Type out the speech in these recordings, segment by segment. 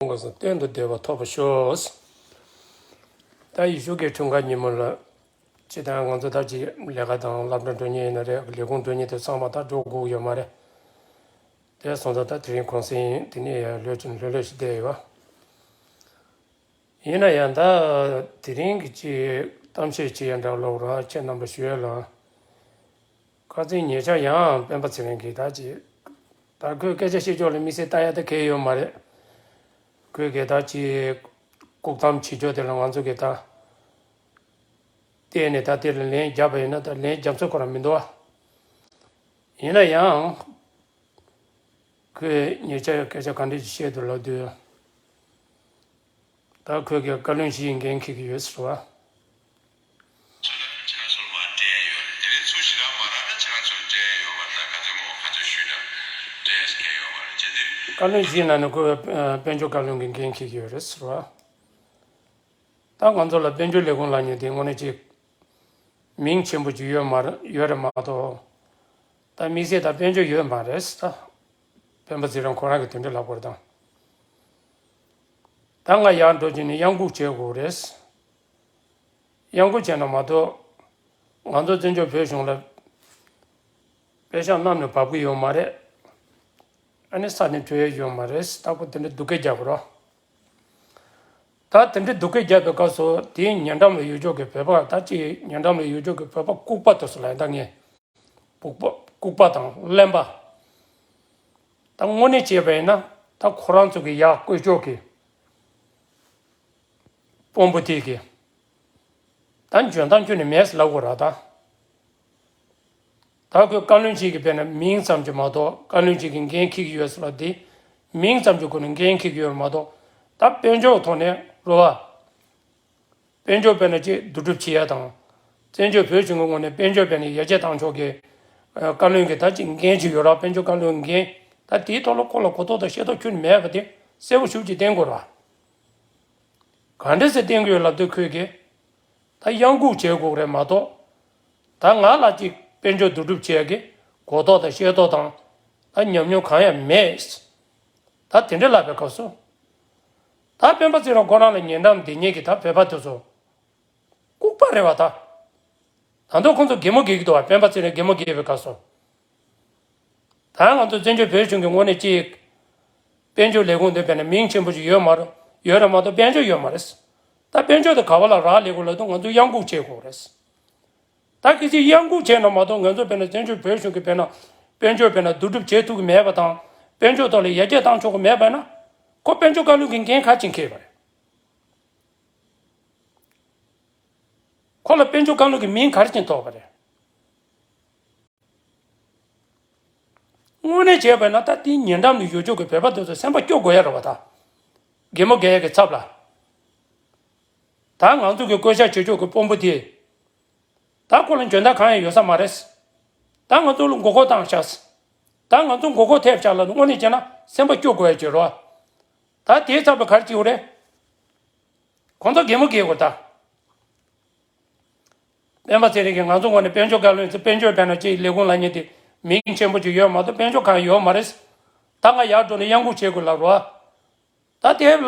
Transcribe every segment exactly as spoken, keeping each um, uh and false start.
དགོས་སོ། གཏན་དུ་བདེ་བ་ཐོབ་པར་ཤོག། ད་ཡེ་ཤུ་གི་འཁྲུངས་སྐར་ཉིན་མོ་ལ། སྤྱིར་བཏང་ང་ཚོ་ད་ཅིག་ལས་ཀ་དང་སློབ་གྲྭ་འགྲོ་མཁན་ཡིན་ན་རེད། ལས་ཁུངས་འགྲོ་མཁན་དེ་ཚང་མ་ད་འགྲོ་དགོས་ཡོད་མ་རེད། དེ་སོང་ཙང་ད་དེ་རིང་གུང་སེང་དེ་ནས་ཡང་ལྷོད་ཀྱིན་ལྷོད་ལྷོད་ཞིག་བསྡད་ཡོད། ཡིན་ན་ཡང་ད་དེ་རིང་གི་ཅིག་གཏམ་བཤད་བྱེད་ཡ་འདྲ་ལོག་ར་ཁྱེད་རྣམ་པ་ཞུ་ཡ་ལ། ཁ་སང་ཉེ་ཆར་ཡང་སྤེན་པ་ཚེ་རིང་གིས་ད་ཅིག་ད་ཁོའི་སྐད་ཆ་བཤད་ཕྱོགས་ལ་དམིགས་བསལ་ལྟ་ཡ་ད་གལ་ཡོད་མ་རེད། ཁོས་གི་ད་ཅིག་ལྐུགས་གཏམ་བྱེད་ཕྱོགས་དེ་ལ་ང་ཚོ་གི་ད་བལྟས་ནས་ད་དེ་ལ་ལན་བརྒྱབ་པ་ཡིན་ན་ད་ལན་བརྒྱབ་ཚོད་ཁོ་རང་མི་འདུག་ཨ། ཡིན་ན་ཡང་། ཁོས་ཉེ་ཆར་སྐད་ཆ་ག་འདྲ་ཞིག་བཤད་འདུག་ལབ་དུས། ད་ཁོས་ཀྱི་བཀའ་བློན་བཞིའི་འགན་འཁྱེར་གྱི་ཡོད་ཟེར་བ། བཀའ་བློན་བཞིའི་ནང་ནས་ཁོས་དཔལ་འབྱོར་བཀའ་བློན་གྱི་འགན་འཁྱེར་གྱི་ཡོད་རེད་ཟེར་བ། ད་ང་ཚོ་ལ་དཔལ་འབྱོར་ལས་ཁུངས་ལབ་མཁན་དེ་དངོས་གནས་ཅིག་མིང་ཆེན་པོ་ཅིག་ཡོད་མ་རེད། ཡོད་རེད་མ་གཏོགས། ད་དམིགས་བསལ་ད་དཔལ་འབྱོར་ཡོད་མ་རེད་ད། སྤེན་པ་ཚེ་རིང་ཁོ་རང་གིས་དེ་འདྲ་ལབ་དགོས་རེད་དང་། ད་ང་ཡར་འགྲོ་རྒྱུ་ནི་གཡང་འགུག་བྱེད་དགོས་རེད། གཡང་འགུག་བྱས་ན་མ་གཏོགས། ང་ཚོ་བཙན་བྱོལ་བོད་གཞུང་ལ་པེ་ཤག་གནམ་ནས་བབས་ཀྱི་ཡོད་མ་རེད། ཨ་ནི་ས་ནས་འཕྲོ་ཡས་ཡོད་མ་རེད། ད་ཁོ་དེ་འདྲ་སྡུག་སྐད་རྒྱག་དགོས་རོགས། ད་དེ་འདྲའི་སྡུག་སྐད་རྒྱབ་པའི་སྐབས་སུ་དེའི་ཉེ་འགྲམ་ལ་ཡོད་ཆོག་གི་བོད་པ། ད་ཅིག་ཉེ་འགྲམ་ལ་ཡོད་ཆོག་གི་བོད་པ་ལྐུགས་པ་དེ་ཚོ་ལ་ཡིན་ད་ངས་ལྐུགས་པ་ལྐུགས་པ་དང་གླེན་པ། ད་དངོས་གནས་བྱས་པ་ཡིན་ན་ད་ཁོ་རང་ཚོ་གི་ཡག་བཀོད་ཆོག་གི་དཔོན་པོ་དེ་གི་ད་འཇོན་ཐང་ཁྱོན་ནས་མེད་ལབ་དགོས་ར་ད། ད་ཁོས་བཀའ་བློན་གཅིག་གི་དཔེར་ན་མིང་ཙམ་གྱིས་མ་གཏོགས། བཀའ་བློན་གཅིག་གི་འགན་འཁྱེར་གྱི་ཡོད་ཟེར་བ་དེ་མིང་ཙམ་གྱི་སྒོ་ནས་འགན་འཁྱེར་གྱི་ཡོད་མ་གཏོགས། ད་དཔལ་འབྱོར་ཐོག་ནས་རོ་བ། དཔལ་འབྱོར་དཔེར་ན་ཅིག་བསྡུ་སྒྲུབ་བྱེད་ཡ་དང་། བཙན་བྱོལ་བོད་གཞུང་གི་ངོས་ནས་དཔལ་འབྱོར་དཔེར་ན་ཡར་རྒྱས་བཏང་ཕྱོགས་ཀྱི་བཀའ་བློན་གྱི་ད་ཅིག་འགན་ཅིག་ཡོད་ར། དཔལ་འབྱོར་བཀའ་བློན་གྱི་འགན། ད་དེའི་ཐོག་ལ་ཁོ་ལ་གོ་རྟོགས་དང་ཤེས་རྟོགས་ཁྱོན་ནས་མེད་པ་དེ་གསལ་པོ་ཞེ་པོ་ཅིག་བསྟན་དགོས་ར། ག་འདྲ་སེ་བསྟན་གྱི་ཡོད་ལབ་དུས་ཁོས་ཀྱི། ད་གཡང་འགུག་བྱེད་དགོས་རེད་མ་གཏོགས། ད་ང་ལ་ཅིག་དཔལ་འབྱོར་བསྡུ་སྒྲུབ་བྱེད་ཀྱི་གོ་རྟོགས་དང་ཤེས་རྟོགས་དང་། ད་ཉམས་མྱོང་གང་ཡང་མེད། ད་དེ་འདྲ་ལབ་པའི་སྐབས་སུ། ད་སྤེན་པ་ཚེ་རིང་ཁོ་རང་ལ་ཉེ་འགྲམ་དེ་ཉིད་ཀྱི་ད་བོད་པ་དེ་ཚོ་ལྐུགས་པ་རེད་བ་ད། ད་དུང་ཁོང་ཚོ་གད་མོ་དགད་ཀྱི་འདུག་བ། སྤེན་པ་ཚེ་རིང་གད་མོ་དགད་པའི་སྐབས་སུ། ད་ང་ཚོ་བཙན་བྱོལ་བོད་གཞུང་གི་ངོས་ནས་ཅིག་དཔལ་འབྱོར་ལས་ཁུངས་འདི་དཔེར་ན་མིང་ཆེན་པོ་ཞིག་ཡོད་མ་རེད། ཡོད་རེད་མ་གཏོགས་དཔལ་འབྱོར་ཡོད་མ་རེད། ད་དཔལ་འབྱོར་དེ་ག་བ་ལ་རག་ལས་དགོས་ལབ་དུས་ང་ཚོ་གཡང་འགུག་བྱེད་དགོས་རེད། ད་གལ་སྲིད་གཡང་འགུག་བྱས་ན་མ་གཏོགས་ང་ཚོ་དཔེར་ན་བཙན་བྱོལ་བོད་གཞུང་གི་དཔེར་ན་དཔལ་འབྱོར་དཔེར་ན་བསྡུ་སྒྲུབ་བྱེད་ཐུབ་ཀྱི་མེད་པ་དང་། དཔལ་འབྱོར་ཐོག་ལ་ཡར་རྒྱས་བཏང་ཆོག་གི་མེད་པ་ན། ཁོ་དཔལ་འབྱོར་བཀའ་བློན་གྱི་འགན་ག་ཅིག་འཁྱེར་བ་རེད། ཁོ་ལ་དཔལ་འབྱོར་བཀའ་བློན་གྱི་མིང་ག་རེ་ཅིག་ཐོགས་པ་རེད། དངོས་གནས་བྱས་པ་ན་ད་དེའི་ཉེ་འགྲམ་ལ་ཡོད་ཆོག་གི་བོད་པ་དེ་ཚོ་སེམས་པ་སྐྱོ་དགོས་ཡ་རེད་བ་ད། གད་མོ་དགད་ཡ་གི་ཚབ་ལ། ད་ང་ཚོ་གི་བསྐོ་བཞག་བྱེད་ཆོག་གི་དཔོན་པོ་དེ། ད་ཁོ་ལ་འཇོན་ཐང་གང་ཡང་ཡོད་ས་མ་རེད། ད་ང་ཚོ་ལ་མགོ་སྐོར་བཏང་ཤག་ད་ང་ཚོ་མགོ་སྐོར་ཐེབས་ཤག་ལ་དངོས་གནས་བྱས་ན་སེམས་པ་སྐྱོ་དགོས་ཡ་ཅིག་རེད་བ། ད་དེའི་ཚབ་ལ་ག་རེ་བྱེད་དགོས་རེད། ཁོང་ཚོ་གད་མོ་དགད་དགོས་ད། སྤེན་པ་ཚེ་རིང་གིས་ང་ཚོ་ངོས་ནས་དཔལ་འབྱོར་བཀའ་བློན་ཚོ་དཔལ་འབྱོར་དཔེར་ན་ཅིག་ལས་ཁུངས་ལབ་མཁན་དེ་མིང་ཆེན་པོ་ཅིག་ཡོད་མ་གཏོགས་དཔལ་འབྱོར་གང་ཡོད་མ་རེད། ད་ང་ཡར་འགྲོ་ནས་གཡང་འགུག་བྱེད་དགོས་ལབ་རོགས། ད་དེ་ལབ་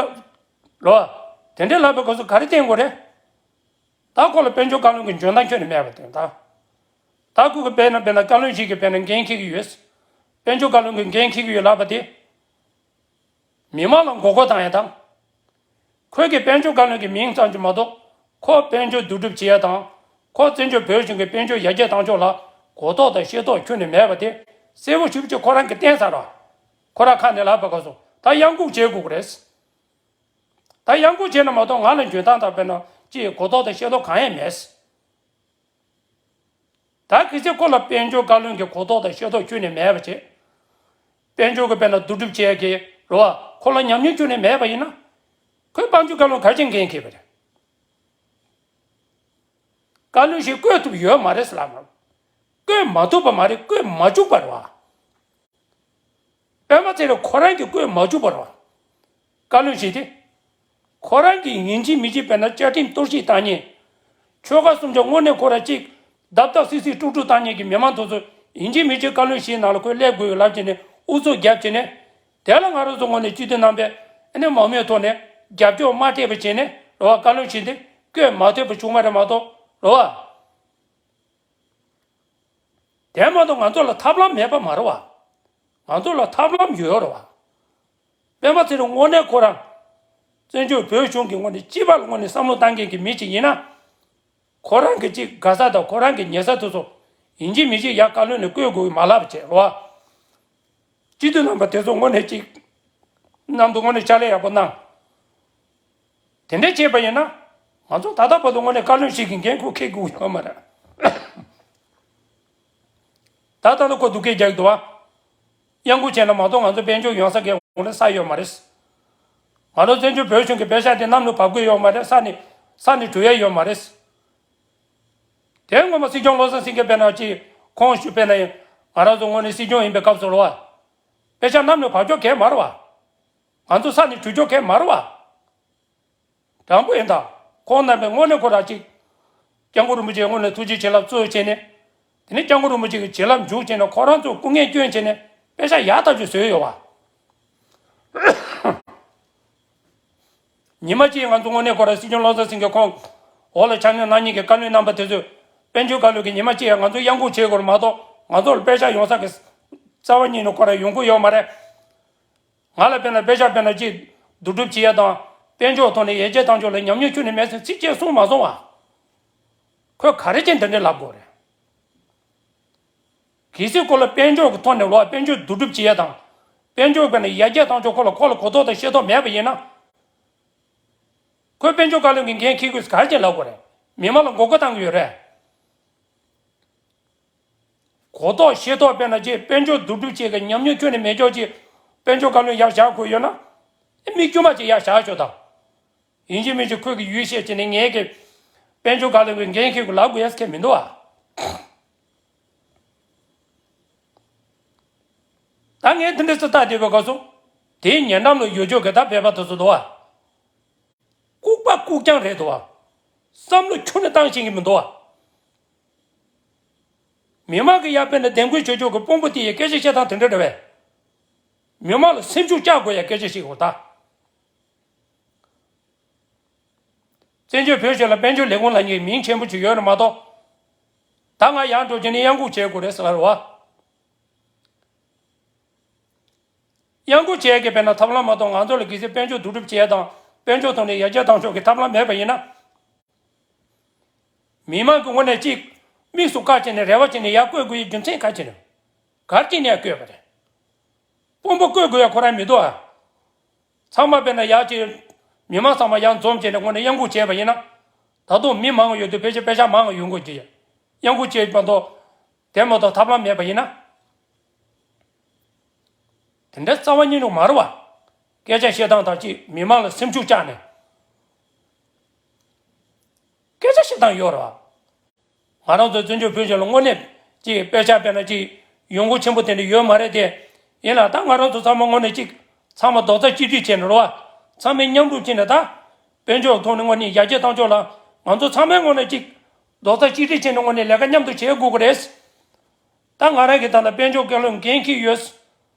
རོགས། དེ་འདྲའི་ལབ་པའི་སྐབས་སུ་ག་རེ་བསྟན་དགོས་རེད། ད་ཁོ་ལ་དཔལ་འབྱོར་བཀའ་བློན་གྱི་འཇོན་ཐང་ཁྱོན་ནས་མེད་པ་དེ་ད། ད་ཁོ་གི་དཔེར་ན་དཔེར་ན་བཀའ་བློན་ཞིག་གི་དཔེར་ན་འགན་འཁྱེར་གྱི་ཡོད། དཔལ་འབྱོར་བཀའ་བློན་གྱི་འགན་འཁྱེར་གྱི་ཡོད་ལབ་པ་དེ། མི་མང་ལ་མགོ་སྐོར་བཏང་ཡ་དང་། ཁོས་ཀྱི་དཔལ་འབྱོར་བཀའ་བློན་གྱི་མིང་ཙམ་གྱིས་མ་གཏོགས། ཁོ་དཔལ་འབྱོར་བསྡུ་སྒྲུབ་བྱེད་ཡ་དང་། ཁོ་བཙན་བྱོལ་བོད་གཞུང་གི་དཔལ་འབྱོར་ཡར་རྒྱས་བཏང་ཕྱོགས་ལ་གོ་རྟོགས་དང་ཤེས་རྟོགས་ཁྱོན་ནས་མེད་པ་དེ་གསལ་པོ་ཞེ་པོ་ཅིག་ཁོ་རང་གིས་བསྟན་ཚར་བ། ཁོ་རང་ཁ་ནས་ལབ་པ་ག་སོང་ད་གཡང་འགུག་བྱེད་དགོས་ཀྱི་རེད། ད་གཡང་འགུག་བྱས་ན་མ་གཏོགས་ང་ལ་འཇོན་ཐང་དང་དཔེར་ན་ཅིག་གོ་རྟོགས་དང་ཤེས་རྟོགས་གང་ཡང་མེད། ད་གལ་སྲིད་ཁོ་ལ་དཔལ་འབྱོར་བཀའ་བློན་གྱི་གོ་རྟོགས་དང་ཤེས་རྟོགས་ཁྱོན་ནས་མེད་པ་བྱས། དཔལ་འབྱོར་གྱི་དཔེར་ན་བསྡུ་སྒྲུབ་བྱེད་ཀྱི་རོ་བ་ཁོ་ལ་ཉམས་མྱོང་ཁྱོན་ནས་མེད་པ་ཡིན་ན། ཁོས་དཔལ་འབྱོར་བཀའ་བློན་ག་རེ་བྱེད་འགན་འཁྱེར་བ་རེད། བཀའ་བློན་ཞིག་བསྐོས་ཐུབ་ཡོད་མ་རེད་ཟེར་ལབ་མ། བསྐོས་མ་ཐུབ་པ་མ་རེད། བསྐོས་མ་བཅུག་པ་རེད་བ། སྤེན་པ་ཚེ་རིང་ཁོ་རང་གིས་བསྐོས་མ་བཅུག་པ་རེད་བ། བཀའ་བློན་ཞིག་དེ། ཁོ་རང་གིས་ཡིན་གཅིག་མིན་གཅིག་དཔེར་ན་བཅའ་ཁྲིམས་གཏོར་བཤིག་བཏང་མཁན། ཆོལ་ཁ་གསུམ་ཆ་དངོས་གནས་ཁོ་རང་གཅིག་བརྡབ་བརྡབ་སིག་སིག་དཀྲུག་དཀྲུག་བཏང་མཁན་གྱི་མི་མང་དེ་ཚོ་ཡིན་གཅིག་མིན་གཅིག་བཀའ་བློན་ཞིག་ནང་ལ་ཁོས་སླེབས་དགོས་ཡོད་ལབ་བྱས་ནས་ཨུ་ཚུགས་བརྒྱབ་བྱས་ནས། དེ་ལ་ང་རང་ཚོ་ངོས་ནས་སྤྱི་འཐུས་རྣམ་པས་ དེ་ནས་མང་མོས་ཐོག་ནས་རྒྱབ་སྐྱོར་མ་སྤྲད་པ་བྱས་ནས་རེད་བ། བཀའ་བློན་ཞིག་འདི་བསྐོས་མ་ཐུབ་པ་བྱུང་བ་རེད་མ་གཏོགས་རེད་བ། དེ་མ་གཏོགས་ང་ཚོ་ལ་ཐབས་ལམ་མེད་པ་མ་རེད་བ། ང་ཚོ་ལ་ཐབས་ལམ་ཡོད་རེད་བ། སྤེན་པ་ཚེ་རིང་དངོས་གནས་ཁོ་རང་བཙན་བྱོལ་བོད་གཞུང་གི་ངོས་ནས་སྤྱི་པ་ལ་དངོས་གནས་བསམ་བློ་བཏང་མཁན་གྱི་མི་ཅིག་ཡིན་ན། ཁོ་རང་གི་ཅིག་དགའ་ས་དང་ཁོ་རང་གི་ཉེ་ས་དེ་ཚོ་ཡིན་གཅིག་མིན་གཅིག་ཡར་བཀའ་བློན་ནས་བསྐོས་དགོས་ཀྱི་མ་ལབ་བྱས་རེད་བ། སྤྱི་འཐུས་རྣམ་པ་དེ་ཚོ་དངོས་གནས་ཅིག་གནམ་དུ་དངོས་གནས་ཕྱག་ལས་ཡག་པོ་གནང་། དེ་འདྲ་བྱས་པ་ཡིན་ན། ང་ཚོ་ད་ལྟ་བར་དུ་དངོས་གནས་བཀའ་བློན་ཞིག་གི་འགན་ཁུར་འཁྱེར་དགོས་ཡོད་མ་རེད། ད་ལྟ་ལ་ཁོ་སྡུག་སྐད་རྒྱག་གི་འདུག་བ། གཡང་འགུག་བྱས་ན་མ་གཏོགས་ང་ཚོ་དཔལ་འབྱོར་ཡོང་ས་གའི་ངོ་ལ་ས་ཡོད་མ་རེད། ང་ཚོ་བཙན་བྱོལ་བོད་གཞུང་གི་པེ་ཤག་དེ་གནམ་ལ་བབས་ཀྱི་ཡོད་མ་རེད། ས་ནས་ས་ནས་གྲུ་ཡ་ཡོད་མ་རེད། དེ་ངོ་མ་སྲིད་སྐྱོང་བློ་བཟང་སེང་གེ་དཔེར་ན་ཅིག་ཁོང་ཞུ་དཔེར་ན་ཡིན། ང་རང་ཚོ་དངོས་གནས་སྲིད་སྐྱོང་ཡིན་པའི་སྐབས་སུ་རེད་བ། པེ་ཤག་གནམ་ལ་བབས་ཆོག་གས་མ་རེད་བ། ང་ཚོ་ས་ནས་གྲུ་ཆོག་གས་མ་རེད་བ། དྲང་པོ་ཡིན་ད། ཁོང་རྣམ་པས་དངོས་གནས་ཁོ་རང་གཅིག་སྐྱབས་མགོན་རིན་པོ་ཆེའི་དངོས་གནས་ཐུགས་རྗེ་བྱིན་རླབས་གཙོ་བྱས་ནས། དེ་ནས་སྐྱབས་མགོན་རིན་པོ་ཆེ་གི་བྱིན་རླབས་འཇུག་བྱས་ནས་ཁོ་རང་ཚོ་སྐུ་ངལ་བསྐྱོན་བྱས་ནས་པེ་ཤག་ཡག་ཐག་ཆོད་བཟོས་ཡོད་བ། ཉི་མ་གཅིག་ང་ཚོ་དངོས་གནས་ཁོ་རང་སྲིད་སྐྱོང་བློ་བཟང་སེང་གེ་ཁོང་འོག་ལ་ཕྱག་ལས་གནང་མཁན་གྱི་བཀའ་བློན་རྣམ་པ་དེ་ཚོས་དཔལ་འབྱོར་བཀའ་བློན་གྱིས་ཉི་མ་གཅིག་ང་ཚོ་གཡང་འགུག་བྱེད་དགོས་རེད་མ་གཏོགས་ང་ཚོ་ལ་པེ་ཤག་ཡོང་ས་གི་རྩ་བ་ཉིད་ནས་ཁོ་རང་ཡོང་གི་ཡོད་མ་རེད། ང་ལ་དཔེར་ན་པེ་ཤག་དཔེར་ན་ཅིག་བསྡུ་སྒྲུབ་བྱེད་ཡ་དང་དཔལ་འབྱོར་ཐོག་ནས་ཡར་རྒྱས་བཏང་ཕྱོགས་ལ་ཉམས་མྱོང་ཁྱོན་ནས་མེད་ཟེར་ཚིག་གཅིག་གསུངས་མ་སོང་བ། ཁོས་ག་རེ་བྱས་འདི་འདྲ་ལབ་དགོས་རེད། གལ་སྲིད་ཁོ་ལ་དཔལ་འབྱོར་གྱི་ཐོག་ནས་ལོག་དཔལ་འབྱོར་བསྡུ་སྒྲུབ་བྱེད་ཡ་དང་། དཔལ་འབྱོར་དཔེར་ན་ཡར་རྒྱས་བཏང་ཕྱོགས་ཁོ་ལ་ཁོ་ལ་གོ་རྟོགས་དང་ཤེས་རྟོགས་མེད་པ་ཡིན་ན། ཁོས་དཔལ་འབྱོར་བཀའ་བློན་གྱི་འགན་འཁྱེར་དགོས་ཟེར་ག་རེ་བྱས་ལབ་དགོས་རེད། མི་མང་ལ་མགོ་སྐོར་བཏང་གི་ཡོད་རེད། གོ་རྟོགས་ཤེས་རྟོགས་དཔེར་ན་ཅིག་དཔལ་འབྱོར་བསྡུ་སྒྲུབ་བྱེད་ཀྱི་ཉམས་མྱོང་ཁྱོན་ནས་མེད་ཀྱོག་ཅིག་དཔལ་འབྱོར་བཀའ་བློན་ཡར་བཞག་དགོས་ཡོད་ན། ཨེ་མི་དཀྱུས་མ་ཅིག་ཡར་བཞག་ཆོག་དང་། ཡིན་གཅིག་མིན་གཅིག་ཁོས་ཀྱི་ཡུལ་བཤད་བྱས་ནས་ངས་ཀྱི་དཔལ་འབྱོར་བཀའ་བློན་གྱི་འགན་འཁྱེར་དགོས་ལབ་དགོས་ཡ་ཟེར་མཁན་མི་འདུག་ཨ། ད་ངས་དེ་འདྲ་ཚོ་ལྟ་བསྡད་པའི་སྐབས་སུ། དེའི་ཉེ་འགྲམ་ལ་ཡོད་ཆོག་གི་ད་བོད་པ་དེ་ཚོ་འདུག་ཨ། ལྐུགས་པ་ལྐུགས་རྐྱང་རེད་འདུག་ཨ། བསམ་བློ་ཁྱོན་ནས་བཏང་ཤེས་ཀྱི་མི་འདུག་ཨ། མི་མང་གི་ཡར་དཔེར་ན་བདེན་དགོས་བྱེད་ཆོག་གི་དཔོན་པོ་དེ་ཡི་སྐད་ཆ་བཤད་སྟངས་དེ་འདྲ་རེད་བས། མི་མང་ལ་སེམས་ཤུགས་བཅག་དགོས་ཡ་སྐད་ཆ་བཤད་དགོས་ད། བཙན་བྱོལ་བོད་གཞུང་ལ་དཔལ་འབྱོར་ལས་ཁུངས་ལབ་མཁན་མིང་ཆེན་པོ་ཅིག་ཡོད་རེད་མ་གཏོགས། ད་ང་ཡར་འགྲོ་རྒྱུ་ནི་གཡང་འགུག་བྱེད་དགོས་རེད་ཟེར་བ་རེད་བ། གཡང་འགུག་བྱེད་ཀྱི་དཔེར་ན་ཐབས་ལམ་མ་གཏོགས་ང་ཚོ་ལ་གལ་སྲིད་དཔལ་འབྱོར་བསྡུ་སྒྲུབ་བྱེད་ཡ་དང་དཔལ་འབྱོར་ཐོག་ནས་ཡར་རྒྱས་བཏང་ཕྱོགས་ཀྱི་ཐབས་ལམ་མེད་པ་ཡིན་ན། མི་མང་གི་ངོས་ནས་གཅིག་དམིགས་སུ་བཀར་བྱས་ནས་རེ་བ་བྱས་ནས་ཡར་བསྐོས་དགོས་ཡའི་རྒྱུ་མཚན་ག་རེ་བྱས་ནས། ག་རེ་བྱས་ནས་ཡར་བསྐོས་པ་རེད། དཔོན་པོ་བསྐོས་དགོས་ཡ་ཁོ་རང་མི་འདུག་ཨ། ཚང་མ་དཔེར་ན་ཡར་ཅིག་མི་མང་ཚང་མ་ཡར་འཛོམས་བྱས་ནས་དངོས་གནས་གཡང་འགུག་བྱས་པ་ཡིན་ན། ད་དུང་མི་མང་ཡོད་དུས་ཕལ་ཆེར་པེ་ཤག་མང་ཡོང་དགོས་ཀྱི། གཡང་འགུག་བྱས་མ་གཏོགས། དེ་མ་གཏོགས་ཐབས་ལམ་མེད་པ་ཡིན་ན། དེ་འདྲ་རྩ་བ་ཉིད་ནས་མ་རེད་བ། སྐད་ཆ་བཤད་སྟངས་དང་གཅིག་མི་མང་ལ་སེམས་ཤུགས་བཅག་ནས། སྐད་ཆ་བཤད་སྟངས་ཡོད་རེད་བ། ང་རང་ཚོ་བཙན་བྱོལ་བོད་གཞུང་ལ་དངོས་གནས་ཅིག་དཔེ་ཆ་དཔེར་ན་ཅིག་ཡོང་སྒོ་ཆེན་པོ་དེ་འདྲ་ཡོད་མ་རེད་དེ། ཡིན་ལ་ད་ང་རང་ཚོ་ཚང་མ་དངོས་གནས་ཅིག་ཚང་མ་རྡོག་རྩ་གཅིག་སྒྲིལ་བྱས་ནས་རེད་བ། ཚང་མས་མཉམ་རུབ་བྱས་ནས་ད། དཔལ་འབྱོར་ཐོག་ནས་དངོས་གནས་ཡར་རྒྱས་བཏང་ཕྱོགས་ལ་ང་ཚོ་ཚང་མས་དངོས་གནས་ཅིག་རྡོག་རྩ་གཅིག་སྒྲིལ་བྱས་ནས་དངོས་གནས་ལས་ཀ་མཉམ་དུ་བྱེད་དགོས་ཀྱི་རེད། ད་ང་རང་གིས་ད་ལྟ་དཔལ་འབྱོར་བཀའ་བློན་འགན་འཁྱེར་ཡོད།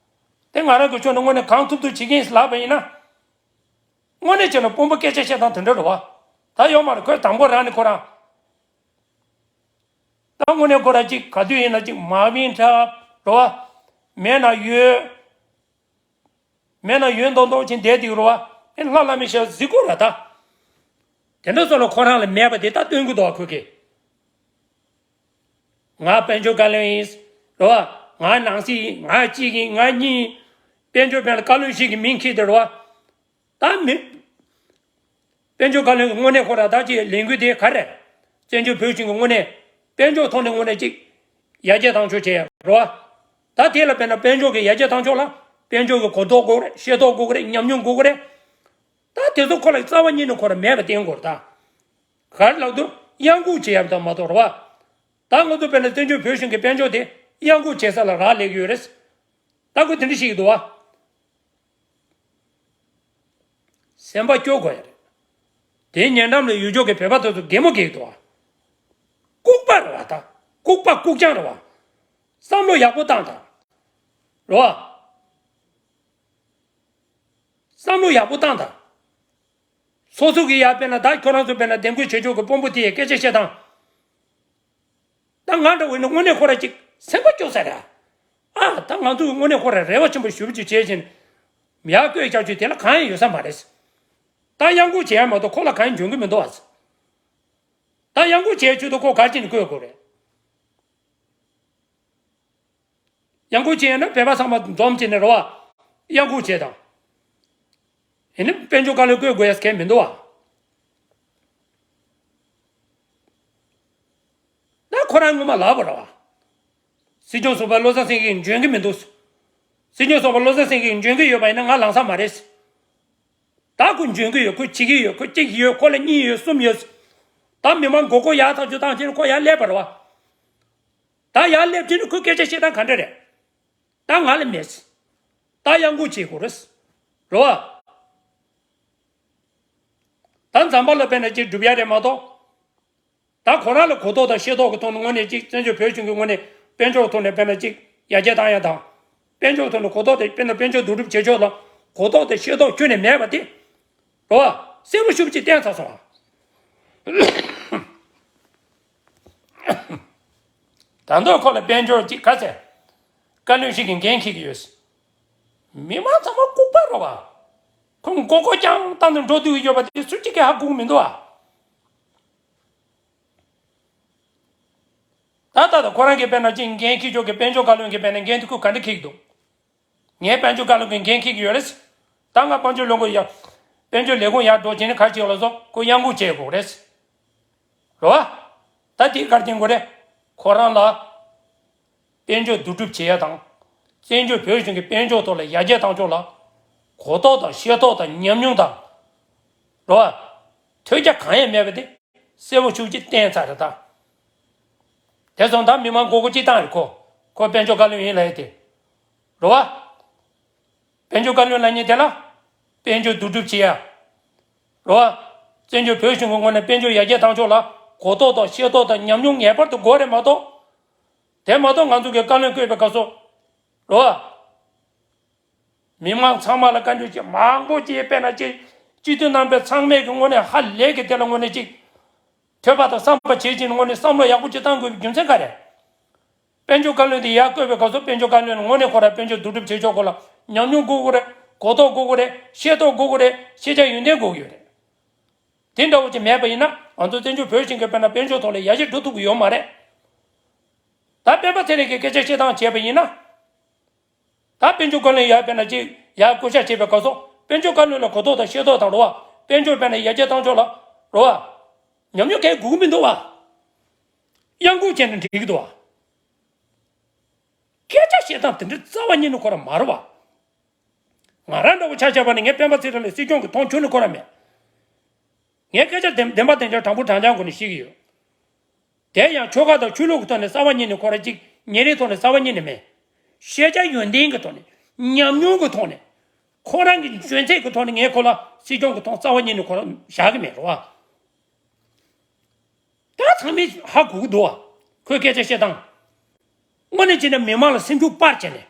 དེ་ང་རང་གི་ཕྱོགས་ནས་དངོས་གནས་གང་ཐུབ་ཐུབ་བྱེད་ཀྱི་ཡིན་ལབ་པ་ཡིན་ན། དངོས་གནས་བྱས་ན་དཔོན་པོ་སྐད་ཆ་བཤད་སྟངས་དེ་འདྲ་རེད་བ། ད་ཡོད་མ་རེད་ཁོས་དང་པོ་རང་ནས་ཁོ་རང་། ད་དངོས་གནས་ཁོ་རང་ཅིག་ག་དུས་ཡིན་ན་ཅིག་མ་བིན་འཁྲབ་རེད་བ། མེད་ན་ཡོད། མེད་ན་ཡོད་མདོག་མདོག་བྱས་བསྡད་འདུག་རེད་བ། ཨེ་ལྷ་བླ་མའི་ཞལ་གཟིགས་དགོས་རེད་ད། དེ་འདྲ་སོགས་ལ་ཁོ་རང་ལ་མེད་པ་དེ་ད་སྟོན་གི་འདུག་ཁོ་གིས། ང་དཔལ་འབྱོར་བཀའ་བློན་ཡིན། རེད་བ། ང་ནང་སྲིད་ཡིན། ང་གཅིག་ཡིན། ང་གཉིས་ཡིན། དཔལ་འབྱོར་དཔལ་བཀའ་བློན་ཞིག་གི་མིང་འཁྱེར་ཏེ་རེད་བ། ད་མི། དཔལ་འབྱོར་བཀའ་བློན་གྱི་དངོས་གནས་ཁོ་རང་ད་ཅིག་ལས་འགུལ་དེ་ག་རེ། བཙན་བྱོལ་བོད་གཞུང་གི་དངོས་གནས། དཔལ་འབྱོར་ཐོག་ནས་དངོས་གནས་ཅིག་ཡར་རྒྱས་བཏང་ཕྱོགས་བྱས་ཡ་རེད་བ། ད་དེ་ལ་དཔེར་ན་དཔལ་འབྱོར་གྱི་ཡར་རྒྱས་བཏང་ཕྱོགས་ལ། དཔལ་འབྱོར་གྱི་གོ་རྟོགས་དགོས་རེད། ཤེས་རྟོགས་དགོས་རེད། ཉམས་མྱོང་དགོས་རེད། ད་དེ་ཚོ་ཁོ་ལ་རྩ་བ་ཉིད་ནས་ཁོ་རང་མེད་པ་བསྟན་དགོས་རེད་ད། ག་རེ་ལབ་དུས་གཡང་འགུག་བྱེད་ཡ་ད་མ་གཏོགས་རེད་བ། ད་ང་ཚོ་དཔེར་ན་བཙན་བྱོལ་བོད་གཞུང་གི་དཔལ་འབྱོར་དེ་གཡང་འགུག་བྱེད་ས་ལ་རག་ལས་ཀྱི་ཡོད་རེད། ད་ཁོས་དེ་འདྲ་བཤད་ཀྱི་འདུག་བ། སེམས་པ་སྐྱོ་དགོས་ཡ་རེད། དེའི་ཉེ་འགྲམ་ལ་ཡུལ་ཕྱོགས་ཀྱི་བོད་པ་དེ་ཚོ་གད་མོ་བགད་ཀྱི་འདུག་བ། ལྐུགས་པ་རེད་བ་ད། ལྐུགས་པ་ལྐུགས་རྐྱང་རེད་བ། བསམ་བློ་ཡག་པོ་བཏང་དང་། རེད་བ། བསམ་བློ་ཡག་པོ་བཏང་དང་། སོ་སོ་གི་ཡ་དཔེར་ན་ད་ཁྱོད་རང་ཚོ་དཔེར་ན་འདེམས་བསྐོ་བྱེད་ཕྱོགས་ཀྱི་དཔོན་པོ་དེ་ཡི་སྐད་ཆ་བཤད་སྟངས། ད་ང་འདྲ་བོ་ནི་དངོས་གནས་ཁོ་ར་ཅིག་སེམས་པ་སྐྱོ་ས་རེད། ཨ་ད་ང་ཚོ་གི་དངོས་གནས་ཁོ་ར་རེ་བ་ཆེན་པོ་ཞེ་པོ་ཅིག་བྱས་བཞིན། ཡར་བསྐོས་བཞག་རྒྱུ་དེ་ལ་གང་ཡང་ཡོད་ས་མ་རེད། ད་གཡང་འགུག་བྱེད་ཡ་མ་གཏོགས་ཁོ་ལ་གང་ཡང་འཇོན་གི་མི་འདུག་ཨ། ད་གཡང་འགུག་བྱེད་ཆེད་དུ་ཁོ་ག་རེ་བྱས་ནས་བསྐོས་དགོས་རེད། གཡང་འགུག་བྱས་ན་བོད་པ་ཚང་མ་འཛོམས་བྱས་ནས་རེད་བ། གཡང་འགུག་བྱས་དང་། ཡིན་ན་དཔལ་འབྱོར་བཀའ་བློན་བསྐོས་དགོས་ཡ་གལ་མི་འདུག་བ། ད་ཁོ་རང་ངོ་མ་ལབ་པ་རེད་བ། སྲིད་སྐྱོང་ཟུར་པ་བློ་བཟང་སེང་གེ་འཇོན་གི་མི་འདུག། སྲིད་སྐྱོང་ཟུར་པ་བློ་བཟང་སེང་གེ་འཇོན་གི་ཡོད་པ་ཡིན་ན་ང་ལངས་ས་མ་རེད། ད་ཁོ་འཇོན་གི་ཡོད། ཁོ་བྱེད་ཀྱི་ཡོད། ཁོ་གཅིག་ཡོད། ཁོ་ལ་གཉིས་ཡོད། གསུམ་ཡོད། ད་མི་མང་མགོ་སྐོར་ཡར་ཐག་ཆོད་བཏང་བྱས་ནས་ཁོ་ཡར་སླེབས་པ་རེད་བ། ད་ཡར་སླེབས་དུས་ནི་ཁོའི་སྐད་ཆ་བཤད་སྟངས་ག་འདྲ་རེད། ད་ང་ལ་མེད། ད་གཡང་འགུག་བྱེད་དགོས་རེད། རེད་བ། ད་འཛམ་བུ་གླིང་ལ་དཔེར་ན་ཅིག་སྒྲུབ་ཡ་རེད་མ་གཏོགས། ད་ཁོ་རང་ལ་གོ་རྟོགས་དང་ཤེས་རྟོགས་ཀྱི་ཐོག་ནས་དངོས་གནས་ཅིག་བཙན་བྱོལ་བོད་གཞུང་གི་ངོས་ནས་དཔལ་འབྱོར་ཐོག་ནས་དཔེར་ན་ཅིག་ཡར་རྒྱས་བཏང་ཡ་དང་། དཔལ་འབྱོར་ཐོག་ནས་གོ་རྟོགས་དེ་དཔེར་ན་དཔལ་འབྱོར་བསྡུ་སྒྲུབ་བྱེད་ཕྱོགས་ལ་གོ་རྟོགས་དང་ཤེས་རྟོགས་ཁྱོན་ནས་མེད་པ་དེ། རེད་བ། གསལ་པོ་ཞེ་པོ་ཅིག་བསྟན་ཚར་སོང་ཨ། ད་དུང་ཁོ་ལ་དཔལ་འབྱོར་གྱི་ག་ཚད་བཀའ་བློན་ཞིག་གི་འགན་འཁྱེར་གྱི་ཡོད། མི་མང་ཚང་མ་ལྐུགས་པ་རེད་བ། ཁོ་མགོ་སྐོར་རྐྱང་བཏང་ནས་འགྲོ་སྡོད་ཀྱི་ཡོད་པ་དེ་སུ་གཅིག་གིས་ཧ་གོ་གི་མི་འདུག་ཨ། ད་ལྟ་ད་ཁོ་རང་གིས་དཔེར་ན་ཅིག་འགན་འཁྱེར་ཕྱོགས་ཀྱི་དཔལ་འབྱོར་བཀའ་བློན་གྱིས་དཔེར་ན་འགན་དེ་ཁོས་ག་འདྲ་འཁྱེར་གྱི་འདུག། ངས་དཔལ་འབྱོར་བཀའ་བློན་གྱི་འགན་འཁྱེར་གྱི་ཡོད་རེད། ད་ང་དཔལ་འབྱོར་ལས་ཁུངས་ཡར། དཔལ་འབྱོར་ལས་ཁུངས་ཡར་འགྲོ་བྱས་ནས་ག་རེ་བྱེད་དགོས་ལབ་སོང་། ཁོ་གཡང་འགུག་བྱེད་དགོས་རེད། རེད་བ། ད་དེ་ག་རེ་བསྟན་དགོས་རེད། ཁོ་རང་ལ་དཔལ་འབྱོར་བསྡུ་སྒྲུབ་བྱེད་ཡ་དང་། བཙན་བྱོལ་བོད་གཞུང་གི་དཔལ་འབྱོར་ཐོག་ལ་ཡར་རྒྱས་བཏང་ཕྱོགས་ལ་གོ་རྟོགས་དང་ཤེས་རྟོགས་དང་ཉམས་མྱོང་དང་། རེད་བ། ཐོས་རྒྱ་གང་ཡང་མེད་པ་དེ་གསལ་པོ་ཞེ་པོ་ཅིག་བསྟན་ཚར་རེད་ད། དེ་སོང་ད་མི་མང་མགོ་སྐོར་ཅིག་བཏང་རེད་ཁོ། ཁོ་དཔལ་འབྱོར་བཀའ་བློན་ཡིན་ལབ་ཡ་དེ། རེད་བ། དཔལ་འབྱོར་བཀའ་བློན་ལབ་མཁན་དེ་ལ་དཔལ་འབྱོར་བསྡུ་སྒྲུབ་བྱེད་ཡ། རེད་བ། བཙན་བྱོལ་བོད་གཞུང་གི་ངོས་ནས་དཔལ་འབྱོར་ཡར་རྒྱས་བཏང་ཕྱོགས་ལ་གོ་རྟོགས་དང་ཤེས་རྟོགས་དང་ཉམས་མྱོང་ངེས་པར་དུ་དགོས་རེད་མ་གཏོགས། དེ་མ་གཏོགས་ང་ཚོ་གི་བཀའ་བློན་བསྐོས་པའི་སྐབས་སུ། རེད་བ། མི་མང་ཚང་མ་ལ་བཀའ་འདྲི་བྱས། མང་པོ་ཅིག་དཔེར་ན་ཅིག་སྤྱི་འཐུས་རྣམ་པས་ཚང་མས་ཀྱི་ངོས་ནས་ཧ་ལས་ཀྱི་དེ་ལ་དངོས་གནས་ཅིག་ཐོས་པ་དང་བསམ་པ་བྱེད་ཀྱི་ངོས་ནས་བསམ་བློ་ཡག་པོ་ཅིག་བཏང་དགོས་པའི་རྒྱུ་མཚན་ག་རེ། དཔལ་འབྱོར་བཀའ་བློན་དེ་ཡར་བསྐོས་པའི་སྐབས་སུ་དཔལ་འབྱོར་བཀའ་བློན་ལ་དངོས་གནས་ཁོ་རང་དཔལ་འབྱོར་བསྡུ་སྒྲུབ་བྱེད་ཕྱོགས་སྐོར་ལ་ཉམས་མྱོང་དགོས་ཀྱི་རེད། གོ་རྟོགས་དགོས་ཀྱི་རེད། ཤེས་རྟོགས་དགོས་ཀྱི་རེད། ཤེས་བྱ་ཡོན་ཏན་དགོས་ཀྱི་ཡོད་རེད། དེ་འདྲ་བོ་ཅིག་མེད་པ་ཡིན་ན་ང་ཚོ་བཙན་བྱོལ་བོད་གཞུང་གི་དཔེར་ན་དཔལ་འབྱོར་ཐོག་ལ་ཡར་རྒྱས་འགྲོ་ཐུབ་ཀྱི་ཡོད་མ་རེད། ད་སྤེན་པ་ཚེ་རིང་གི་སྐད་ཆ་བཤད་སྟངས་བྱས་པ་ཡིན་ན། ད་དཔལ་འབྱོར་བཀའ་བློན་ཡར་དཔེར་ན་ཅིག་ཡར་བསྐོ་བཞག་བྱས་པའི་སྐབས་སུ་དཔལ་འབྱོར་བཀའ་བློན་ལ་གོ་རྟོགས་དང་ཤེས་རྟོགས་དང་རེད་བ། དཔལ་འབྱོར་དཔེར་ན་ཡར་རྒྱས་བཏང་ཕྱོགས་ལ་རེད་བ། ཉམས་མྱོང་གང་ཡང་དགོས་ཀྱི་མི་འདུག་བ། གཡང་འགུག་བྱས་ན་འགྲིག་གི་འདུག་བ། སྐད་ཆ་བཤད་སྟངས་དེ་འདྲ་རྩ་བ་ཉིད་ནས་ཁོ་རང་མ་རེད་བ། ང་རང་འདྲ་བོ་ཆ་བཞག་པ་ནི་ངས་སྤེན་པ་ཚེ་རིང་ལ་སྲིད་སྐྱོང་གི་མཐོང་ཆུང་ནི་ཁོ་རང་མེད། ངས་སྐད་ཆ་བདེན་བདེན་པ་བདེན་རྐྱང་དྲང་པོ་དྲང་རྐྱང་སྒོ་ནས་བཤད་ཀྱི་ཡོད། དེ་ཡང་ཆོལ་ཁ་དང་ཆོས་ལུགས་ཀྱི་ཐོག་ནས་རྩ་བ་ཉིད་ནས་ཁོ་རང་གཅིག་ཉིན་རེའི་ཐོག་ནས་རྩ་བ་ཉིད་ནས་མེད། ཤེས་བྱ་ཡོན་ཏན་གྱི་ཐོག་ནས། ཉམས་མྱོང་གི་ཐོག་ནས། ཁོ་རང་གི་འཇོན་ཚད་ཀྱི་ཐོག་ནས་ངས་ཁོ་ལ་སྲིད་སྐྱོང་གི་མཐོང་རྩ་བ་ཉིད་ནས་ཁོ་རང་བཞག་གི་མེད་རེད་བ། ད་ཚང་མས་ཧ་གོ་གི་འདུག་བ། ཁོའི་སྐད་ཆ་བཤད་སྟངས། དངོས་གནས་བྱས་ན་མི་མང་ལ་སེམས་ཤུགས་སྤར་བྱས་ནས།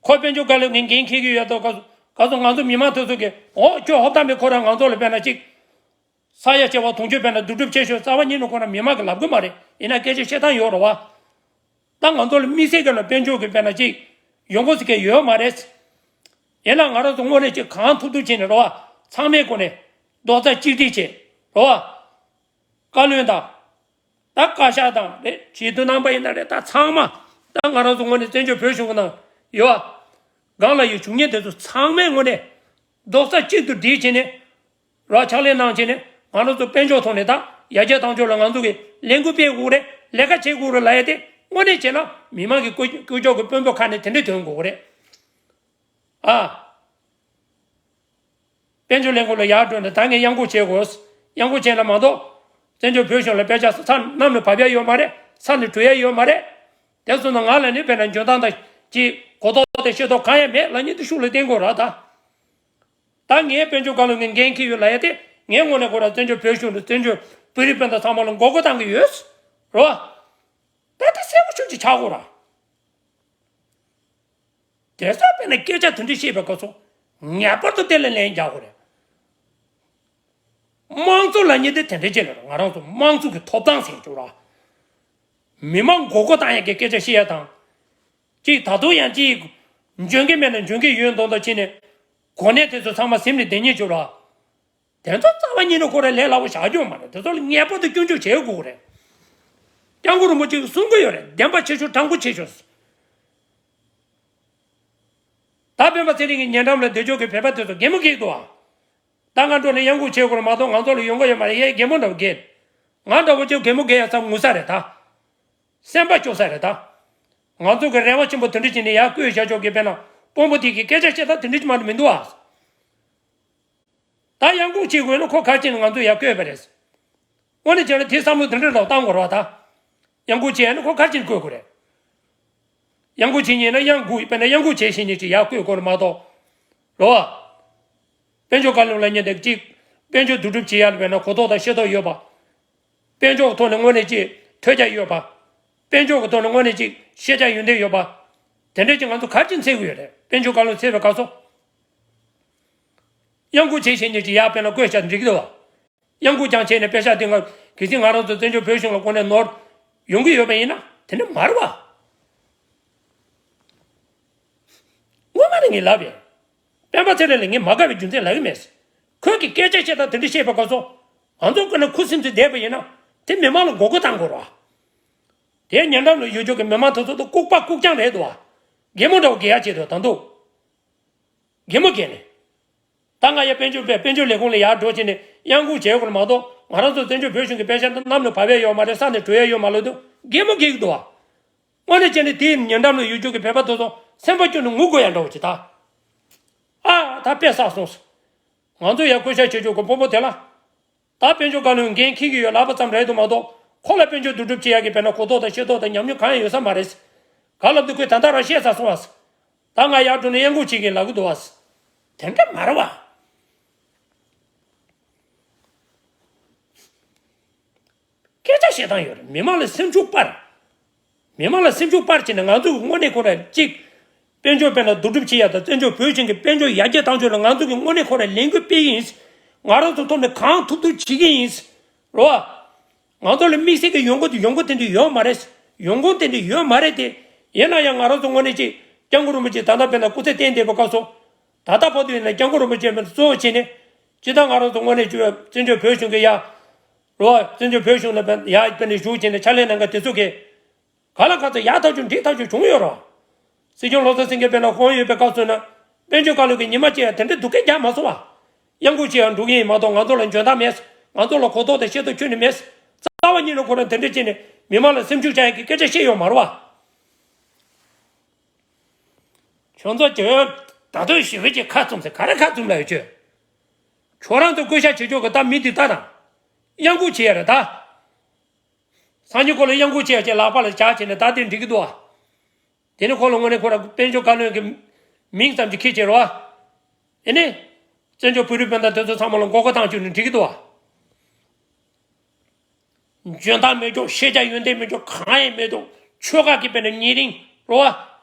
ཁོ་དཔལ་འབྱོར་བཀའ་བློན་གྱི་འགན་འཁྱེར་གྱི་ཡོད་དོ། ག་ཚོད་ག་ཚོད་ང་ཚོ་མི་མང་དེ་ཚོ་གིས་འོ་ཁྱོད་ཧོབ་ཏ་མེད་ཁོ་རང་ང་ཚོ་ལ་དཔེར་ན་ཅིག་ས་ཡ་བྱེ་བ་དུང་ཕྱུར་དཔེར་ན་བསྡུ་སྒྲུབ་བྱེད་ཤོག་རྩ་བ་ཉིད་ནས་ཁོ་རང་མི་མང་གིས་ལབ་གི་མ་རེད། ཡིན་ན་སྐད་ཆ་བཤད་སྟངས་ཡོད་རེད་བ། ད་ང་ཚོ་ལ་དམིགས་བསལ་གྱི་ལ་དཔལ་འབྱོར་གྱི་དཔེར་ན་ཅིག་ཡོང་སྒོ་ཟེར་མཁན་ཡོད་མ་རེད། ཡིན་ན་ང་རང་ཚོ་དངོས་གནས་ཅིག་གང་ཐུབ་ཐུབ་བྱས་ནས་རེད་བ། ཚང་མའི་སྒོ་ནས་རྡོག་རྩ་གཅིག་སྒྲིལ་བྱས་རེད་བ། བཀའ་བློན་དང་། ད་བཀའ་ཤག་དང་རེད། སྤྱི་འཐུས་རྣམ་པ་ཡིན་ན་རེད། ད་ཚང་མ་ད་ང་རང་ཚོ་དངོས་གནས་བཙན་བྱོལ་བོད་གཞུང་གི་ནང་ཡོད་བ། སྒང་ལ་ཡོད་བྱུང་མཁན་དེ་ཚོ་ཚང་མས་དངོས་གནས་རྡོག་རྩ་གཅིག་ཏུ་སྒྲིལ་བྱས་ནས་རོགས་ཕྱག་ལས་གནང་བྱས་ནས་ང་རང་ཚོ་དཔལ་འབྱོར་ཐོག་ནས་ད་ཡར་རྒྱས་བཏང་ཕྱོགས་ལ་ང་ཚོ་གི་ལས་འགུལ་སྤེལ་དགོས་རེད། ལས་ཀ་བྱེད་དགོས་རེད་ལབ་ཡ་དེ་དངོས་གནས་བྱས་ན་མི་མང་གི་སྐུ་སྐུ་ཕྱོགས་ཀྱི་དཔོན་པོ་ཁ་ནས་དེ་འདྲས་ཐོན་དགོས་རེད། ཨ། དཔལ་འབྱོར་ལས་ཁུངས་ལ་ཡར་འགྲོ་ནས་ད་ངས་གཡང་འགུག་བྱེད་དགོས། གཡང་འགུག་བྱས་ན་མ་གཏོགས། བཙན་བྱོལ་བོད་གཞུང་ལ་དཔེ་ཆ་ས་གནམ་ནས་བབས་ཡ་ཡོད་མ་རེད། ས་ནས་བྲོས་ཡ་ཡོད་མ་རེད། དེ་སོང་ན་ང་ལ་ནི་དཔེར་ན་འཇོན་ཐང་དང་གི་གོ་རྟོགས་དང་ཤེས་རྟོགས་གང་ཡང་མེད་ལབ་མཁན་དེ་ཤུགས་ལ་བསྟན་དགོས་ར་ད། ད་ངས་དཔལ་འབྱོར་བཀའ་བློན་གྱི་འགན་འཁྱེར་ཡོད་ལབ་ཡ་དེ་ངའི་ངོས་ནས་ཁོ་ར་བཙན་བྱོལ་བོད་གཞུང་དང་བཙན་བྱོལ་བོད་རིགས་སྤུན་ཟླ་ཚང་མ་ལ་མགོ་སྐོར་བཏང་གི་ཡོད། རེད་བ། ད་ལྟ་གསལ་པོ་ཤུགས་ཀྱིས་ཆགས་དགོས་ར། དེ་ཚོ་དཔེར་ན་སྐད་ཆ་དེ་འདྲ་བཤད་པའི་སྐབས་སུ་ ངེས་པར་དུ་དེ་ལ་ལན་རྒྱག་དགོས་རེད། དམངས་གཙོ་ལབ་མཁན་དེ་དེ་འདྲ་ཅིག་ལ་རེད། ང་རང་ཚོ་དམངས་གཙོ་གི་ཐོབ་ཐང་ཟེར་རྒྱུ་ར། མི་མང་མགོ་སྐོར་བཏང་ཡག་གི་སྐད་ཆ་བཤད་ཡག་དང་། གཅིག་ད་དུང་ཡང་གཅིག་འཇོན་གི་མེད་ན་འཇོན་གི་ཡོད་མདོག་མདོག་བྱས་ནས་གོ་གནས་དེ་ཚོ་ཚང་མ་ཟིན་ནས་བསྡད་མཁན་ཅིག་ར། དེ་ཚོ་རྩ་བ་ཉིད་ནས་ཁོ་རང་ལས་སླ་པོ་བཞག་རྒྱུ་མ་རེད། དེ་ཚོ་ལ་ངེས་པར་དུ་སྐྱོན་བརྗོད་བྱེད་དགོས་རེད། སྐྱབས་མགོན་རིན་པོ་ཆེས་གསུང་གི་ཡོད་རེད། བདེན་པ་ཆེ་ཤོས་དྲང་པོ་ཆེ་ཤོས། ད་སྤེན་པ་ཚེ་རིང་གི་ཉེ་འགྲམ་ལ་སྡོད་ཆོག་གི་བོད་པ་དེ་ཚོ་གད་མོ་བགད་འདུག་ཨ། ད་ང་འགྲོ་ནས་གཡང་འགུག་བྱེད་དགོས་རེད་མ་གཏོགས་ང་ཚོ་ལ་ཡོང་གི་ཡོད་མ་རེད། ཡ་གད་མོ་འདྲ་བོ་བགད། ང་འདྲ་བོ་ཅིག་གད་མོ་བགད་ཡ་ཚ་ངུ་ས་རེད་ད། སེམས་པ་སྐྱོ་ས་རེད་ད། ང་ཚོ་གི་རེ་བ་ཆེན་པོ་དེ་འདྲ་བྱས་ནས་ཡར་བསྐོས་བཞག་ཆོག་གི་དཔེར་ན་དཔོན་པོ་དེ་གི་སྐད་ཆ་བཤད་སྟངས་དེ་འདྲ་ཅིག་མ་གཏོགས་མི་འདུག་ཨ། ད་གཡང་འགུག་བྱེད་དགོས་ན་ཁོ་ག་རེ་བྱས་ནས་ང་ཚོ་ཡར་བསྐོས་པ་རེད། དངོས་གནས་བྱས་ན་དེ་བསམ་བློ་དེ་འདྲ་འདྲ་བཏང་དགོས་རེད་བ་ད། གཡང་འགུག་བྱས་ན་ཁོ་ག་རེ་བྱས་ནས་བསྐོས་དགོས་རེད། གཡང་འགུག་བྱེད་ཉེན་ན་གཡང་འགུག་དཔེར་ན་གཡང་འགུག་བྱེད་ཤེས་ཉེན་ཅིག་ཡར་བསྐོས་དགོས་རེད་མ་གཏོགས། རེད་བ། དཔལ་འབྱོར་བཀའ་བློན་ལབ་མཁན་དེ་གཅིག་དཔལ་འབྱོར་བསྡུ་སྒྲུབ་བྱེད་ཡག་ལ་དཔེར་ན་གོ་རྟོགས་དང་ཤེས་རྟོགས་ཡོད་པ། དཔལ་འབྱོར་གྱི་ཐོག་ནས་དངོས་གནས་ཅིག་ཐོས་རྒྱ་ཡོད་པ། དཔལ་འབྱོར་གྱི་ཐོག་ནས་དངོས་གནས་ཅིག་ཤེས་བྱ་ཡོན་ཏན་ཡོད་པ། དེ་འདྲས་ཀྱི་ང་ཚོ་ག་རེ་བྱས་ནས་འཚོལ་གྱི་ཡོད་རེད། དཔལ་འབྱོར་བཀའ་བློན་འཚོལ་བའི་སྐབས་སུ། གཡང་འགུག་བྱེད་ཤེས་ཉེན་ཅིག་ཡར་དཔེར་ན་བསྐོས་བཞག་འགྲིག་གི་འདུག་བ། གཡང་འགུག་ཀྱང་བྱས་ནས་དཔེ་ཆ་དེ་ང་གལ་སྲིད་ང་རང་ཚོ་བཙན་བྱོལ་བོད་གཞུང་ལ་དངོས་གནས་ནོར་ཡོང་གི་ཡོད་པ་ཡིན་ན་དེ་འདྲ་མ་རེད་བ། ངོ་མ་ནས་ངས་ལབ་ཡིན། སྤེན་པ་ཚེ་རིང་ལ་ངས་མ་དགའ་བའི་རྒྱུ་མཚན་ལབ་ཀྱི་མེད། ཁོས་ཀྱི་སྐད་ཆ་བཤད་སྟངས་དེ་འདྲ་བཤད་པའི་སྐབས་སུ། ང་ཚོ་ཀུན་ནས་ཁུ་སིམ་སིམ་བསྡད་པ་ཡིན་ན། དེ་མི་མང་ལ་མགོ་སྐོར་བཏང་དགོས་རེད་བ། དེ་ཉེ་འགྲམ་ལ་ཡོད་ཆོག་གི་མི་མང་དེ་ཚོ་ལ་ལྐུགས་པ་ལྐུགས་རྐྱང་རེད་འདུག་བ། གད་མོ་འདྲ་བོ་བགད་ཡག་བྱས་འདུག་ད་འདུག་གད་མོ་བགད་ནས། ད་ང་ཡ་དཔལ་འབྱོར་པས་དཔལ་འབྱོར་ལས་ཁུངས་ལ་ཡར་འགྲོ་བྱས་ནས་གཡང་འགུག་བྱེད་དགོས་མ་གཏོགས་ང་རང་ཚོ་བཙན་བྱོལ་བོད་གཞུང་གི་པེ་ཤ་འདི་གནམ་ལ་བབས་ཡ་ཡོད་མ་རེད། ས་ནས་བྲོས་ཡ་ཡོད་མ་རེད་འདུག་གད་མོ་བགད་ཀྱི་འདུག་བ། དངོས་གནས་བྱས་ནས་དེའི་ཉེ་འགྲམ་ལ་ཡོད་རྒྱུ་གི་བོད་པ་དེ་ཚོ་སེམས་པ་སྐྱོ་ནས་ངུ་དགོས་ཡ་འདྲ་བོ་ཅིག་ད། ཨ་ད་དཔེ་བསགས་སོང་། ང་ཚོ་ཡ་བསྐོ་བཞག་བྱེད་ཆོག་གི་དཔོན་པོ་དེ་ལ། ད་དཔལ་འབྱོར་བཀའ་བློན་འགན་འཁྱེར་གྱི་ཡོད་ལབ་པ་ཙམ་རེད་འདུག་མ་གཏོགས་ཁོ་ལ་དཔལ་འབྱོར་བསྡུ་སྒྲུབ་བྱེད་ཡག་གི་དཔེར་ན་གོ་རྟོགས་དང་ཤེས་རྟོགས་དང་ཉམས་མྱོང་གང་ཡང་ཡོད་ས་མ་རེད། ག་ལབ་དུས་ཁོས་ད་ལྟ་རང་བཤད་ཚར་སོང་བ། ད་ང་ཡར་འགྲོ་ནས་གཡང་འགུག་བྱེད་ཀྱིན་ལབ་གི་འདུག་བ། དེ་འདྲ་མ་རེད་བ། སྐད་ཆ་བཤད་སྟངས་ཡོད་རེད། མི་མང་ལ་སེམས་ཤུགས་སྤར། མི་མང་ལ་སེམས་ཤུགས་སྤར་བྱས་ནས་ང་ཚོ་གི་དངོས་གནས་ཁོ་རང་གཅིག་དཔལ་འབྱོར་དཔེར་ན་བསྡུ་སྒྲུབ་བྱེད་ཡག་དང་བཙན་བྱོལ་བོད་གཞུང་གི་དཔལ་འབྱོར་ཡར་རྒྱས་བཏང་ཕྱོགས་ལ་ང་ཚོ་གི་དངོས་གནས་ཁོ་རང་ལས་འགུལ་སྤེལ་གྱི་ཡིན། ང་རང་ཚོ་ཐོག་ནས་གང་ཐུབ་ཐུབ་བྱེད་ཀྱི་ཡིན། རེད་བ། ང་ཚོ་ལ་དམིགས་བསལ་གྱི་ཡོང་སྒོ་དེ་ཡོང་སྒོ་དེ་འདྲ་ཡོད་མ་རེད། ཡོང་སྒོ་དེ་འདྲ་ཡོད་མ་རེད་དེ། ཡིན་ན་ཡང་ང་རང་ཚོ་དངོས་གནས་ཅིག་སྐྱབས་མགོན་རིན་པོ་ཆེ་ད་ལྟ་དཔེར་ན་སྐུ་ཚེ་བརྟན་བསྡད་པའི་སྐབས་སུ། ད་ལྟ་བར་དུ་ཡིན་ན་སྐྱབས་མགོན་རིན་པོ་ཆེ་དཔེར་ན་གཙོ་བོ་བྱས་ནས། སྤྱིར་བཏང་ང་རང་ཚོ་དངོས་གནས་ཅིག་བཙན་བྱོལ་བོད་གཞུང་གི་ཡ། རེད་བ། བཙན་བྱོལ་བོད་གཞུང་ལ་དཔེར་ཡ་དཔེར་ན་བཞུགས་བྱས་ནས་ཕྱག་ལས་གནང་མཁན་དེ་ཚོ་གིས། ག་ལ་ག་ཚོད་ཡག་ཐག་ཆོད་འགྲིག་ཐག་ཆོད་བྱུང་ཡོད་རེད་བ། སྲིད་སྐྱོང་བློ་བཟང་སེང་གེ་དཔེར་ན་དབང་ཡོད་པའི་སྐབས་སུ་ན། དཔལ་འབྱོར་བཀའ་བློན་གྱི་ཉི་མ་གཅིག་ཡང་དེ་འདྲའི་སྡུག་སྐད་རྒྱག་མ་སོང་བ། གཡང་འགུག་བྱེད་ཡང་འགྲོ་གི་ཡིན་མ་གཏོགས་ང་ཚོ་ལ་འཇོན་ཐང་མེད། ང་ཚོ་ལ་གོ་རྟོགས་དང་ཤེས་རྟོགས་ཁྱོན་ནས་མེད། རྩ་བ་ཉིད་ནས་ཁོ་རང་དེ་འདྲ་བྱས་ནས་མི་མང་ལ་སེམས་ཤུགས་བཅག་ཡག་གི་སྐད་ཆ་བཤད་ཡོད་མ་རེད་བ། ཁྱོད་ཚོ་ཇོ་ཡོན་ད་དུང་ཞི་བའི་ཀྱི་ཁ་བཙུམ་ཟེར་ག་རེ་ཁ་བཙུམ་ལ་ཡོད་ཁྱོད། ཁྱོད་རང་ཚོ་བསྐོ་བཞག་བྱེད་ཆོག་གི་ད་མི་འདི་ལྟ་དང་། གཡང་འགུག་བྱེད་ཡ་རེད་ད། སང་ཉིན་ཁོ་ལ་གཡང་འགུག་བྱེད་ཡ་ཅེས་ལག་པ་ལ་བཞག་བྱས་ནས་ད་དེ་འགྲིག་གི་འདུག་ཨ། དེ་ནི་ཁོ་ལ་དངོས་གནས་ཁོ་ར་དཔལ་འབྱོར་བཀའ་བློན་གྱི་མིང་ཙམ་གྱིས་ཁྱེར་བྱེད་རོགས་ཨ། ཨེ་ནི། བཙན་བྱོལ་བོད་རིགས་སྤུན་ཟླ་དེ་ཚོ་ཚང་མ་ལ་མགོ་སྐོར་བཏང་བཅུག་ནས་འགྲིག་གི་འདུག་ཨ། འཇོན་ཐང་མེད་ཀྱང་ཤེས་བྱ་ཡོན་ཏན་མེད་ཀྱང་གང་ཡང་མེད་དོ། ཆོལ་ཁ་གི་དཔེར་ན་ཉེ་རིང་རོ་བ།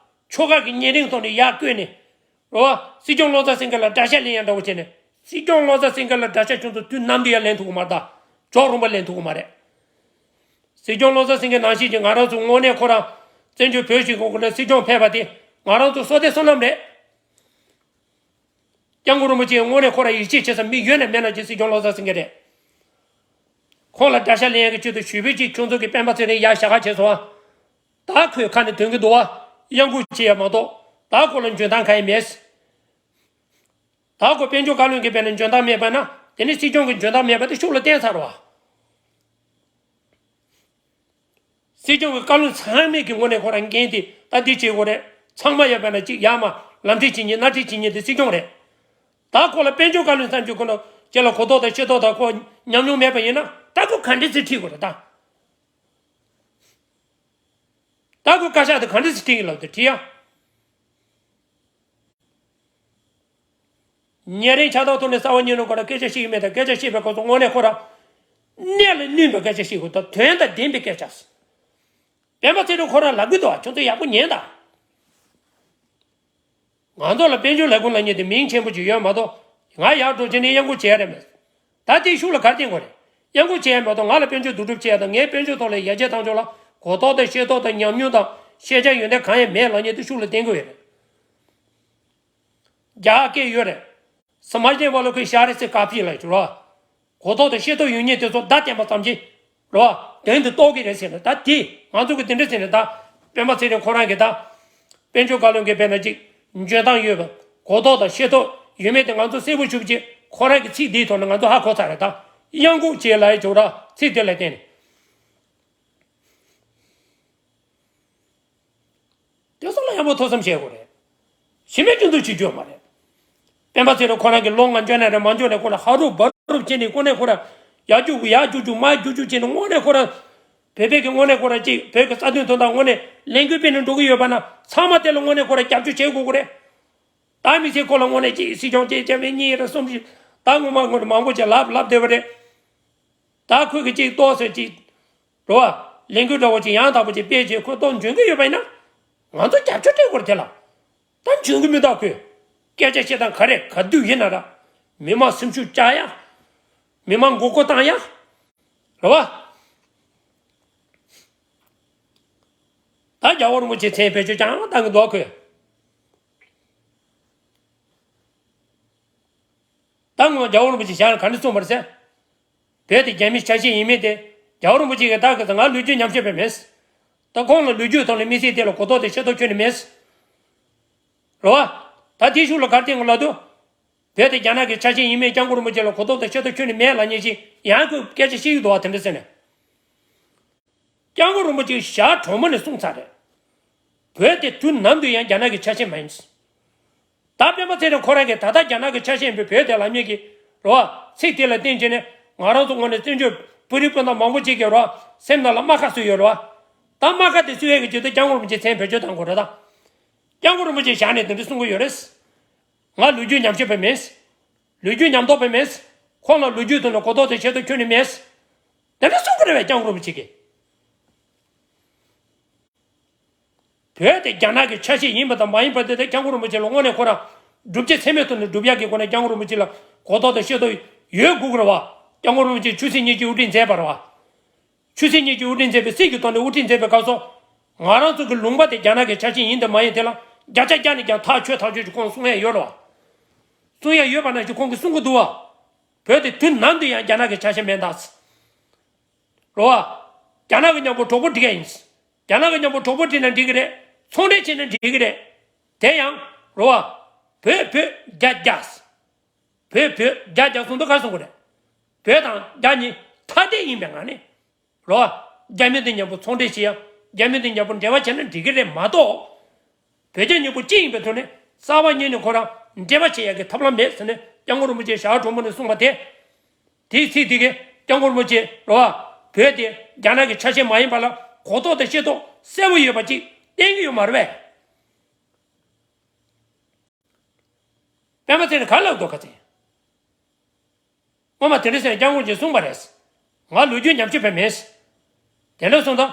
ཆོལ་ཁ་གི་ཉེ་རིང་ཐོག་ནས་ཡར་བསྐོས་ནས། རོ་བ། སྲིད་སྐྱོང་བློ་བཟང་སེང་གེ་ལ་དགྲ་ཤ་ལེན་ཡ་འདྲ་བོ་བྱས་ནས། སྲིད་སྐྱོང་བློ་བཟང་སེང་གེ་ལ་དགྲ་ཤ་ཁྱོད་ཚོ་དུས་ནམ་དུ་ཡང་ལེན་ཐུབ་ཀྱི་མ་རེད་ད། ཅོག་རོང་པ་ལེན་ཐུབ་ཀྱི་མ་རེད། སྲིད་སྐྱོང་བློ་བཟང་སེང་གེ་ནང་བཞིན་གྱི་ང་རང་ཚོ་དངོས་གནས་ཁོ་རང་བཙན་བྱོལ་བོད་གཞུང་གི་སྲིད་སྐྱོང་ཕེབས་པ་དེ་ང་རང་ཚོ་བསོད་བདེ་བསོད་ནམས་རེད། སྐྱབས་མགོན་རིན་པོ་ཆེ་དངོས་གནས་ཁོ་རང་ཡིད་ཆེས་བྱེད་ས་མི་ཡོད་ནས་མེད་ན་ཅིག་སྲིད་སྐྱོང་བློ་བཟང་སེང་གེ་རེད། ཁོང་ལ་དགྲ་ཤ་ལེན་ཡག་གི་ཆེད་དུ་ཞུ་བོད་ཀྱི་ཁྱོད་ཚོ་གི་སྤེན་པ་ཚེ་རིང་ཡར་ཞག་ཁ་བྱས་སོང་ཨ། ད་ཁོས་ཁ་ནས་འདོན་གི་འདུག་བ། གཡང་འགུག་བྱེད་ཡ་མ་གཏོགས་ད་ཁོ་ལ་འཇོན་ཐང་གང་ཡང་མེད། ད་ཁོ་དཔལ་འབྱོར་བཀའ་བློན་གྱི་དཔེར་ན་འཇོན་ཐང་མེད་པ་ན་དེ་ནི་སྲིད་སྐྱོང་གི་འཇོན་ཐང་མེད་པ་དེ་ཤུགས་ལ་བསྟན་ཚར་བ། སྲིད་སྐྱོང་གི་བཀའ་བློན་ཚང་མས་ཀྱི་ངོ་ནས་ཁོ་རང་འགན་དེ་ད་འདི་བྱེད་དགོས་རེད། ཚང་མ་ཡོད་པ་ན་གཅིག་ཡར་མར་ལམ་ཁྲིད་བྱེད་མཁན་སྣ་ཁྲིད་བྱེད་མཁན་དེ་སྲིད་སྐྱོང་རེད། ད་ཁོ་ལ་དཔལ་འབྱོར་བཀའ་བློན་ཚང་གཅིག་ཁོ་ན་ཁྱེད་ལ་གོ་རྟོགས་དང་ཤེས་རྟོགས་དང་ཁོ་ཉམས་མྱོང་མེད་པ་ཡིན་ན་ད་ཁོ་ག་འདྲས་ཟེར་ཁྲིད་དགོས་རེད་ད། ད་ཁོ་བཀའ་ཤག་དེ་ག་འདྲས་ཟེར་ཁྲིད་ཡིན་ལབ་དེ་ཁྲིད་ཡ། ཉེ་རིང་ཆགས་སྡང་ཐོག་ནས་རྩ་བ་ཉིད་ནས་ཁོ་རང་སྐད་ཆ་བཤད་ཀྱི་མེད་དང་སྐད་ཆ་བཤད་པའི་སྐབས་སུ་དངོས་གནས་ཁོ་རང་གནད་ལ་བསྣུན་པའི་སྐད་ཆ་བཤད་དགོས་དང་དོན་དང་ལྡན་པའི་སྐད་ཆ། སྤེན་པ་ཚེ་རིང་ཁོ་རང་ལབ་ཀྱི་འདུག་བ། ཁྱོད་ཚོ་ཡག་པོ་ཉན་དང་། ང་ཚོ་ལ་དཔལ་འབྱོར་ལས་ཁུངས་ལབ་མཁན་དེ་མིང་ཆེན་པོ་ཅིག་ཡོད་མ་གཏོགས། ང་ཡར་འགྲོ་བྱས་ནས་གཡང་འགུག་བྱེད་ཡ་རེད་མེད། ད་དེའི་ཤུགས་ལ་ག་རེ་བརྟེན་དགོས་རེད། གཡང་འགུག་བྱེད་ཡ་མ་གཏོགས། ང་ལ་དཔལ་འབྱོར་བསྡུ་སྒྲུབ་བྱེད་ཡ་དང་། ངས་དཔལ་འབྱོར་ཐོག་ལ་ཡར་རྒྱས་བཏང་ཕྱོགས་ལ་གོ་རྟོགས་དང་ཤེས་རྟོགས་དང་ཉམས་མྱོང་དང་ཤེས་བྱ་ཡོན་ཏན་གང་ཡང་མེད་ལབ་མཁན་དེ་ཤུགས་ལ་བརྟེན་དགོས་ཡོད་རེད། རྒྱ་སྐད་ཡོད་རེད། समझने वालों को इशारे से काफी ལབ་ཡོད་རེད་བ། གོ་རྟོགས་དང་ཤེས་རྟོགས་ཡོད་མཁན་དེ་ཚོ་བརྡ་བསྟན་པ་ཙམ་གྱིས་རེད་བ། དོན་དེ་རྟོགས་ཀྱི་རེད་ཟེར་ནས། ད་དེ་ང་ཚོ་གི་དེ་འདྲ་ཟེར་ནས། ད་སྤེན་པ་ཚེ་རིང་ཁོ་རང་གིས་ད་དཔལ་འབྱོར་བཀའ་བློན་གྱི་དཔེར་ན་ཅིག་འཇོན་ཐང་ཡོད་པ། གོ་རྟོགས་དང་ཤེས་རྟོགས་ཡོད་མེད་དེ་ང་ཚོ་གསལ་པོ་ཞུ་གི་ཅིག་ཁོ་རང་གི་ཚིག་འདིའི་ཐོག་ནས་ང་ཚོ་ཧ་གོ་ཚར་རེད། ད་གཡང་འགུག་བྱེད་ལབ་ཡ་ཅིག་རེད་བ། ཚིག་དེ་ལ་བརྟེན་ནས། དེ་ཚོ་ལ་ཡག་པོ་ཐུགས་བསམ་བཞེས་དགོས་རེད། གཞི་མེད་སྐྱོན་འཛུགས་བྱེད་རྒྱུ་ཡོད་མ་རེད། སྤེན་པ་ཚེ་རིང་ཁོ་རང་གིས་ལོ་ལྔ་འཇོན་ནའི་རེད། མ་འཇོན་ནའི་རེད། ཁོ་རང་ཧ་རུབ་བ་རུབ་བྱས་ནས། དངོས་གནས་ཁོ་རང་ཡར་རྒྱུག་ཡར་རྒྱུག་རྒྱུག་མར་རྒྱུག་རྒྱུག་བྱས་ནས། དངོས་གནས་ཁོ་རང་བོད་པའི་གི་དངོས་གནས་ཁོ་རང་ཅིག་བོད་ཀྱི་རྩ་དོན་དོན་དག་དངོས་གནས་ལས་འགུལ་སྤེལ་ནས་འགྲོ་གི་ཡོད་པ་ན། ཚང་མ་དེ་ལ་དངོས་གནས་ཁོ་རང་རྒྱབ་སྐྱོར་བྱེད་དགོས་ཀྱི་རེད། ད་མི་ཚེ་ཁོ་ལ་དངོས་གནས་ཅིག་སྲིད་སྐྱོང་ཅིག་བྱས་པའི་གཉིས་རེད་གསུམ་ཞིག་ད་ངོ་མ་དངོས་གནས་མང་པོ་ཅིག་ལབ་ལབ་བསྡད་པ་རེད། ད་ཁོས་གི་ཅིག་ཏོག་ཙམ་ཅིག་རེད་བ། ལས་འགུལ་འདྲ་བོ་ཅིག་ཡང་དག་པོ་ཅིག་སྤེལ་བྱས་ཁོས་ཏོག་འཇོན་གི་ཡོད་པ་ཡིན་ན། ང་ཚོ་རྒྱབ་སྐྱོར་སྤྲད་དགོས་རེད་དེ་ལ། ད་འཇོན་གི་མི་འདུག་ཁོས། སྐད་ཆ་བཤད་སྟངས་ག་རེ་ག་དུས་ཡིན་ན་ར། མི་མང་སེམས་ཤུགས་བཅག་ཡ། མི་མང་མགོ་སྐོར་བཏང་ཡ། རེད་བ། ད་རྒྱལ་བ་རིན་པོ་ཆེའི་མཚན་བེད་སྤྱོད་རྐྱང་བཏང་གི་འདུག་ཁོས། ད་ངོ་རྒྱལ་བ་རིན་པོ་ཆེ་ཞལ་ནས་ག་འདྲ་གསུངས་པ་རེད་ཟེར། བོད་དེ་རྒྱ་མིའི་ཆ་ཤས་ཡིན་མིན་དེ། རྒྱལ་བ་རིན་པོ་ཆེ་གིས་ད་གི་ང་ལོ་རྒྱུས་ཉམས་ཞིབ་པ་མེད། ད་ཁོང་ལ་ལོ་རྒྱུས་ཐོག་ལ་དམིགས་བསལ་དེ་ལ་གོ་རྟོགས་དང་ཤེས་རྟོགས་ཁྱོན་ནས་མེད། རེད་བ། ད་དེའི་ཤུགས་ལ་ག་རེ་བརྟེན་དགོས་ལབ་དུས། བོད་དེ་རྒྱ་ནག་གི་ཆ་ཤས་ཡིན་མིན་སྐྱབས་མགོན་རིན་པོ་ཆེ་ལ་གོ་རྟོགས་དང་ཤེས་རྟོགས་ཁྱོན་ནས་མེད་ལབ་མཁན་ཞིག་ཡང་ཁོས་སྐད་ཆ་བཤད་ཀྱི་འདུག་བ། དེ་འདྲ་ཟེར་ནས། སྐྱབས་མགོན་རིན་པོ་ཆེས་ཞལ་དྲོན་མོ་ནས་གསུངས་ཚར་རེད། བོད་དེ་དུས་ནམ་དུ་ཡང་རྒྱ་ནག་གི་ཆ་ཤས་མ་ཡིན། ད་སྤེན་པ་ཚེ་རིང་ཁོ་རང་གིས་ད་ལྟ་རྒྱ་ནག་གི་ཆ་ཤས་ཡིན་པའི་བོད་དེ་ལབ་མཁན་གྱི་རེད་བ། ཚིག་དེ་ལ་བརྟེན་བྱས་ནས་ང་རང་ཚོ་ངོས་ནས་བཙན་བྱོལ་བོད་རིགས་སྤུན་ཟླ་མང་པོ་ཅིག་གི་རེད་བ། སེམས་ནང་ལ་རྨ་ཁ་བཟོས་ཡོད་རེད་བ། ད་རྨ་ཁ་དེ་བཟོ་ཡས་ཀྱི་ཆེད་དུ་སྐྱབས་མགོན་རིན་པོ་ཆེ་མཚན་བེད་སྤྱོད་བཏང་དགོས་རེད་ད། སྐྱབས་མགོན་རིན་པོ་ཆེ་ཞལ་ནས་དེ་འདྲ་གསུང་གི་ཡོད་རེད། ང་ལོ་རྒྱུས་ཉམས་ཞིབ་པ་མིན། ལོ་རྒྱུས་ཉམས་རྟོགས་པ་མིན། ཁོང་ལ་ལོ་རྒྱུས་ཐོག་ནས་གོ་རྟོགས་དང་ཤེས་རྟོགས་ཁྱོན་ནས་མེད། དེ་འདྲ་གསུང་གི་རེད་པས་སྐྱབས་མགོན་རིན་པོ་ཆེ་གིས། བོད་དེ་རྒྱ་ནག་གི་ཆ་ཤས་ཡིན་པ་དང་མ་ཡིན་པ་དེ་དེ་སྐྱབས་མགོན་རིན་པོ་ཆེ་ལ་དངོས་གནས་ཁོ་རང་སྒྲུབ་བྱེད་ཚད་མའི་ཐོག་ནས་སྒྲུབ་ཡག་གི་སྒོ་ནས་སྐྱབས་མགོན་རིན་པོ་ཆེ་ལ་གོ་རྟོགས་དང་ཤེས་རྟོགས་ཡོད་དགོས་ཀྱི་རེད་བ། སྐྱབས་མགོན་རིན་པོ་ཆེས་ཆོས་སྲིད་གཉིས་ཀྱི་དབུ་ཁྲིད་མཛད་པ་རེད་བ། ཆོས་སྲིད་གཉིས་ཀྱི་དབུ་ཁྲིད་མཛད་པའི་སྲིད་ཀྱི་ཐོག་ནས་དབུ་ཁྲིད་མཛད་པའི་སྐབས་སུ། ང་རང་ཚོ་གི་ལུང་པ་དེ་རྒྱ་ནག་གི་ཆ་ཤས་ཡིན་དང་མ་ཡིན་དེ་ལ་བརྒྱ་ཆ་བརྒྱ་ནས་ཀྱང་ཐག་ཆོད་ཐག་ཆོད་ཅིག་ཁོང་གསུང་ཡ་ཡོད་རེད་བ། གསུང་ཡ་ཡོད་པ་ནང་བཞིན་ཁོང་གིས་གསུང་གི་འདུག་བ། བོད་དེ་དུས་ནམ་དུ་ཡང་རྒྱ་ནག་གི་ཆ་ཤས་མིན་ད། རེད་བ། རྒྱ་ནག་གི་མཉམ་པོ་གྲོགས་པོ་སྒྲིག་ཡ་ཡིན། རྒྱ་ནག་གི་མཉམ་པོ་གྲོགས་པོ་སྒྲིག་ན་འགྲིག་གི་རེད། ཚོང་འབྲེལ་བྱས་ན་འགྲིག་གི་རེད། དེ་ཡང་རེད་བ། བོད་བོད་རྒྱ་རྒྱ། བོད་བོད་རྒྱ་རྒྱ་གསུང་དུས་ག་རེ་གསུང་གི་རེད། བོད་དང་རྒྱ་གཉིས་ཐ་དད་ཡིན་པའི་ངང་ནས། རེད་བ། རྒྱ་མི་དང་མཉམ་པོ་ཚོང་འབྲེལ་བྱེད་ཡ། རྒྱ་མི་དང་མཉམ་པོ་འབྲེལ་བ་བྱས་ན་འགྲིག་གི་རེད་མ་གཏོགས། བོད་རྒྱ་གཉིས་པོ་གཅིག་ཡིན་པའི་ཐོག་ནས་རྩ་བ་ཉིད་ནས་ཁོ་རང་འབྲེལ་བ་བྱེད་ཡག་གི་ཐབས་ལམ་མེད་ཟེར་ནས་སྐྱབས་མགོན་རིན་པོ་ཆེས་ཞལ་དྲོན་མོ་ནས་གསུངས་པ་དེ། དེའི་ཚིག་དེ་གིས་སྐྱབས་མགོན་རིན་པོ་ཆེ་རེད་བ། བོད་དེ་རྒྱ་ནག་གི་ཆ་ཤས་མ་ཡིན་པ་ལ་གོ་རྟོགས་དང་ཤེས་རྟོགས་གསལ་པོ་ཡོད་པ་ཅིག་བསྟན་གྱི་ཡོད་མ་རེད་པས། སྤེན་པ་ཚེ་རིང་ག་ལབ་འདུག་ག་ཚེ། སྔོན་མ་དེ་འདྲ་ཟེར་སྐྱབས་མགོན་གྱིས་གསུངས་པ་རེད། ང་ལོ་རྒྱུས་ཉམས་ཞིབ་པ་མིན། དེ་འདྲ་གསུངས་དང་།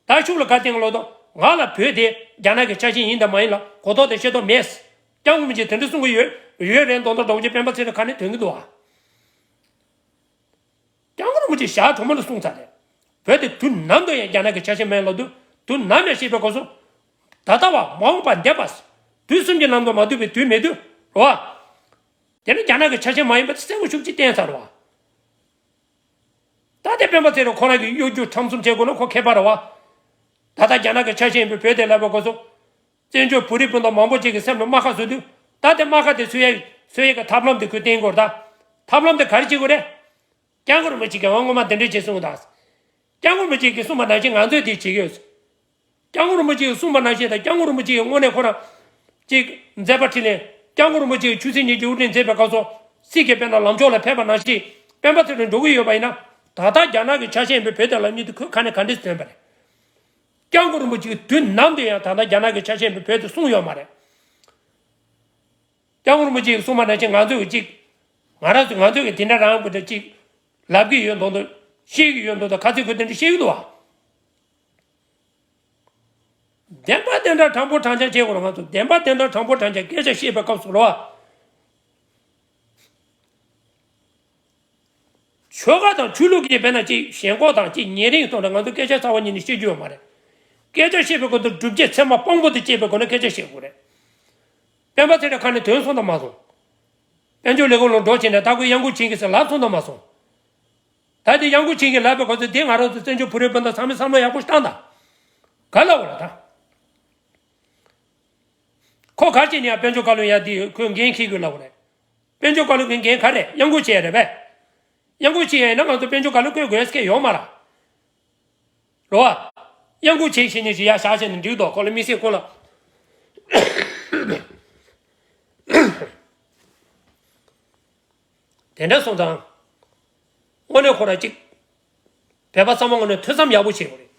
ད་ཤུགས་ལ་ག་བསྟན་ལོ་དང་། ང་ལ་བོད་དེ་རྒྱ་ནག་གི་ཆ་ཤས་ཡིན་དང་མ་ཡིན་ལ་གོ་རྟོགས་དང་ཤེས་རྟོགས་མེད། སྐྱབས་མགོན་གྱིས་དེ་འདྲ་གསུང་གི་ཡོད་ཡོད་རེད་མདོག་མདོག་འདྲ་བོ་ཅིག་སྤེན་པ་ཚེ་རིང་ཁ་ནས་ཐོན་གྱི་འདུག་བ། སྐྱབས་མགོན་རིན་པོ་ཆེས་ཞལ་དྲོན་མོ་ལ་གསུངས་ཚར་རེད། བོད་དེ་དུས་ནམ་དུ་ཡང་རྒྱ་ནག་གི་ཆ་ཤས་མིན་ལབ་དུས། དུས་ནམ་ཡང་ཞེས་པའི་སྐབས་སུ། ད་ལྟ་བ་མ་འོངས་པ་འདས་པ། དུས་གསུམ་གྱི་ནང་དུ་མ་འདུས་པའི་དུས་མེད་དུས་རེད་བ། དེ་ནི་རྒྱ་ནག་གི་ཆ་ཤས་མ་ཡིན་པ་དེ་གསལ་པོ་ཤུགས་ཀྱིས་བསྟན་ཚར་བ། ད་ལྟའི་སྤེན་པ་ཚེ་རིང་ཁོ་རང་གིས་གཡོ་སྒྱུ་ཁྲམ་གསུམ་བྱེད་དགོས་ན་ཁོ་མཁས་པ་རེད་བ། ད་ལྟ་རྒྱ་ནག་གི་ཆ་ཤས་ཡིན་པའི་བོད་དེ་ལབ་པའི་སྐབས་སུ། བཙན་བྱོལ་བོད་རིགས་སྤུན་ཟླ་མང་པོ་ཅིག་གི་སེམས་ལ་རྨ་ཁ་བཟོ་དུས། ད་ལྟའི་རྨ་ཁ་དེ་བཟོ་ཡས་བཟོ་ཡས་ཀྱི་ཐབས་ལམ་དེ་ཁོས་བསྟན་དགོས་རེད་ད། ཐབས་ལམ་དེ་ག་རེ་བྱེད་དགོས་རེད། སྐྱབས་མགོན་རིན་པོ་ཆེ་གིས་འོ་སྔོན་མ་དེ་འདྲ་བྱས་གསུངས་དང་། སྐྱབས་མགོན་རིན་པོ་ཆེ་གིས་གསུངས་པ་ནང་བཞིན་ང་ཚོས་དེ་བྱེད་ཀྱི་ཡོད། སྐྱབས་མགོན་རིན་པོ་ཆེས་གསུངས་པ་ནང་བཞིན་དང་། སྐྱབས་མགོན་རིན་པོ་ཆེས་དངོས་གནས་ཁོ་རང་ཅིག་མཛད་པ་ཁྲིད་ནས། སྐྱབས་མགོན་རིན་པོ་ཆེས་ཆོས་སྲིད་གཉིས་ཀྱི་དབུ་ཁྲིད་མཛད་པའི་སྐབས་སུ། སྲིད་ཀྱི་དཔེར་ན་ལམ་ཕྱོགས་ལ་ཕེབས་པ་ནང་བཞིན་སྤེན་པ་ཚེ་རིང་འགྲོ་གི་ཡོད་པ་ཡིན་ན། ད་ལྟ་རྒྱ་ནག་གི་ཆ་ཤས་ཡིན་པའི་བོད་དེ་ལབ་མཁན་དེ་ཁོས་ཁ་ནས་ག་འདྲས་སྟོན་པ་རེད། སྐྱབས་མགོན་རིན་པོ་ཆེས་དུས་ནམ་དུ་ཡང་ད་ལྟ་རྒྱ་ནག་གི་ཆ་ཤས་ཡིན་པའི་བོད་དེ་གསུངས་ཡོད་མ་རེད། སྐྱབས་མགོན་རིན་པོ་ཆེས་གསུངས་པ་ནང་བཞིན་ང་ཚོས་ཅིག་ང་རང་ཚོ་ང་ཚོས་ཀྱི་དེ་འདྲ་རང་གི་འདྲ་ཅིག་ལབ་ཀྱི་ཡོད་མདོག་མདོག་བཤད་ཀྱི་ཡོད་མདོག་མདོག་ག་ཚོད་ཁོས་དེ་འདྲ་བཤད་ཀྱི་འདུག་བ། བདེན་པ་བདེན་འདྲ་དྲང་པོ་དྲང་བཞག་བྱེད་དགོས་རེད། ང་ཚོ་བདེན་པ་བདེན་འདྲ་དྲང་པོ་དྲང་བཞག་སྐད་ཆ་བཤད་པའི་སྐབས་སུ་རེད་བ། ཆོལ་ཁ་དང་ཆོས་ལུགས་ཀྱི་དཔེར་ན་ཅིག་ཞེན་ཁོག་དང་ཅིག་ཉེ་རིང་སོགས་ལ་ང་ཚོ་སྐད་ཆ་རྩ་བ་ཉིད་ནས་བཤད་རྒྱུ་ཡོད་མ་རེད། སྐད་ཆ་བཤད་པའི་སྐབས་སུ་སྒྲུབ་བྱེད་ཚད་མ་དཔང་པོ་དེ་བྱེད་པའི་སྒོ་ནས་སྐད་ཆ་བཤད་དགོས་རེད། སྤེན་པ་ཚེ་རིང་ཁ་ནས་དོན་སོང་དང་མ་སོང་། དཔལ་འབྱོར་ལས་ཁུངས་ལ་འགྲོ་བྱས་ནས་ད་ཁོས་གཡང་འགུག་བྱེད་ཀྱི་ཟེར་ལབ་སོང་དང་མ་སོང་། ད་དེ་གཡང་འགུག་བྱེད་ཀྱི་ལབ་པའི་སྐབས་སུ་དེ་ང་རང་ཚོ་བཙན་བྱོལ་བོད་རིགས་སྤུན་ཟླ་ཚང་མས་བསམ་བློ་ཡག་པོ་བཏང་དང་། ག་ལ་འོ་ལ་ད། ཁོ་ག་རེ་བྱས་ནས་ཡང་དཔལ་འབྱོར་བཀའ་བློན་ཡར་དེ་ཁོས་འགན་འཁྱེར་དགོས་ལབ་པ་རེད། དཔལ་འབྱོར་བཀའ་བློན་གྱི་འགན་ག་རེ་གཡང་འགུག་བྱས་རེད་པས། གཡང་འགུག་བྱས་ཡིན་ན་ང་ཚོ་དཔལ་འབྱོར་བཀའ་བློན་བསྐོ་དགོས་ཡ་སྐད་ཡོད་མ་རེད། རེད་བ། གཡང་འགུག་བྱས་ཤེས་ནས་ཞིག་ཡར་བཞག་བྱས་ནས་འགྲིག་འདུག་ཁོ་ལ་དམིགས་བསལ་ཁོ་ལ། དེ་འདྲ་སོང་ཙང་། དངོས་གནས་ཁོ་རང་གཅིག་བོད་པ་ཚང་མ་དངོས་གནས་ཐུགས་བསམ་ཡག་པོ་བྱེད་དགོས་རེད།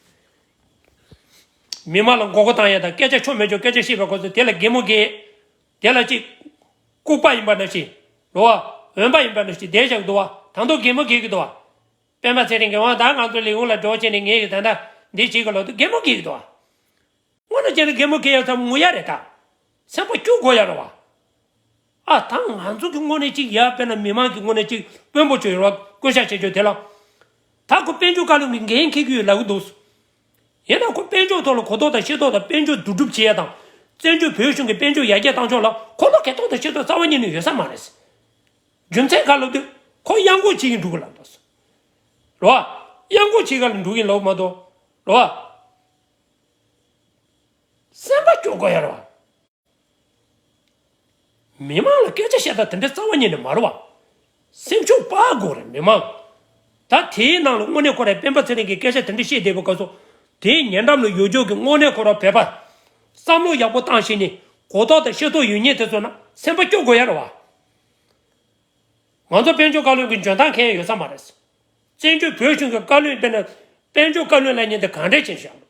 མི་མང་ལ་མགོ་སྐོར་བཏང་ཡ་དང་སྐད་ཆ་ཆོ་མེད་ཆོ་སྐད་ཆ་བཤད་པའི་སྐོར་དུ་དེ་ལ་གད་མོ་བགད། དེ་ལ་གཅིག་ལྐུགས་པ་ཡིན་པ་ནང་བཞིན། རེད་བ། འོན་པ་ཡིན་པ་ནང་བཞིན་བསྡད་བཞག་གི་འདུག་བ། ད་དུང་གད་མོ་བགད་ཀྱི་འདུག་བ། སྤེན་པ་ཚེ་རིང་གིས་འོ་ད་ང་ཚོ་ལས་ཁུངས་ལ་འགྲོ་བྱས་ནས་ངས་ཀྱི་ད་ལྟ་འདི་བྱེད་གི་ལོག་ཏུ་གད་མོ་བགད་ཀྱི་འདུག་བ། དངོས་གནས་བྱས་ན་གད་མོ་བགད་ཡག་ཙམ་ངུ་ཡ་རེད་ད། སེམས་པ་སྐྱོ་དགོས་ཡ་རེད་བ། ཨ་ད་ང་ཚོ་གི་དངོས་གནས་གཅིག་ཡ་དཔེར་ན་མི་མང་གི་དངོས་གནས་གཅིག་དཔོན་པོ་ཆོས་ཡོད་ར་བསྐོ་བཞག་བྱེད་ཆོག་དེ་ལ། ད་ཁོ་དཔལ་འབྱོར་བཀའ་བློན་གྱི་འགན་འཁྱེར་གྱི་ཡོད་ལབ་གི་འདུག་ཡིན་ན་ཁོ་དཔལ་འབྱོར་ཐོག་ལ་གོ་རྟོགས་དང་ཤེས་རྟོགས་དང་དཔལ་འབྱོར་བསྡུ་སྒྲུབ་བྱེད་ཡ་དང་། བཙན་བྱོལ་བོད་གཞུང་གི་དཔལ་འབྱོར་ཡར་རྒྱས་གཏང་ཕྱོགས་ལ་ཁོ་ལ་གོ་རྟོགས་དང་ཤེས་རྟོགས་རྩ་བ་ཉིད་ནས་ཡོད་ས་མ་རེད། རྒྱུ་མཚན་ག་ལབ་དུས་ཁོ་གཡང་འགུག་བྱེད་ཀྱི་འགྲོ་གི་ལབ་འདུག་རེད་བ། གཡང་འགུག་བྱེད་ག་ལ་འགྲོ་གི་ལབ་མ་གཏོགས། རེད་བ། སེམས་པ་སྐྱོ་དགོས་ཡ་རེད་བ། མི་མང་ལ་སྐད་ཆ་བཤད་སྟངས་དེ་འདྲ་རྩ་བ་ཉིད་ནས་མ་རེད་བ། སེམས་ཤུགས་སྤར་དགོས་རེད་མི་མང་། ད་དེའི་ནང་ལ་དངོས་གནས་ཁོ་རང་སྤེན་པ་ཚེ་རིང་གིས་སྐད་ཆ་དེ་འདྲ་བཤད་བསྡད་པའི་སྐབས་སུ། དེའི་ཉེ་འགྲམ་ལ་ཡོད་རྒྱུ་གི་དངོས་གནས་ཁོ་རང་བོད་པ། བསམ་བློ་ཡག་པོ་བཏང་ཤེས་ནས་གོ་རྟོགས་དང་ཤེས་རྟོགས་ཡོད་མཁན་དེ་ཚོ་ན་སེམས་པ་སྐྱོ་དགོས་ཡ་རེད་བ། ང་ཚོ་དཔལ་འབྱོར་བཀའ་བློན་གྱི་འཇོན་ཐང་གང་ཡང་ཡོད་ས་མ་རེད། བཙན་བྱོལ་བོད་གཞུང་གི་བཀའ་བློན་དཔེར་ན། དཔལ་འབྱོར་བཀའ་བློན་ལབ་མཁན་དེ་གང་འདྲས་ཅན་ཞིག་ཡང་།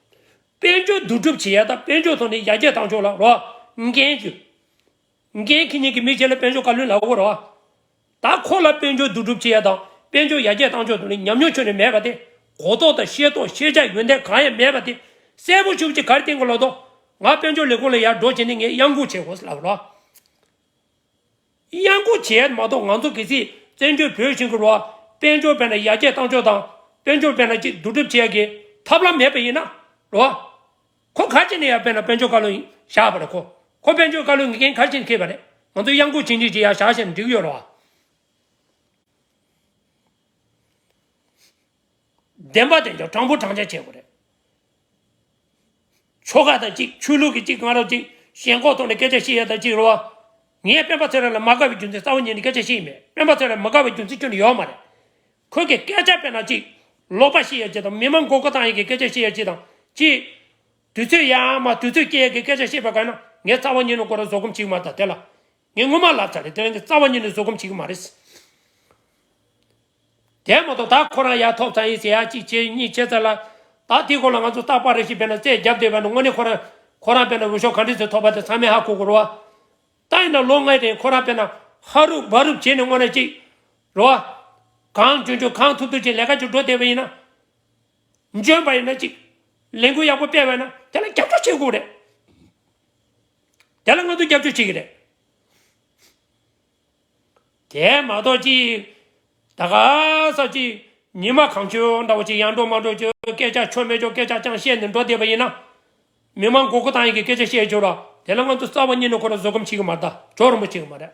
དཔལ་འབྱོར་བསྡུ་སྒྲུབ་བྱེད་ཡ་དང་དཔལ་འབྱོར་ཐོག་ནས་ཡར་རྒྱས་གཏང་ཕྱོགས་ལ་རོགས་འགན་གྱིས། འགན་འཁྱེར་མཁན་གྱི་མི་གཅིག་ལ་དཔལ་འབྱོར་བཀའ་བློན་ལབ་དགོས་རེད་བ། ད་ཁོ་ལ་དཔལ་འབྱོར་བསྡུ་སྒྲུབ་བྱེད་ཡ་དང་དཔལ་འབྱོར་ཡར་རྒྱས་གཏང་ཕྱོགས་ཐོག་ནས་ཉམས་མྱོང་ཁྱོན་ནས་མེད་པ་དེ། གོ་རྟོགས་དང་ཤེས་རྟོགས་ཤེས་བྱ་ཡོན་ཏན་གང་ཡང་མེད་པ་དེ། གསལ་པོ་ཞེ་པོ་ཅིག་ག་རེ་བསྟན་དགོས་ལབ་དུས། ང་དཔལ་འབྱོར་ལས་ཁུངས་ལ་ཡར་འགྲོ་བྱས་ནས་ངས་གཡང་འགུག་བྱེད་དགོས་ལབ་རོགས། གཡང་འགུག་བྱས་མ་གཏོགས་ང་ཚོ་གལ་སྲིད་བཙན་བྱོལ་བོད་གཞུང་གི་རོགས་དཔལ་འབྱོར་དཔེར་ན་ཡར་རྒྱས་གཏང་ཕྱོགས་དང་དཔལ་འབྱོར་དཔེར་ན་ཅིག་བསྡུ་སྒྲུབ་བྱེད་ཡ་གི་ཐབས་ལམ་མེད་པ་ཡིན་ན་རོགས། ཁོ་ག་ཅི་ནས་ཡང་དཔེར་ན་དཔལ་འབྱོར་བཀའ་བློན་བཞག་པ་རེད་ཁོ། ཁོ་དཔལ་འབྱོར་བཀའ་བློན་གྱི་འགན་ག་ཅི་ནས་འཁྱེར་བ་རེད། ང་ཚོ་གཡང་འགུག་བྱེད་མཁན་ཅིག་ཡར་བཞག་བྱས་ནས་འགྲིག་གི་ཡོད་རེད་བ། བདེན་པ་བདེན་འཇོག་དྲང་པོ་དྲང་བཞག་བྱེད་དགོས་རེད། ཆོལ་ཁ་དང་གཅིག་ཆོས་ལུགས་ཀྱི་གཅིག་ང་རང་གཅིག་ཞེན་ཁོག་ཐོག་ནས་སྐད་ཆ་བཤད་ཡ་དང་གཅིག་རེད་བ། ངས་སྤེན་པ་ཚེ་རིང་ལ་མ་དགའ་བའི་རྒྱུ་མཚན་རྩ་བ་ཉིད་ནས་སྐད་ཆ་བཤད་ཡི་མེད། སྤེན་པ་ཚེ་རིང་ལ་མ་དགའ་བའི་རྒྱུ་མཚན་ཁྱོན་ནས་ཡོད་མ་རེད། ཁོས་ཀྱི་སྐད་ཆ་དཔེར་ན་གཅིག་ལོག་པ་བཤད་ཡ་གཅིག་དང་མི་མང་མགོ་སྐོར་བཏང་ཡ་གི་སྐད་ཆ་བཤད་ཡ་གཅིག་དང་གཅིག་དུས་ཚོད་ཡར་མར་དུས་ཚོད་སྐྱེལ་ཡ་གི་སྐད་ཆ་བཤད་པ་ག་ན་ངས་རྩ་བ་ཉིད་ནས་ཁོ་རང་བཟོད་སྒོམ་བྱེད་ཀྱི་མ་རེད་ད་དེ་ལ། ངས་སྔོན་མ་ལབ་ཚར་རེད། དེ་རིང་འདི་རྩ་བ་ཉིད་ནས་བཟོད་སྒོམ་བྱེད་ཀྱི་མ་རེད། དེ་མ་གཏོགས་ད་ཁོ་རང་ཡར་ཐོབ་ཚར་ཡིན་ཟེར་ཡ་གཅིག་བྱས་གཉིས་བྱས་ཚར་ལ། ད་དེའི་སྐོར་ལ་ང་ཚོ་རྟག་པར་རེ་ཞིག་བས་ན་རྩོད་རྒྱབ་བསྡད་པ་ནི་དངོས་གནས་ཁོ་རང་ཁོ་རང་བས་ན་འོས་ཤོག་ག་འདྲ་ཞིག་ཐོབ་པ་དེ་ཚང་མས་ཧ་གོ་དགོས་རེད་བ། ད་ཡིན་ན་ལོ་ལྔའི་རིང་ཁོ་རང་བས་ན་ཧ་རུབ་བ་རུབ་བྱས་ནས་དངོས་གནས་གཅིག་རེད་བ། གང་བྱུང་བྱུང་གང་ཐུབ་ཐུབ་ཅིག་ལས་ཀ་ཅིག་འགྲོ་བསྡད་པ་ཡིན་ན། འཇོན་པ་ཡིན་ན་གཅིག་ལས་འགུལ་ཡག་པོ་སྤེལ་བ་ཡིན་ན་དེ་ལ་རྒྱབ་སྐྱོར་བྱེད་དགོས་རེད། དེ་ལ་ང་ཚོ་རྒྱབ་སྐྱོར་བྱེད་ཀྱི་རེད། དེ་མ་གཏོགས་ཅིག་ད་ག་ས་ཅིག་ཉི་མ་གང་བྱོས་འདྲ་བོ་ཅིག་ཡང་འགྲོ་མ་འགྲོ་ཅིག་སྐད་ཆ་ཆོ་མེད་ཆོ་སྐད་ཆ་ཅང་བཤད་ནས་འགྲོ་བསྡད་པ་ཡིན་ན། མི་མང་མགོ་སྐོར་བཏང་ཡག་གི་སྐད་ཆ་བཤད་ཆོག་ར། དེ་ལ་ང་ཚོ་རྩ་བ་ཉིད་ནས་ཁོ་རང་བཟོད་སྒོམ་བྱེད་ཀྱི་མ་རེད་ད། ཇོ་རིན་པོ་ཆེ་གི་མ་རེད།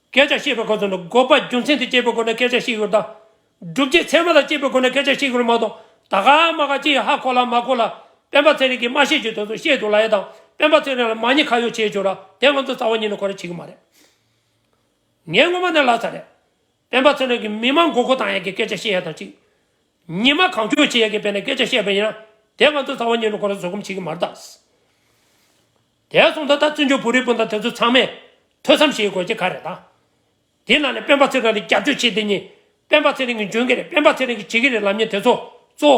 སྐད་ཆ་བཤད་པའི་སྐབས་སུ་ནི་དགོས་པ་རྒྱུ་མཚན་དེ་བཅད་པའི་སྒོ་ནས་སྐད་ཆ་བཤད་ཡོད་ད། སྒྲུབ་བྱེད་ཚད་མ་དང་བཅད་པའི་སྒོ་ནས་སྐད་ཆ་བཤད་ཡོད་མ་གཏོགས་ད་ག་མ་ག་ཅིག་ཧ་གོ་ལ་མ་གོ་ལ་སྤེན་པ་ཚེ་རིང་གིས་མ་བཤད་རྒྱུ་དེ་ཚོ་བཤད་འདུག་ལབ་ཡ་དང་སྤེན་པ་ཚེ་རིང་ལ་མ་ཉེས་ཁ་གཡོག་བྱས་ཆོག་ར། དེ་ང་ཚོ་རྩ་བ་ཉིད་ནས་ཁོ་རང་བྱེད་ཀྱི་མ་རེད། ངས་སྔོན་མ་ནས་ལབ་ཚར་རེད། སྤེན་པ་ཚེ་རིང་གིས་མི་མང་མགོ་སྐོར་བཏང་ཡག་གི་སྐད་ཆ་བཤད་ཡ་དང་གཅིག་ཉི་མ་གང་བྱོས་བྱེད་ཡག་གི་དཔེར་ན་སྐད་ཆ་བཤད་པ་ཡིན་ན་དེ་ང་ཚོ་རྩ་བ་ཉིད་ནས་ཁོ་རང་བཟོད་སྒོམ་བྱེད་ཀྱི་མ་རེད་ད། དེ་སོང་ད་ད་བཙན་བྱོལ་བོད་རིགས་སྤུན་ཟླ་དེ་ཚོ་ཚང་མས་ཐོས་བསམ་བྱེད་དགོས་ཀྱི་ག་རེད་ད། དེ་ནང་ནས་སྤེན་པ་ཚེ་རིང་ལ་རྒྱབ་སྐྱོར་བྱེད་དེ་ཉིད་སྤེན་པ་ཚེ་རིང་གིས་འཇོན་གྱི་རེད། སྤེན་པ་ཚེ་རིང་གིས་བྱེད་ཀྱི་རེད་ལབ་མཁན་དེ་ཚོ་གཙོ།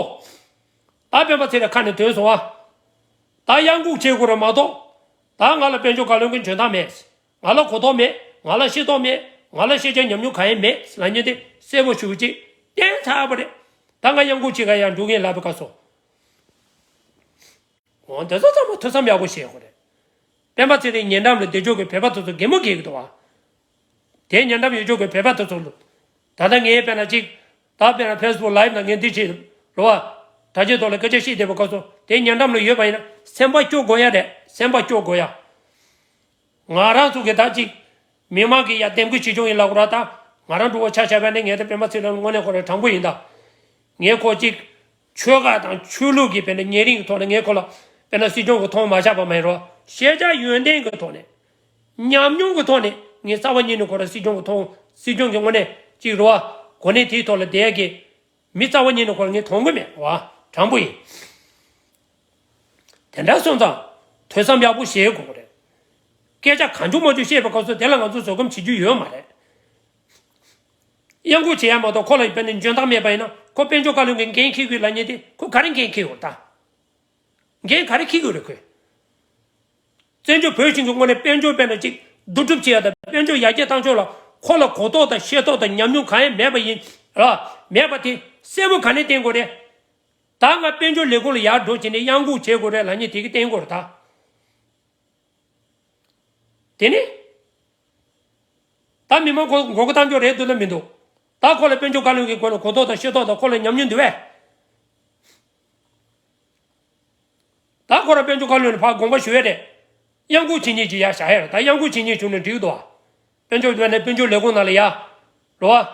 ད་སྤེན་པ་ཚེ་རིང་ཁ་ནས་ཐོན་སོང་ཨ། ད་གཡང་འགུག་བྱེད་དགོས་རེད་མ་གཏོགས། ད་ང་ལ་དཔལ་འབྱོར་བཀའ་བློན་གྱི་འཇོན་ཐང་མེད། ང་ལ་གོ་རྟོགས་མེད། ང་ལ་ཤེས་རྟོགས་མེད། ང་ལ་ཤེས་བྱ་ཉམས་མྱོང་གང་ཡང་མེད་ལབ་མཁན་དེ་གསལ་པོ་ཞུ་གཅིག་བསྟན་ཚར་བ་རེད། ད་ང་གཡང་འགུག་བྱེད་ག་ཡང་འགྲོ་མཁན་ལབ་པའི་སྐབས་སུ། འོ་དེ་ཚོ་ཚང་མ་ཐོས་བསམ་ཡག་པོ་བྱེད་དགོས་རེད། སྤེན་པ་ཚེ་རིང་ཉེ་འགྲམ་ལ་བསྡད་ཆོག་གི་བོད་པ་དེ་ཚོ་གད་མོ་བགད་ཀྱི་འདུག་བ། དེ་ཉེ་འགྲམ་ཡོད་ཆོག་གི་བོད་པ་དེ་ཚོ་ལ། ད་ལྟ་ངས་དཔེར་ན་གཅིག་ད་དཔེར་ན་ཕེ་སི་བུག་ལའིབ་ནང་ངས་འདི་བྱེད་རོ་བ། དྲ་རྒྱའི་ཐོག་ལ་སྐད་ཆ་བཤད་བསྡད་པའི་སྐབས་སུ་དེ་ཉེ་འགྲམ་ལ་ཡོད་པ་ཡིན་ན་སེམས་པ་སྐྱོ་དགོས་ཡ་རེད། སེམས་པ་སྐྱོ་དགོས་ཡ། ང་རང་ཚོ་གི་ད་ཅིག་མི་མང་གི་ཡ་འདེམས་བསྐོ་བྱེད་ཆོག་ཡིན་ལབ་དགོས་ར། ད་ང་རང་འགྲོ་བ་ཆ་བཞག་པ་ནི་ངས་ད་སྤེན་པ་ཚེ་རིང་དངོས་གནས་ཁོ་རང་དྲང་པོ་ཡིན་ད། ངས་ཁོ་ཅིག་ཆོལ་ཁ་དང་ཆོས་ལུགས་ཀྱི་དཔེར་ན་ཉེ་རིང་གི་ཐོག་ནས་ངས་ཁོ་ལ་དཔེར་ན་སྲིད་སྐྱོང་གི་མཐོང་མ་བཞག་པ་མ་ཡིན་རོ། ཤེས་བྱ་ཡོན་ཏན་གྱི་ཐོག་ནས་ཉམས་མྱོང་གི་ཐོག་ནས་ངས་རྩ་བ་ཉིད་ནས་ཁོ་རང་སྲིད་སྐྱོང་གི་མཐོང་སྲིད་སྐྱོང་གི་དངོས་གནས་ཅིག་རོ། གོ་གནས་དེའི་ཐོག་ལ་བསྡད་ཀྱི་མི་རྩ་བ་ཉིད་ནས་ཁོ་རང་ངས་མཐོང་གི་མེད་བ། དྲང་པོ་ཡིན། དེ་འདྲ་སོང་ཙང་ཐོས་བསམ་ཡག་པོ་བྱེད་དགོས་རེད། སྐད་ཆ་གང་བྱུང་མང་བྱུང་བཤད་པའི་སྐབས་སུ་དེ་ལ་ང་ཚོ་བཟོད་སྒོམ་བྱེད་རྒྱུ་ཡོད་མ་རེད། གཡང་འགུག་བྱེད་ཡ་མ་གཏོགས་ཁོ་ལ་དཔེར་ན་འཇོན་ཐང་མེད་པ་ཡིན་ན་ཁོ་དཔལ་འབྱོར་བཀའ་བློན་གྱི་འགན་འཁྱེར་དགོས་ལབ་མཁན་དེ་ཁོ་ག་རེ་འགན་འཁྱེར་ཡོད་ད། འགན་ག་རེ་འཁྱེར་དགོས་རེད་ཁོས། བཙན་བྱོལ་བོད་གཞུང་གི་ངོས་ནས་དཔལ་འབྱོར་དཔེར་ན་ཅིག་བསྡུ་སྒྲུབ་བྱེད་ཡ་དང་དཔལ་འབྱོར་ཡར་རྒྱས་བཏང་ཕྱོགས་ལ་ཁོ་ལ་གོ་རྟོགས་དང་ཤེས་རྟོགས་དང་ཉམས་མྱོང་གང་ཡང་མེད་པ་ཡིན་ར། མེད་པ་དེ་གསལ་པོ་ག་ནས་བསྟན་དགོས་རེད། ད་ང་དཔལ་འབྱོར་ལས་ཁུངས་ལ་ཡར་འགྲོ་བྱས་ནས་གཡང་འགུག་བྱེད་དགོས་རེད་ལབ་མཁན་དེ་གིས་བསྟན་དགོས་རེད་ད། དེ་ནི། ད་མི་མང་གོ་མགོ་སྐོར་གཏང་རྒྱུ་རེད་འདུག་ན་མི་འདུག་ད་ཁོ་ལ་དཔལ་འབྱོར་བཀའ་བློན་གྱི་སྒོ་ནས་གོ་རྟོགས་དང་ཤེས་རྟོགས་དང་ཁོ་ལ་ཉམས་མྱོང་འདུག་བས། ད་ཁོ་རང་དཔལ་འབྱོར་བཀའ་བློན་ལ་ཕར་དགོངས་པ་ཞུ་ཡས་རེད། གཡང་འགུག་བྱེད་མཁན་ཅིག་ཡར་བཞག་ཡས་རེད། ད་གཡང་འགུག་བྱེད་མཁན་བྱུང་ན་འགྲིག་འདུག་བ། དཔལ་འབྱོར་བཀའ་བློན་དཔལ་འབྱོར་ལས་ཁུངས་ནང་ལ་ཡར། རོ་བ།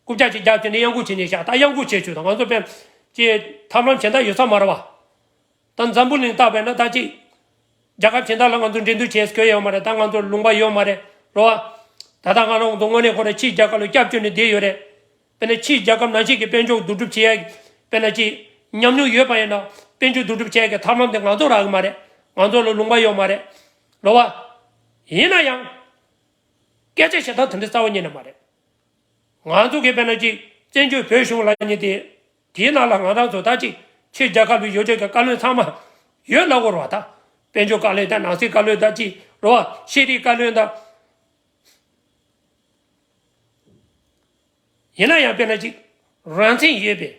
རྐུབ་བཀྱག་ཅིག་རྒྱབ་བྱས་ནས་གཡང་འགུག་བྱེད་མཁན་བཞག་ད་གཡང་འགུག་བྱེད་ཆོག་ད་ང་ཚོ་དཔེར་ན་ཅིག་ཐབས་ལམ་གཞན་དག་ཡོད་ས་མ་རེད་བ། ད་འཛམ་བུ་གླིང་བལྟས་པས་ན་ད་ཅིག་རྒྱལ་ཁབ་གཞན་དག་ལ་ང་ཚོ་འགྲན་བསྡུར་བྱེད་དགོས་ཡོད་མ་རེད། ད་ང་ཚོ་ལུང་པ་ཡོད་མ་རེད་རོ་བ། ད་ལྟ་ང་རང་ཚོ་དངོས་གནས་ཁོ་རང་ཕྱིའི་རྒྱལ་ཁབ་ལ་སྐྱབས་བཅོལ་ནས་བསྡད་ཡོད་རེད། དཔེར་ན་ཕྱིའི་རྒྱལ་ཁབ་ནང་བཞིན་གྱི་དཔལ་འབྱོར་བསྡུ་སྒྲུབ་བྱེད་ཡ་གི་དཔེར་ན་ཅིག་ཉམས་མྱོང་ཡོད་པ་ཡིན་ན་དཔལ་འབྱོར་བསྡུ་སྒྲུབ་བྱེད་ཡ་གི་ཐབས་ལམ་དེ་ང་ཚོ་རག་གི་མ་རེད། ང་ཚོ་ལ་ལུང་པ་ཡོད་མ་རེད་རོ་བ། ཡིན་ན་ཡང་། སྐད་ཆ་བཤད་སྟངས་དེ་འདྲ་རྩ་བ་ཉིད་ནས་མ་རེད། ང་ཚོ་གིས་དཔེར་ན་ཅིག་བཙན་བྱོལ་བོད་གཞུང་ལབ་མཁན་དེ། དེའི་ནང་ལ་ང་རང་ཚོ་ད་ཅིག་ཕྱིའི་རྒྱལ་ཁབ་ལ་ཡོད་ཆོག་གི་བཀའ་བློན་ཚང་མ་ཡོད་ལབ་དགོས་རེད་བ་ད། དཔལ་འབྱོར་བཀའ་བློན་དང་ནང་སྲིད་བཀའ་བློན་དང་ཅིག་རེད་བ། ཤེས་རིག་བཀའ་བློན་དང་། ཡིན་ན་ཡང་དཔེར་ན་ཅིག་རང་བཙན་ཡོད་པའི་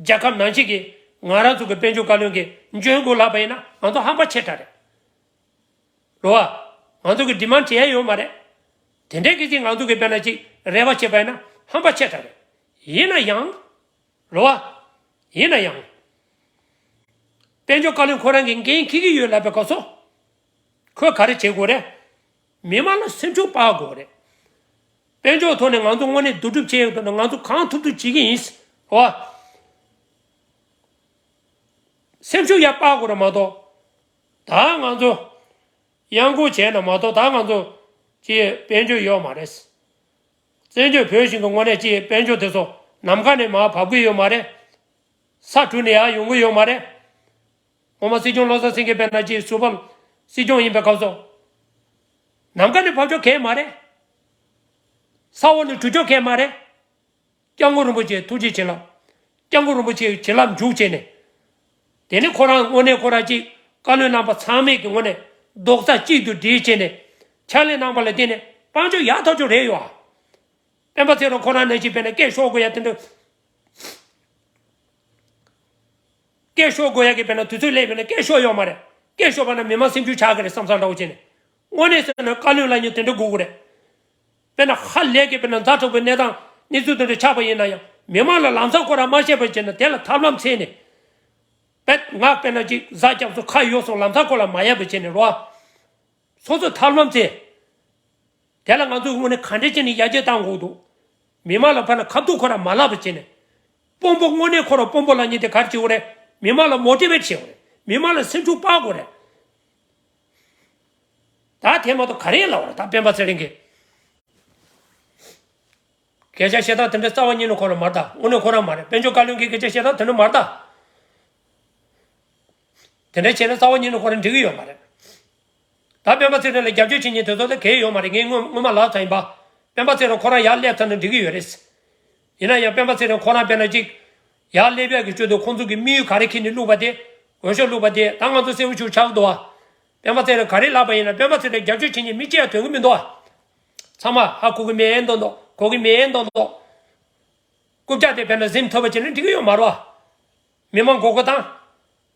རྒྱལ་ཁབ་ནང་བཞིན་གྱི་ང་རང་ཚོ་གི་དཔལ་འབྱོར་བཀའ་བློན་གྱིས་འཇོན་དགོས་ལབ་པ་ཡིན་ན་ང་ཚོ་ཧམ་པ་ཆེ་དྲགས་རེད། རེད་བ། ང་ཚོ་གི་ཌི་མན་ཌི་བྱེད་ཡ་ཡོད་མ་རེད། དེ་འདྲའི་གི་ཅིག་ང་ཚོ་གི་དཔེར་ན་ཅིག་རེ་བ་བྱས་པ་ཡིན་ན་ཧམ་པ་ཆེ་དྲགས་རེད། ཡིན་ན་ཡང་། རེད་བ། ཡིན་ན་ཡང་། དཔལ་འབྱོར་བཀའ་བློན་ཁོ་རང་གིས་འགན་འཁྱེར་གྱི་ཡོད་ལབ་པའི་སྐབས་སུ། ཁོས་ག་རེ་བྱེད་དགོས་རེད། མི་མང་ལ་སེམས་ཤུགས་སྤར་དགོས་རེད། དཔལ་འབྱོར་ཐོག་ནས་ང་ཚོ་དངོས་གནས་བསྡུ་སྒྲུབ་བྱེད་ཡོད་པ་ན་ང་ཚོ་གང་ཐུབ་ཐུབ་བྱེད་ཀྱི་ཡིན། རེད་བ། སེམས་ཤུགས་ཡར་སྤར་དགོས་རེད་མ་གཏོགས། ད་ང་ཚོ་གཡང་འགུག་བྱས་ན་མ་གཏོགས་ད་ང་ཚོ་ཅིག་དཔལ་འབྱོར་ཡོད་མ་རེད། བཙན་བྱོལ་བོད་གཞུང་གི་ངོས་ནས་ཅིག་དཔལ་འབྱོར་དེ་ཚོ་ནམ་མཁའ་ནས་མར་བབས་ཀྱི་ཡོད་མ་རེད། ས་དྲུད་ནས་ཡར་ཡོང་གི་ཡོད་མ་རེད། ངོ་མ་སྲིད་སྐྱོང་བློ་བཟང་སེང་གེ་དཔེར་ན་ཅིག་ཟུར་པ་སྲིད་སྐྱོང་ཡིན་པའི་སྐབས་སུ། ནམ་མཁའ་ནས་བབས་ཆོག་གི་མ་རེད། ས་འོག་ནས་དྲུད་ཆོག་གི་མ་རེད། སྐྱབས་མགོན་རིན་པོ་ཆེ་ཐུགས་རྗེ་ཆེ་ལབ། སྐྱབས་མགོན་རིན་པོ་ཆེའི་བྱིན་རླབས་འཇུག་བྱས་ནས། དེ་ནི་ཁོ་རང་དངོས་གནས་ཁོ་རང་ཅིག་བཀའ་བློན་རྣམ་པ་ཚང་མས་ཀྱི་ངོས་ནས་རྡོག་རྩ་གཅིག་ཏུ་སྒྲིལ་བྱས་ནས་ཕྱག་ལས་གནང་པ་ལ་བརྟེན་ནས་དཔལ་འབྱོར་ཡག་ཐག་ཆོད་རེད་ཡོད་ཨ། སྤེན་པ་ཚེ་རིང་ཁོ་རང་ནང་བཞིན་དཔེར་ན་སྐད་ཤོར་དགོས་ཡ་དེ་འདྲ། སྐད་ཤོར་དགོས་ཡ་གི་དཔེར་ན་དུས་ཚོད་སླེབས་པ་ན་སྐད་ཤོར་ཡོད་མ་རེད། སྐད་ཤོར་བ་ན་མི་མང་སེམས་ཤུགས་ཆག་གི་རེད་བསམ་བསམ་འདྲ་བོ་བྱས་ནས། དངོས་གནས་ཟེར་ན་བཀའ་བློན་ལབ་མཁན་དེ་འདྲ་དགོས་ཀྱི་རེད། དཔེར་ན་ཧ་ལས་ཀྱི་དཔེར་ན་ཛ་དྲག་པོའི་གནས་སྟངས་གནས་ཚུལ་དེ་འདྲ་ཆགས་པ་ཡིན་ན་ཡང་མི་མང་ལ་ལམ་སང་ཁོ་རང་མ་བཤད་པ་བྱས་ན་དེ་ལ་ཐབས་ལམ་འཚོལ་ནས། དཔེ་ང་དཔེར་ན་ཅིག་ཟ་རྒྱབ་སོ་ཁ་ཡོད་སོང་ལམ་སང་ཁོ་ལ་མ་ཡ་བ་བྱས་ནས་རོ། སོ་སོས་ཐབས་ལམ་འཚོལ། དེ་ལ་ང་ཚོས་དངོས་གནས་ག་འདྲ་བྱས་ནས་ཡར་རྒྱས་གཏང་དགོས་འདུག་མི་མང་ལ་ཕར་ན་ཁ་ཐུག་ཁོ་རང་མ་ལབ་པ་བྱས་ནས། དཔོན་པོ་དངོས་གནས་ཁོ་རང་དཔོན་པོ་ལབ་མཁན་དེ་ག་རེ་བྱེད་དགོས་རེད། མི་མང་ལ་མོ་ཊི་ཝེ་ཊི་བྱེད་དགོས་རེད། མི་མང་ལ་སེམས་ཤུགས་སྤར་དགོས་རེད། ད་དེ་མ་གཏོགས་ག་རེ་ལབ་པ་རེད་ད་སྤེན་པ་ཚེ་རིང་གིས། སྐད་ཆ་བཤད་སྟངས་དེ་འདྲ་རྩ་བ་ཉིད་ནས་ཁོ་རང་མ་རེད་ད། དངོས་གནས་ཁོ་རང་མ་རེད། དཔལ་འབྱོར་བཀའ་བློན་གྱིས་སྐད་ཆ་བཤད་སྟངས་དེ་འདྲ་མ་རེད་ད། དེ་འདྲ་བྱས་ན་རྩ་བ་ཉིད་ནས་ཁོ་རང་འགྲིག་གི་ཡོད་མ་རེད། ད་སྤེན་པ་ཚེ་རིང་ལ་རྒྱབ་སྐྱོར་བྱེད་མཁན་དེ་ཚོ་ལ་གལ་ཡོད་མ་རེད། ངས་སྔོན་སྔོན་མ་ལབ་ཚར་ཡིན་པ། སྤེན་པ་ཚེ་རིང་ཁོ་རང་ཡར་སླེབས་ཚར་ན་འགྲིག་གི་ཡོད་རེད། ཡིན་ན་ཡང་སྤེན་པ་ཚེ་རིང་ཁོ་རང་དཔེར་ན་ཅིག་ཡར་སླེབས་ཡག་གི་སྤྱོད་དེ་ཁོང་ཚོ་གི་དམིགས་ཡུལ་ག་རེ་འཁྱེར་ནས་བླུགས་པ་དེ། འོས་ཤོག་བླུགས་པ་དེ་ད་ང་ཚོ་གསལ་པོ་ཞིག་ཆགས་འདུག་བ། སྤེན་པ་ཚེ་རིང་ག་རེ་ལབ་པ་ཡིན་ན་སྤེན་པ་ཚེ་རིང་རྒྱབ་སྐྱོར་བྱེད་མཁན་མི་གཅིག་ཡང་ཐོན་གི་མི་འདུག་བ། ཚང་མ་ཧ་གོ་གི་མེད་མདོག་མདོག་གོ་གི་མེད་མདོག་མདོག་རྐུབ་བཀྱག་དེ་དཔེར་ན་གཟིམ་ཐུབ་པ་བྱས་ན་འགྲིག་གི་ཡོད་མ་རེད་བ། མི་མང་མགོ་སྐོར་བཏང་།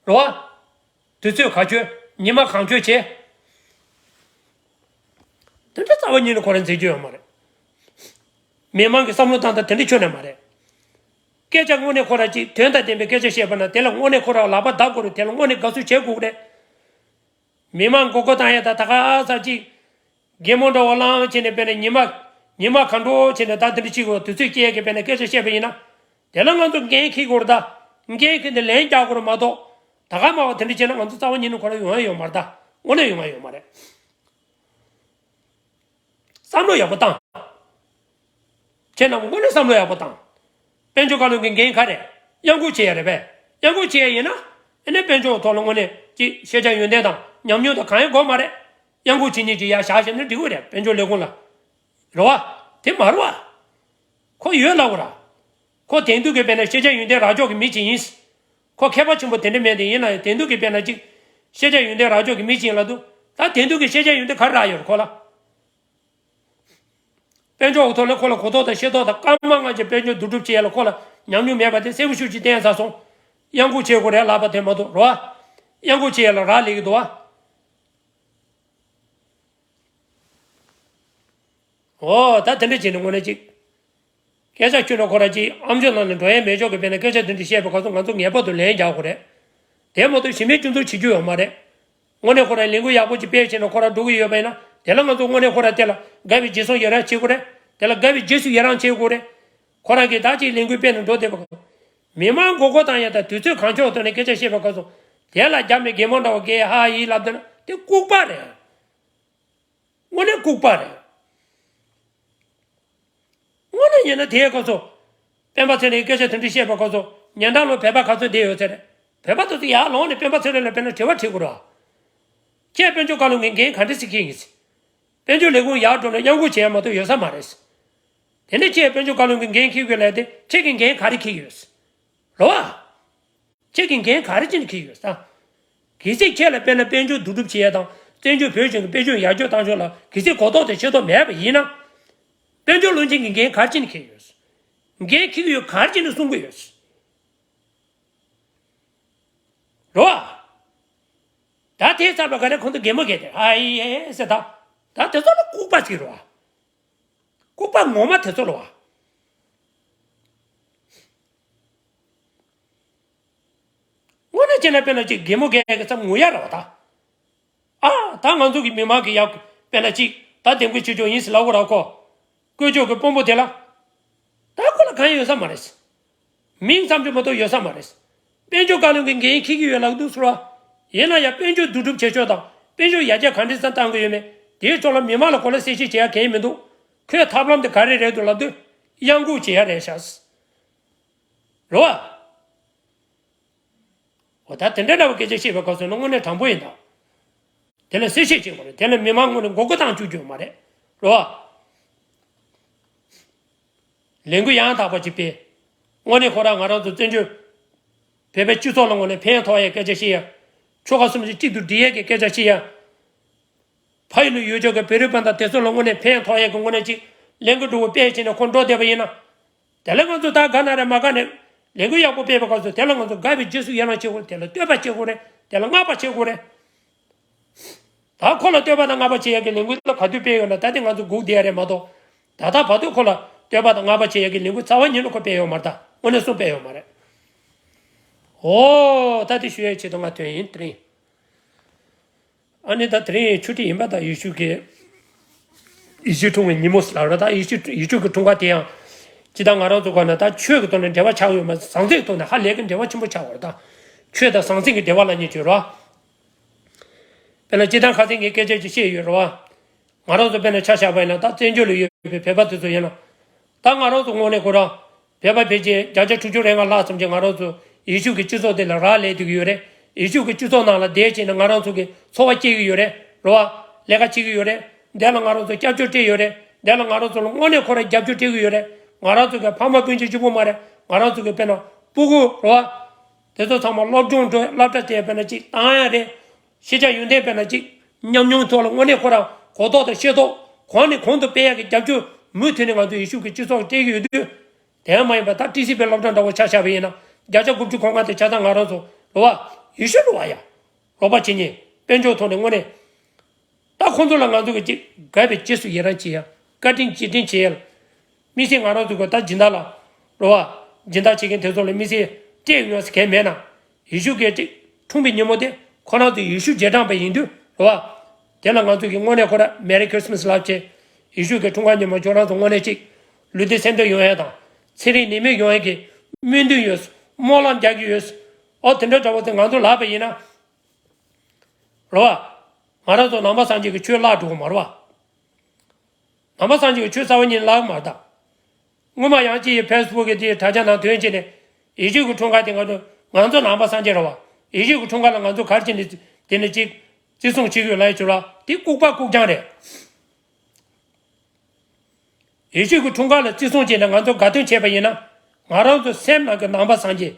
རེད་བ། དུས་ཚོད་ག་ཁྱོད་ཉི་མ་གང་ཁྱོད་བྱས། དེ་འདྲ་རྩ་བ་ཉིད་ནས་ཁོ་རང་མཛད་རྒྱུ་ཡོད་མ་རེད། མི་མང་གི་བསམ་བློ་བཏང་སྟངས་དེ་འདྲ་ཁྱོན་ནས་མ་རེད། སྐད་ཆ་དངོས་གནས་ཁོ་རང་ཅིག་དོན་དང་ལྡན་པའི་སྐད་ཆ་བཤད་པ་ན་དེ་ལ་དངོས་གནས་ཁོ་རང་ལག་པ་བརྡབ་དགོས་རེད། དེ་ལ་དངོས་གནས་དགའ་བསུ་བྱེད་དགོས་རེད། མི་མང་མགོ་སྐོར་བཏང་ཡ་ད་ད་ག་ས་ཅིག་གད་མོ་འདྲ་བོ་བླངས་བྱས་ནས་དཔེར་ན་ཉི་མ་ཉི་མ་གང་འགྲོ་བྱས་ནས་ད་དེ་འདྲ་ཅིག་གོ་དུས་ཚོད་སྐྱེལ་གི་དཔེར་ན་སྐད་ཆ་བཤད་པ་ཡིན་ན། དེ་ལ་ང་ཚོ་འགན་འཁྱེར་དགོས་རེད་ད། འགན་འཁྱེར་ནས་ལན་རྒྱག་དགོས་རེད་མ་གཏོགས། ད་ག་མ་བ་དེ་འདྲ་བྱས་ན་ང་ཚོ་རྩ་བ་ཉིད་ནས་ཁོ་རང་ཡོང་ཡ་ཡོད་མ་རེད་ད། དངོས་གནས་ཡོང་ཡ་ཡོད་མ་རེད། བསམ་བློ་ཡག་པོ་བཏང་། ཁྱེད་རྣམས་དངོས་གནས་བསམ་བློ་ཡག་པོ་བཏང་། དཔལ་འབྱོར་བཀའ་བློན་གྱི་འགན་ག་རེད། གཡང་འགུག་བྱེད་ཡ་རེད་པས། གཡང་འགུག་བྱེད་ཡ་ཡིན་ན། ཨ་ནི་དཔལ་འབྱོར་ཐོག་ལ་དངོས་གནས་ཀྱི་ཤེས་བྱ་ཡོན་ཏན་དང་ཉམས་མྱོང་དང་གང་ཡང་དགོས་མ་རེད། གཡང་འགུག་བྱེད་མཁན་ཅིག་ཡར་བཞག་བཞག་ན་འགྲིག་གི་རེད། དཔལ་འབྱོར་ལས་ཁུངས་ལ། རེད་བ། དེ་མ་རེད་བ། ཁོ་ཡོད་ལབ་དགོས་ར། ཁོ་དེང་དུས་ཀྱི་དཔེར་ན་ཤེས་བྱ་ཡོན་ཏན་རག་ཕྱོགས་ཀྱི་མི་ཅིག་ཡིན། ཁོ་མཁས་པ་ཆེན་པོ་དེ་འདྲ་མེད་དེ་ཡིན་ན་ཡང་དེང་དུས་ཀྱི་དཔེར་ན་ཅིག་ཤེས་བྱ་ཡོན་ཏན་རག་ཕྱོགས་ཀྱི་མི་ཅིག་ཡིན་ལབ་དུས། ད་དེང་དུས་ཀྱི་ཤེས་བྱ་ཡོན་ཏན་ག་རེ་རག་ཡོད་རེད་ཁོ་ལ། དཔལ་འབྱོར་འོག་ཐོག་ལ་ཁོ་ལ་གོ་རྟོགས་དང་ཤེས་རྟོགས་དང་སྐར་མ་ལྔ་ཅིག་དཔལ་འབྱོར་བསྡུ་སྒྲུབ་བྱེད་ཡ་ལ་ཁོ་ལ་ཉམས་མྱོང་མེད་པ་དེ་གསལ་པོ་ཤུགས་ཀྱིས་བསྟན་ཚར་སོང་། གཡང་འགུག་བྱེད་དགོས་རེད་ལབ་པ་དེ་མ་གཏོགས་རེད་བ། གཡང་འགུག་བྱེད་ཡ་ལ་རག་ལས་ཀྱི་འདུག་བ། ཨོ་ད་དེ་འདྲ་བྱས་ནས་དངོས་གནས་ཅིག་སྐད་ཆ་ཁྱོད་རང་ཁོ་རང་ཅིག་ཨམ་ཅོག་ནང་ནས་འགྲོ་ཡས་མེད་ཆོག་གི་དཔེར་ན་སྐད་ཆ་དེ་འདྲ་བཤད་པའི་སྐབས་སུ་ང་ཚོ་ངེས་པར་དུ་ལན་རྒྱག་དགོས་རེད། དེ་མ་གཏོགས་གཞི་མེད་སྐྱོན་འཛུགས་བྱེད་རྒྱུ་ཡོད་མ་རེད། དངོས་གནས་ཁོ་རང་ལས་འགུལ་ཡག་པོ་ཅིག་སྤེལ་བྱས་ན་ཁོ་རང་འགྲོ་གི་ཡོད་པ་ཡིན་ན་དེ་ལ་ང་ཚོ་དངོས་གནས་ཁོ་རང་དེ་ལ་དགའ་བའི་རྗེས་སུ་ཡི་རང་བྱེད་དགོས་རེད། དེ་ལ་དགའ་བའི་རྗེས་སུ་ཡི་རང་བྱེད་དགོས་རེད། ཁོ་རང་གིས་ད་ཅིག་ལས་འགུལ་སྤེལ་ནས་འགྲོ་བསྡད་པ། མི་མང་མགོ་སྐོར་བཏང་ཡ་དང་དུས་ཚོད་གང་ཆོག་ཐོག་ནས་སྐད་ཆ་བཤད་པའི་སྐབས་སུ་དེ་ལ་རྒྱབ་ནས་གད་མོ་འདྲ་བོ་བགད་ཧ་ཡིན་ལབ་བསྡད་ན་དེ་ལྐུགས་པ་རེད། དངོས་གནས་ལྐུགས་པ་རེད། དངོས་གནས་ཡིན་ན་དེའི་སྐབས་སུ། སྤེན་པ་ཚེ་རིང་སྐད་ཆ་དེ་འདྲ་བཤད་པའི་སྐབས་སུ་ཉན་དང་ལོ་བོད་པ་ག་ཚོད་བསྡད་ཡོད་ཚེ་རེད། བོད་པ་དེ་ཚོ་ཡར་ལངས་ནས་སྤེན་པ་ཚེ་རིང་ལ་དཔེར་ན་དྲི་བ་དྲིས་དགོས་རེད། ཁྱེད་དཔལ་འབྱོར་བཀའ་བློན་གྱི་འགན་ག་འདྲ་ཞིག་འཁྱེར་ཡིན། དཔལ་འབྱོར་ལས་ཁུངས་ཡར་འགྲོ་ན་གཡང་འགུག་བྱེད་ཡ་མ་གཏོགས་ཡོད་ས་མ་རེད། དེ་ནས་ཁྱེད་དཔལ་འབྱོར་བཀའ་བློན་གྱི་འགན་འཁྱེར་དགོས་ལབ་དེ་ཁྱེད་ཀྱི་འགན་ག་རེ་འཁྱེར་གྱི་ཡོད། རེད་བ། ཁྱེད་ཀྱི་འགན་ག་རེ་བྱས་ནས་འཁྱེར་ཡོད་ས། གལ་སྲིད་ཁྱེད་ལ་དཔེར་ན་དཔལ་འབྱོར་བསྡུ་སྒྲུབ་བྱེད་ཡ་དང་བཙན་བྱོལ་བོད་གཞུང་གི་དཔལ་འབྱོར་ཡར་རྒྱས་བཏང་ཕྱོགས་ལ་གལ་སྲིད་གོ་རྟོགས་དང་ཤེས་རྟོགས་མེད་པ་ཡིན་ན། དཔལ་འབྱོར་བློན་ཆེན་གྱི་འགན་ག་རེ་བྱས་ནས་འཁྱེར་ཡོད། འགན་འཁྱེར་གྱི་ཡོད་ག་རེ་བྱས་ནས་གསུང་གི་ཡོད། རེད་བ། ད་དེ་ཚར་བ་ག་རེ་ཁོང་ཚོ་གད་མོ་བགད་དེ་ཨ་ཡེ་ཟེར་ད། ད་དེ་ཚོ་ལ་ལྐུགས་པ་ཟེར་རེད་བ། ལྐུགས་པ་ངོ་མ་དེ་ཚོ་རེད་བ། དངོས་གནས་བྱས་ན་དཔེར་ན་ཅིག་གད་མོ་བགད་ཀྱི་མཚམས་ངུ་ཡ་རེད་བ་ད། ཨ་ད་ང་ཚོ་གི་མི་མང་གི་ཡ་དཔེར་ན་ཅིག་ད་འདེམས་བསྐོ་བྱེད་ཆོག་ཡིན་ཟེར་ལབ་དགོས་ར་ཁོ། བསྐོ་ཆོག་གི་དཔོན་པོ་དེ་ལ། ད་ཁོ་ལ་གང་ཡོད་ས་མ་རེད། མིང་ཙམ་དུ་མ་གཏོགས་ཡོད་ས་མ་རེད། དཔལ་འབྱོར་བཀའ་བློན་གྱི་འགན་འཁྱེར་གྱི་ཡོད་ལབ་འདུག་ཟེར་བ། ཡིན་ན་ཡང་དཔལ་འབྱོར་བསྡུ་སྒྲུབ་བྱེད་ཕྱོགས་དང་དཔལ་འབྱོར་ཡར་རྒྱས་ག་འདྲ་ཙམ་བཏང་གི་ཡོད་མེད་དེའི་ཕྱོགས་ལ་མི་མང་ལ་གོ་ལ་གསལ་བཤད་བྱེད་ཡ་གང་ཡང་མི་འདུག་ཁོས་ཐབས་ལམ་དེ་ག་རེ་རེད་འདུག་ལབ་དུས་གཡང་འགུག་བྱེད་ཡ་རེད་ཤག་རེད་བ། འོ་ད་དེ་འདྲ་འདྲ་བོ་སྐད་ཆ་བཤད་པའི་སྐབས་སུ་ནི་དངོས་གནས་དྲང་པོ་ཡིན་ད། དེ་ལ་གསལ་བཤད་བྱེད་དགོས་རེད། དེ་ལ་མི་མང་ངོས་ནས་མགོ་སྐོར་བཏང་བཅུག་རྒྱུ་མ་རེད། རེད་བ། ལས་འགུལ་ཡང་དག་པ་ཅིག་སྤེལ། དངོས་གནས་ཁོ་རང་ང་རང་ཚོ་བཙན་བྱོལ་བོད་པའི་སྤྱི་ཚོགས་ལ་དངོས་གནས་ཕན་ཐོགས་ཡའི་སྐད་ཆ་བཤད་ཡ། ཆོལ་ཁ་གསུམ་གྱི་གཅིག་ཏུ་སྒྲིལ་ཡས་ཀྱི་སྐད་ཆ་བཤད་ཡ། ཕ་ཡུལ་ལ་ཡོད་ཆོག་གི་བོད་རིགས་སྤུན་ཟླ་དེ་ཚོ་ལ་དངོས་གནས་ཕན་ཐོགས་ཡས་ཀྱི་དངོས་གནས་ཅིག་ལས་འགུལ་འགྲོ་བོ་སྤེལ་བྱས་ནས་ཁོ་འགྲོ་བསྡད་པ་ཡིན་ན། དེ་ལས་ང་ཚོ་ད་དགའ་ན་རེད་མ་དགའ་ནས་ལས་འགུལ་ཡག་པོ་སྤེལ་བའི་སྐབས་སུ་དེ་ལ་ང་ཚོ་དགའ་བའི་རྗེས་སུ་ཡི་རང་བྱེད་དགོས་རེད། དེ་ལ་བསྟོད་པ་བྱེད་དགོས་རེད། དེ་ལ་བསྔགས་པ་བྱེད་དགོས་རེད། ད་ཁོ་ལ་བསྟོད་པ་དང་བསྔགས་པ་བྱེད་ཡག་གི་ལས་འགུལ་ལ་ག་དུས་སྤེལ་ཡོད་ན་ད་དེ་ང་ཚོ་སྒུག་བསྡད་ཡ་རེད་མ་གཏོགས། ད་ལྟ་བར་དུ་ཁོ་ལ་བསྟོད་པ་དང་བསྔགས་པ་བྱེད་ཡག་གི་ལས་འགུལ་རྩ་བ་ཉིད་ནས་ཁོ་སྤེལ་ཡོད་མ་རེད། ད་དངོས་གནས་གསུངས་སྤེལ་ཡོད་མ་རེད། ཨོ་ད་དེ་ཞུ་ཡག་ཆེད་དུ་ང་ཐོན་ཡིན་དེ་རིང་། ཨ་ནི་ད་དེ་རིང་ཆུ་ཁྲི་ཡིན་པ་དང་ཡེ་ཤུ་གི་ཡེ་ཤུ་འཁྲུངས་པའི་ཉིན་མོ་ལ་ར་ད་ཡེ་ཤུ་ཡེ་ཤུ་གི་འཁྲུངས་སྐར་དེ་ཡང་ཅི་ད་ང་རང་ཚོ་ག་ན་ད་ཆོས་ཀྱི་ཐོག་ནས་འབྲེལ་བ་ཆགས་ཡོད་མ་ཟང་ཟིང་གི་ཐོག་ནས་ཧ་ལས་ཀྱི་འབྲེལ་བ་ཆེན་པོ་ཆགས་པ་རེད། ད་ཆོས་དང་ཟང་ཟིང་གི་འབྲེལ་བ་ལབ་མཁན་ཅིག་ཡོད་རེད་བ། དཔེར་ན་སྤྱིར་བཏང་ཁ་སང་ངས་སྐད་ཆ་ཅིག་བཤད་ཡོད་རེད་བ། ང་རང་ཚོ་དཔེར་ན་ཆ་བཞག་པ་ཡིན་ན་ད་བཙན་བྱོལ་ལ་ཡོད་པའི་བོད་པ་དེ་ཚོ་ཡིན་ན། ད་ང་རང་ཚོ་དངོས་གནས་ཁོ་རང་བོད་པ་ཕལ་ཆེར་བརྒྱ་ཆ་དྲུག་ཅུ་རེ་ལྔ་ལྷག་ཙམ་ཅིག་ང་རང་ཚོ་ཡེ་ཤུ་གི་སྤྱི་ཚོགས་དེ་ལ་རག་ལས་བསྡད་ཀྱི་ཡོད་རེད། ཡེ་ཤུ་གི་སྤྱི་ཚོགས་ནང་ལ་བསྡད་བྱས་ནས་ང་རང་ཚོ་གི་འཚོ་བ་སྐྱེལ་གྱི་ཡོད་རེད། རེད་བ། ལས་ཀ་བྱེད་ཀྱི་ཡོད་རེད། འདི་ལ་ང་རང་ཚོ་སྐྱབས་བཅོལ་སྤྲད་ཡོད་རེད། འདི་ལ་ང་རང་ཚོ་ལ་དངོས་གནས་ཁོ་རང་རྒྱབ་སྐྱོར་སྤྲད་ཀྱི་ཡོད་རེད། ང་རང་ཚོ་གི་ཕ་མ་སྤུན་མཆེད་གཅིག་པུ་མ་རེད། ང་རང་ཚོ་གི་དཔེར་ན་སྤུ་གུ་རེད་བ། དེ་ཚོ་ཚང་མ་སློབ་སྦྱོང་འགྲོ་སློབ་གྲྭ་དེ་དཔེར་ན་ཅིག་བཏང་ཡ་རེད། ཤེས་བྱ་ཡོན་ཏན་དཔེར་ན་ཅིག་ཉམས་མྱོང་ཐོག་ལ་དངོས་གནས་ཁོ་རང་གོ་རྟོགས་དང་ཤེས་རྟོགས་གོང་ནས་གོང་དུ་སྤེལ་ཡག་གི་རྒྱབ་སྐྱོར་མུ་མཐུད་ནས་ང་ཚོ་ཡེ་ཤུ་གི་སྤྱི་ཚོགས་སྤྲད་ཀྱི་ཡོད་དུས། དེ་མ་ཡིན་པ་ད་ཏི་སི་བྷི་སློབ་གྲྭ་འདྲ་བོ་ཆ་བཞག་པ་ཡིན་ན་བརྒྱ་ཆ་དགུ་བཅུ་གོ་ལྔ་དེ་ཆ་ཚང་ང་རང་ཚོ་རེད་བ། ཡེ་ཤུ་འགྲོ་བ་ཡ། རོགས་པ་བྱེད་མཁན་དཔལ་འབྱོར་ཐོག་ནས་དངོས་གནས། ད་ཁོང་ཚོ་ལ་ང་ཚོ་གི་ཅིག་དགའ་བའི་རྗེས་སུ་ཡི་རང་བྱེད་ཡ། བཀའ་དྲིན་རྗེས་དྲན་བྱེད་ཡ་ལ། དམིགས་བསལ་ང་རང་ཚོ་གི་ད་སྦྱིན་བདག་ལ། རོ་བ། སྦྱིན་བདག་བྱེད་མཁན་དེ་ཚོ་ལ་དམིགས་བསལ་སྤྲད་ཡོད་ཟེར་མཁན་མེད་ན། ཡེ་ཤུ་གི་ཅིག་འཁྲུངས་པའི་ཉིན་མོ་དེ་ཁོ་རང་ཚོ་ཡེ་ཤུ་རྗེས་འབྲང་པ་ཡིན་དུས། རོ་བ། དེ་ལ་ང་ཚོ་གི་དངོས་གནས་ཁོ་ར་Merry Christmas ལབ་བྱས། ཡེ་ཤུ་གི་འཁྲུངས་སྐར་ཉིན་མོ་ཁྱོད་རང་ཚོ་དངོས་གནས་ཅིག་ལུས་བདེ་སེམས་བདེ་ཡོང་ཡ་དང་། ཚེ་རིང་ནད་མེད་ཡོང་ཡ་གི་སྨོན་འདུན་ཡོད། སྨོན་ལམ་རྒྱག་གི་ཡོད། ཨོ་དེ་འདྲ་འདྲ་བོ་དེ་ང་ཚོ་ལབ་པ་ཡིན་ན། རོ་བ། ང་རང་ཚོ་ནང་པ་སངས་རྒྱས་ཀྱི་ཆོས་བརླག་འགྲོ་གི་མ་རེད་བ། ནང་པ་སངས་རྒྱས་ཀྱི་ཆོས་རྩ་བ་ཉིད་བརླག་མ་རེད་ད། སྔོན་མ་ཡང་ཅིག་ཡི་ཕེ་སི་བུག་གི་དེའི་དྲ་རྒྱ་ནང་ཐོན་བྱས་ནས། ཡེ་ཤུ་གི་འཁྲུངས་སྐར་དེ་ང་ཚོ་ང་ཚོ་ནང་པ་སངས་རྒྱས་རེད་བ། ཡེ་ཤུ་གི་འཁྲུངས་སྐར་ལ་ང་ཚོ་ག་རེ་བྱས་ནས་དེ་ནས་ཅིག་བརྩི་སྲུང་བྱེད་དགོས་ལབ་ཡ་བྱུང་ར་དེ་ལྐུགས་པ་ལྐུགས་རྐྱང་རེད། ཡེ་ཤུ་གི་འཁྲུངས་སྐར་ལ་བརྩི་སྲུང་བྱས་ནས་ང་ཚོ་དགའ་སྟོན་བྱས་པ་ཡིན་ན། ང་རང་ཚོ་སེམས་ནང་གི་ནང་པ་སངས་རྒྱས།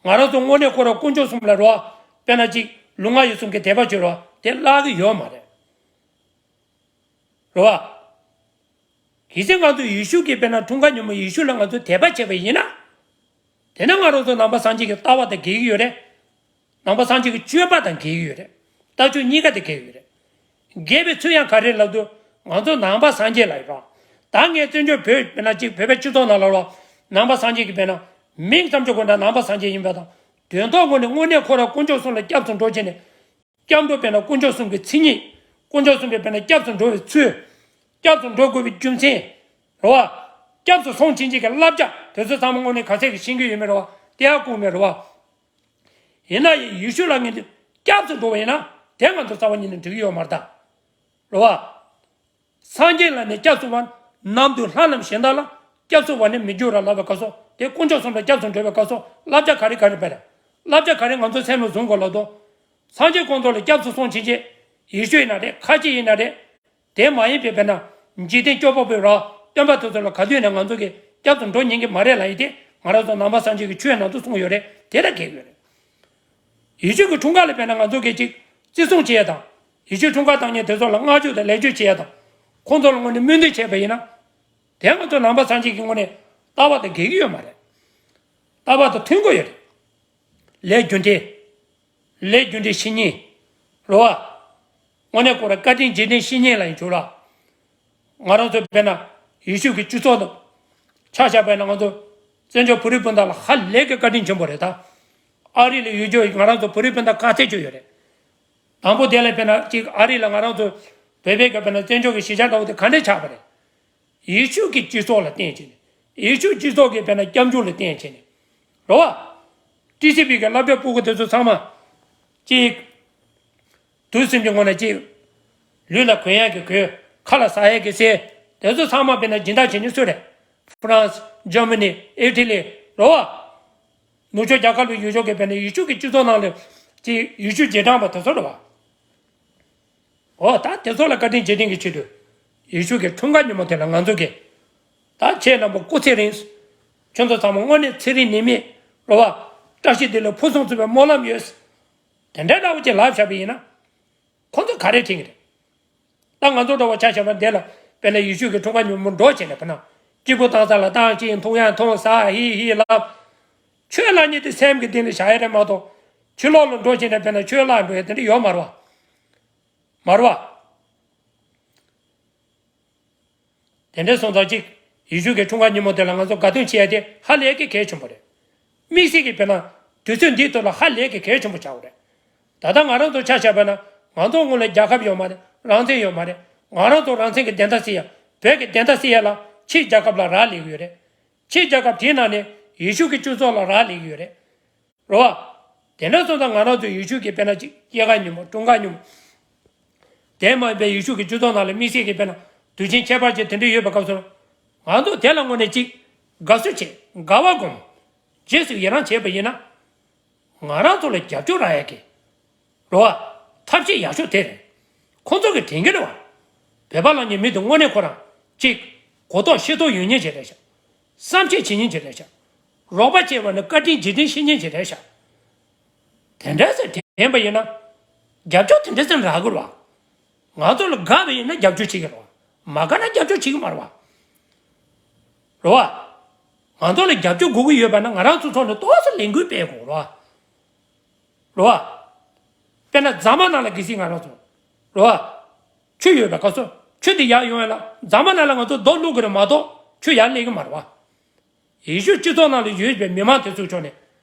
ང་རང་ཚོ་དངོས་གནས་ཁོ་ར་དཀོན་མཆོག་གསུམ་ལ་རོ་བ། དཔེར་ན་ཅིག་ལུས་ངག་ཡིད་གསུམ་གྱི་དད་པ་བྱེད་རོ་བ་དེ་བརླག་གི་ཡོད་མ་རེད། རོ་བ། གལ་སྲིད་ང་ཚོ་ཡེ་ཤུ་གི་དཔེར་ན་འཁྲུངས་སྐར་ཉིན་མོ་ཡེ་ཤུ་ལ་ང་ཚོ་དད་པ་བྱས་པ་ཡིན་ན། དེ་ན་ང་རང་ཚོ་ནང་པ་སངས་རྒྱས་ཀྱི་ལྟ་བ་དང་འགལ་གྱི་ཡོད་རེད། ནང་པ་སངས་རྒྱས་ཀྱི་སྤྱོད་པ་དང་འགལ་གྱི་ཡོད་རེད། ལྟ་སྤྱོད་གཉིས་ཀ་དེ་འགལ་གྱི་ཡོད་རེད། འགལ་བའི་ཚུལ་ཡང་ག་རེ་ལབ་དུས། ང་ཚོ་ནང་པ་སངས་རྒྱས་ལ་ཡོད་ར། ད་ངས་བཙན་བྱོལ་བོད་དཔེར་ན་གཅིག་བོད་པའི་སྤྱི་ཚོགས་ནང་ལ་རོ། ནང་པ་སངས་རྒྱས་ཀྱི་དཔེར་ན། མིང་ཙམ་ཅིག་གོ་འདྲ་ནང་པ་སངས་རྒྱས་ཡིན་པ་དང་། དོན་ཐོག་ངོས་ནས་དངོས་གནས་ཁོ་ར་དཀོན་མཆོག་གསུམ་ལ་སྐྱབས་སུ་འགྲོ་བྱས་ནས། སྐྱབས་འགྲོ་དཔེར་ན་དཀོན་མཆོག་གསུམ་གྱི་མཚན་ཉིད། དཀོན་མཆོག་གསུམ་པའི་དཔེར་ན་སྐྱབས་སུ་འགྲོ་བའི་ཚུལ། སྐྱབས་སུ་འགྲོ་དགོས་པའི་རྒྱུ་མཚན། རོ་བ། སྐྱབས་སུ་སོང་བྱིན་གྱིས་ཀྱི་བསླབ་བྱ་དེ་ཚོ་ཚང་མ་དངོས་གནས་ག་ཚད་ཀྱི་ཤེས་ཀྱི་ཡོད་མེད་རོ་བ་དེ་ཡང་ལྐུགས་མེད་རོ་བ། ཡིན་ན་ཡང་ཡེ་ཤུ་ལ་ངེས་འདུན་སྐྱབས་སུ་འགྲོ་བ་ཡིན་ན་དེ་ང་ཚོ་རྩ་བ་ཉིད་ནས་འགྲིག་གི་ཡོད་མ་རེད་ད། རོ་བ། སངས་རྒྱས་ལ་ནི་སྐྱབས་སུ་བ། ནམ་དུ་ལྷ་རྣམས་གཞན་དག་ལ། སྐྱབས་སུ་བ་ནི་མི་འགྱུར་ར་ལབ་པའི་སྐབས་སུ་དེ་དཀོན་མཆོག་གསུམ་ལ་སྐྱབས་སུ་འགྲོ་བའི་སྐབས་སུ་བསླབ་བྱ་ག་རེ་ག་རེ་སྤེལ་རེད། བསླབ་བྱ་ག་རེ་ང་ཚོ་སེམས་ལ་བཟུང་དགོས་ལབ་དོ། སངས་རྒྱས་ཁོང་ཚོ་ལ་སྐྱབས་སུ་སོང་བྱིན་གྱིས། ཡེ་ཤུ་ཡིན་ན་རེད། ཁ་ཆེ་ཡིན་ན་རེད། དེ་མ་ཡིན་པའི་དཔེར་ན། འཇིག་རྟེན་སྐྱོབ་པ་པོའི་ར། སྟོན་པ་དེ་ཚོ་ལ་ག་དུས་ནས་ང་ཚོ་གིས་སྐྱབས་སུ་འགྲོ་ཉན་གྱི་མ་རེད་ལབ་ཡིན་ཏེ། ང་རང་ཚོ་ནང་པ་སངས་རྒྱས་ཀྱི་ཆོས་ནང་དུ་གསུངས་ཡོད་རེད། དེ་ལ་འགལ་ཡོད་རེད། ཡེ་ཤུ་གི་འཁྲུངས་སྐར་ལ་དཔེར་ན་ང་ཚོ་གིས་ཅིག་བརྩི་སྲུང་བྱེད་ཡ་དང་། ཡེ་ཤུ་འཁྲུངས་སྐར་བཏང་མཁན་དེ་ཚོ་ལ་བསྔགས་བརྗོད་དང་ལེགས་བརྗོད་བྱེད་ཡ་དང་། ཁོང་ཚོ་ལ་དངོས་གནས་སྨོན་འདུན་བྱས་པ་ཡིན་ན། དེ་ང་ཚོ་ནང་པ་སངས་རྒྱས་ཀྱི་དངོས་གནས་ལྟ་བ་དང་འགལ་གྱི་ཡོད་མ་རེད། ལྟ་བ་དང་མཐུན་གྱི་ཡོད་རེད། ལས་རྒྱུ་འབྲས། ལས་རྒྱུ་འབྲས་བཤེས་གཉེན། རོ་བ། དངོས་གནས་ཁོ་ར་བཀའ་དྲིན་རྗེས་དྲན་བཤེས་གཉེན་ལ་ཡིན་ཆོག་ལ། ང་རང་ཚོ་དཔེར་ན། ཡེ་ཤུ་གི་སྤྱི་ཚོགས་དང་། ཆ་བཞག་པ་ཡིན་ན་ང་ཚོ། བཙན་བྱོལ་བོད་རིགས་སྤུན་ཟླ་ལ་ཧ་ལས་ཀྱི་བཀའ་དྲིན་ཆེན་པོ་རེད་ད། ཨ་རི་ལ་ཡོད་རྒྱུ་ང་རང་ཚོ་བོད་རིགས་སྤུན་ཟླ་ག་ཚད་ཅིག་ཡོད་རེད། དང་པོ་དེ་ལ་དཔེར་ན་གཅིག་ཨ་རི་ལ་ང་རང་ཚོ་བོད་པའི་གི་དཔེར་ན་བཙན་བྱོལ་གྱི་གཞིས་ཆགས་འདྲ་བོ་དེ་ག་འདྲས་ཆགས་པ་རེད། ཡེ་ཤུ་གི་སྤྱི་ཚོགས་ལ་བརྟེན་བྱས་ནས། ཡེ་ཤུ་སྤྱི་ཚོགས་ཀྱི་དཔེར་ན་སྐྱབས་འཇུག་ལ་བརྟེན་བྱས་ནས། རེད་བ། ཊི་སི་བི་གི་སློབ་གྲྭ་ཕྲུ་གུ་དེ་ཚོ་ཚང་མ། གཅིག་དུས་གསུམ་གྱི་ངོས་ནས་གཅིག་ལུས་ལ་གོན་ཡག་གི་གོས། ཁ་ལ་ཟ་ཡག་གི་ཟས། དེ་ཚོ་ཚང་མ་དཔེར་ན་སྦྱིན་བདག་བྱེད་མཁན་སུ་རེད། ཧྥ་རན་སི། འཇར་མ་ནི། ཨི་ཊ་ལི། རེད་བ། ནུབ་ཕྱོགས་རྒྱལ་ཁབ་ལ་ཡུལ་ཕྱོགས་ཀྱི་དཔེར་ན་ཡེ་ཤུ་གི་སྤྱི་ཚོགས་ནང་ལ་ཅིག་ཡེ་ཤུ་རྗེས་འབྲང་པ་དེ་ཚོ་རེད་བ། འོ་ད་དེ་ཚོ་ལ་བཀའ་དྲིན་རྗེས་དྲན་གྱི་ཆེད་དུ། ཡེ་ཤུ་གི་འཁྲུངས་སྐར་ཉིན་མོ་དེ་ལ་ང་ཚོ་གིས། ད་ཁྱེད་རྣམ་པ་སྐུ་ཚེ་རིང་། ཁྱོད་ཚོ་ཚང་མ་དངོས་གནས་ཚེ་རིང་ནད་མེད། རེད་བ། བཀྲ་ཤིས་བདེ་ལེགས་ཕུན་སུམ་ཚོགས་པའི་སྨོན་ལམ་ཡོད། དེ་འདྲའི་འདྲ་བོ་ཅིག་ལབ་བཞག་པ་ཡིན་ན། ཁོ་ཚོ་ག་རེ་དྲན་གྱི་རེད། ད་ང་ཚོ་འདྲ་བོ་ཆ་བཞག་ན་འདི་ལ་དཔེར་ན་ཡེ་ཤུ་གི་འཁྲུངས་སྐར་ཉིན་མོ་འགྲོ་བྱས་ནས་དཔེར་ན། སྐྱིད་པོ་བཏང་ས་ལ་བཏང་། ཅིག་འཐུང་ཡག་འཐུང་། ཟ་ཧི་ཧི་ལབ། ཆོས་ལབ་མཁན་དེ་སེམས་ཀྱི་གཏིང་ལ་བཞག་ཡ་རེད་མ་གཏོགས། ཕྱི་ལོགས་ལ་འགྲོ་བྱས་ནས་དཔེར་ན་ཆོས་ལབ་འགྲོ་ཡ་དེ་འདྲ་ཡོད་མ་རེད་བ། མ་རེད་བ། དེ་འདྲ་སོང་ཙང་གཅིག་ཡེ་ཤུ་གི་འཁྲུངས་སྐར་ཉིན་མོ་དེ་ལ་ང་ཚོ་དགའ་སྟོན་བྱེད་ཡ་དེ་ཧ་ལས་ཀྱི་གལ་ཆེན་པོ་རེད། དམིགས་བསལ་གྱི་དཔེར་ན། དུས་ཚོད་འདིའི་ཐོག་ལ་ཧ་ལས་ཀྱི་གལ་ཆེན་པོ་ཆགས་པ་རེད། ད་ལྟ་ང་རང་ཚོ་ཆ་བཞག་པ་ན། ང་ཚོ་སྔོན་ལ་རྒྱལ་ཁབ་ཡོད་མ་རེད། རང་བཙན་ཡོད་མ་རེད། ང་རང་ཚོ་རང་བཙན་གྱི་བདེན་མཐའ་སེལ་ཡ། བོད་ཀྱི་བདེན་མཐའ་སེལ་ཡ་ལ་ཕྱིའི་རྒྱལ་ཁབ་ལ་རག་ལས་ཀྱི་ཡོད་རེད། ཕྱིའི་རྒྱལ་ཁབ་དེའི་ནང་ནས་ཡེ་ཤུ་གི་སྤྱི་ཚོགས་ལ་རག་ལས་ཀྱི་ཡོད་རེད། རེད་བ། དེ་འདྲ་སོང་ཙང་ང་རང་ཚོ་ཡེ་ཤུ་གི་དཔེར་ན་ཅིག་སྐྱེས་སྐར་ཉིན་མོ། འཁྲུངས་སྐར་ཉིན་མོ། དེ་མ་ཡིན་པའི་ཡེ་ཤུ་གི་སྤྱི་ཚོགས་ནང་ལ་དམིགས་བསལ་གྱི་དཔེར་ན་དུས་ཆེན་ཁྱད་པར་ཅན་དེ་འདྲ་ཡོད་པའི་སྐབས་སུ། ང་ཚོ་དེ་ལ་དངོས་གནས་ཅིག་དགའ་བསུ་བྱེད། དགའ་བ་སྒོམ། རྗེས་སུ་ཡི་རང་བྱས་པ་ཡིན་ན། ང་རང་ཚོ་ལ་རྒྱབ་སྐྱོར་རག་ཡ་གི། རེད་བ། ཐབས་ཤེས་ཡག་ཤོས་དེ་རེད། ཁོང་ཚོ་གིས་དྲན་གྱི་རེད་བ། བོད་པ་ལབ་མཁན་མི་དེ་དངོས་གནས་ཁོ་རང་། གཅིག་གོ་རྟོགས་ཤེས་རྟོགས་ཡོད་མཁན་ཅིག་རེད་ཤག་བསམ་ཤེས་བྱེད་མཁན་ཅིག་རེད་ཤག་རོགས་པ་བྱས་པ་ནི་བཀའ་དྲིན་རྗེས་དྲན་ཤེས་མཁན་ཅིག་རེད་ཤག་དེ་འདྲ་ཟེར་དྲན་པ་ཡིན་ན། རྒྱབ་སྐྱོར་དེ་འདྲ་ཙམ་རག་གི་རེད་བ། ང་ཚོ་ལ་དགའ་བ་ཡིན་ན་རྒྱབ་སྐྱོར་བྱེད་ཀྱི་རེད་བ། མ་དགའ་ན་རྒྱབ་སྐྱོར་བྱེད་ཀྱི་མ་རེད་བ། རེད་བ། ང་ཚོ་ལ་རྒྱབ་སྐྱོར་དགོས་ཀྱི་ཡོད་པ་ན་ང་རང་ཚོ་ཚོགས་ནས་ཏོག་ཙམ་ལས་འགུལ་སྤེལ་དགོས་རེད་བ། རེད་བ། དཔེར་ན་རྫ་མ་ནང་ལ་གལ་སྲིད་ང་རང་ཚོ་རེད་བ། ཆུ་ཡོད་པའི་སྐབས་སུ་ཆུ་དེ་ཡར་ཡོང་ཡ་ལ་རྫ་མ་ནང་ལ་ང་ཚོ་རྡོ་བླུགས་དགོས་རེད་མ་གཏོགས་ཆུ་ཡར་སླེབས་ཀྱི་མ་རེད་བ། ཡེ་ཤུ་སྤྱི་ཚོགས་ནང་ལ་ཡོད་པའི་མི་མང་དེ་ཚོའི་ཕྱོགས་ནས་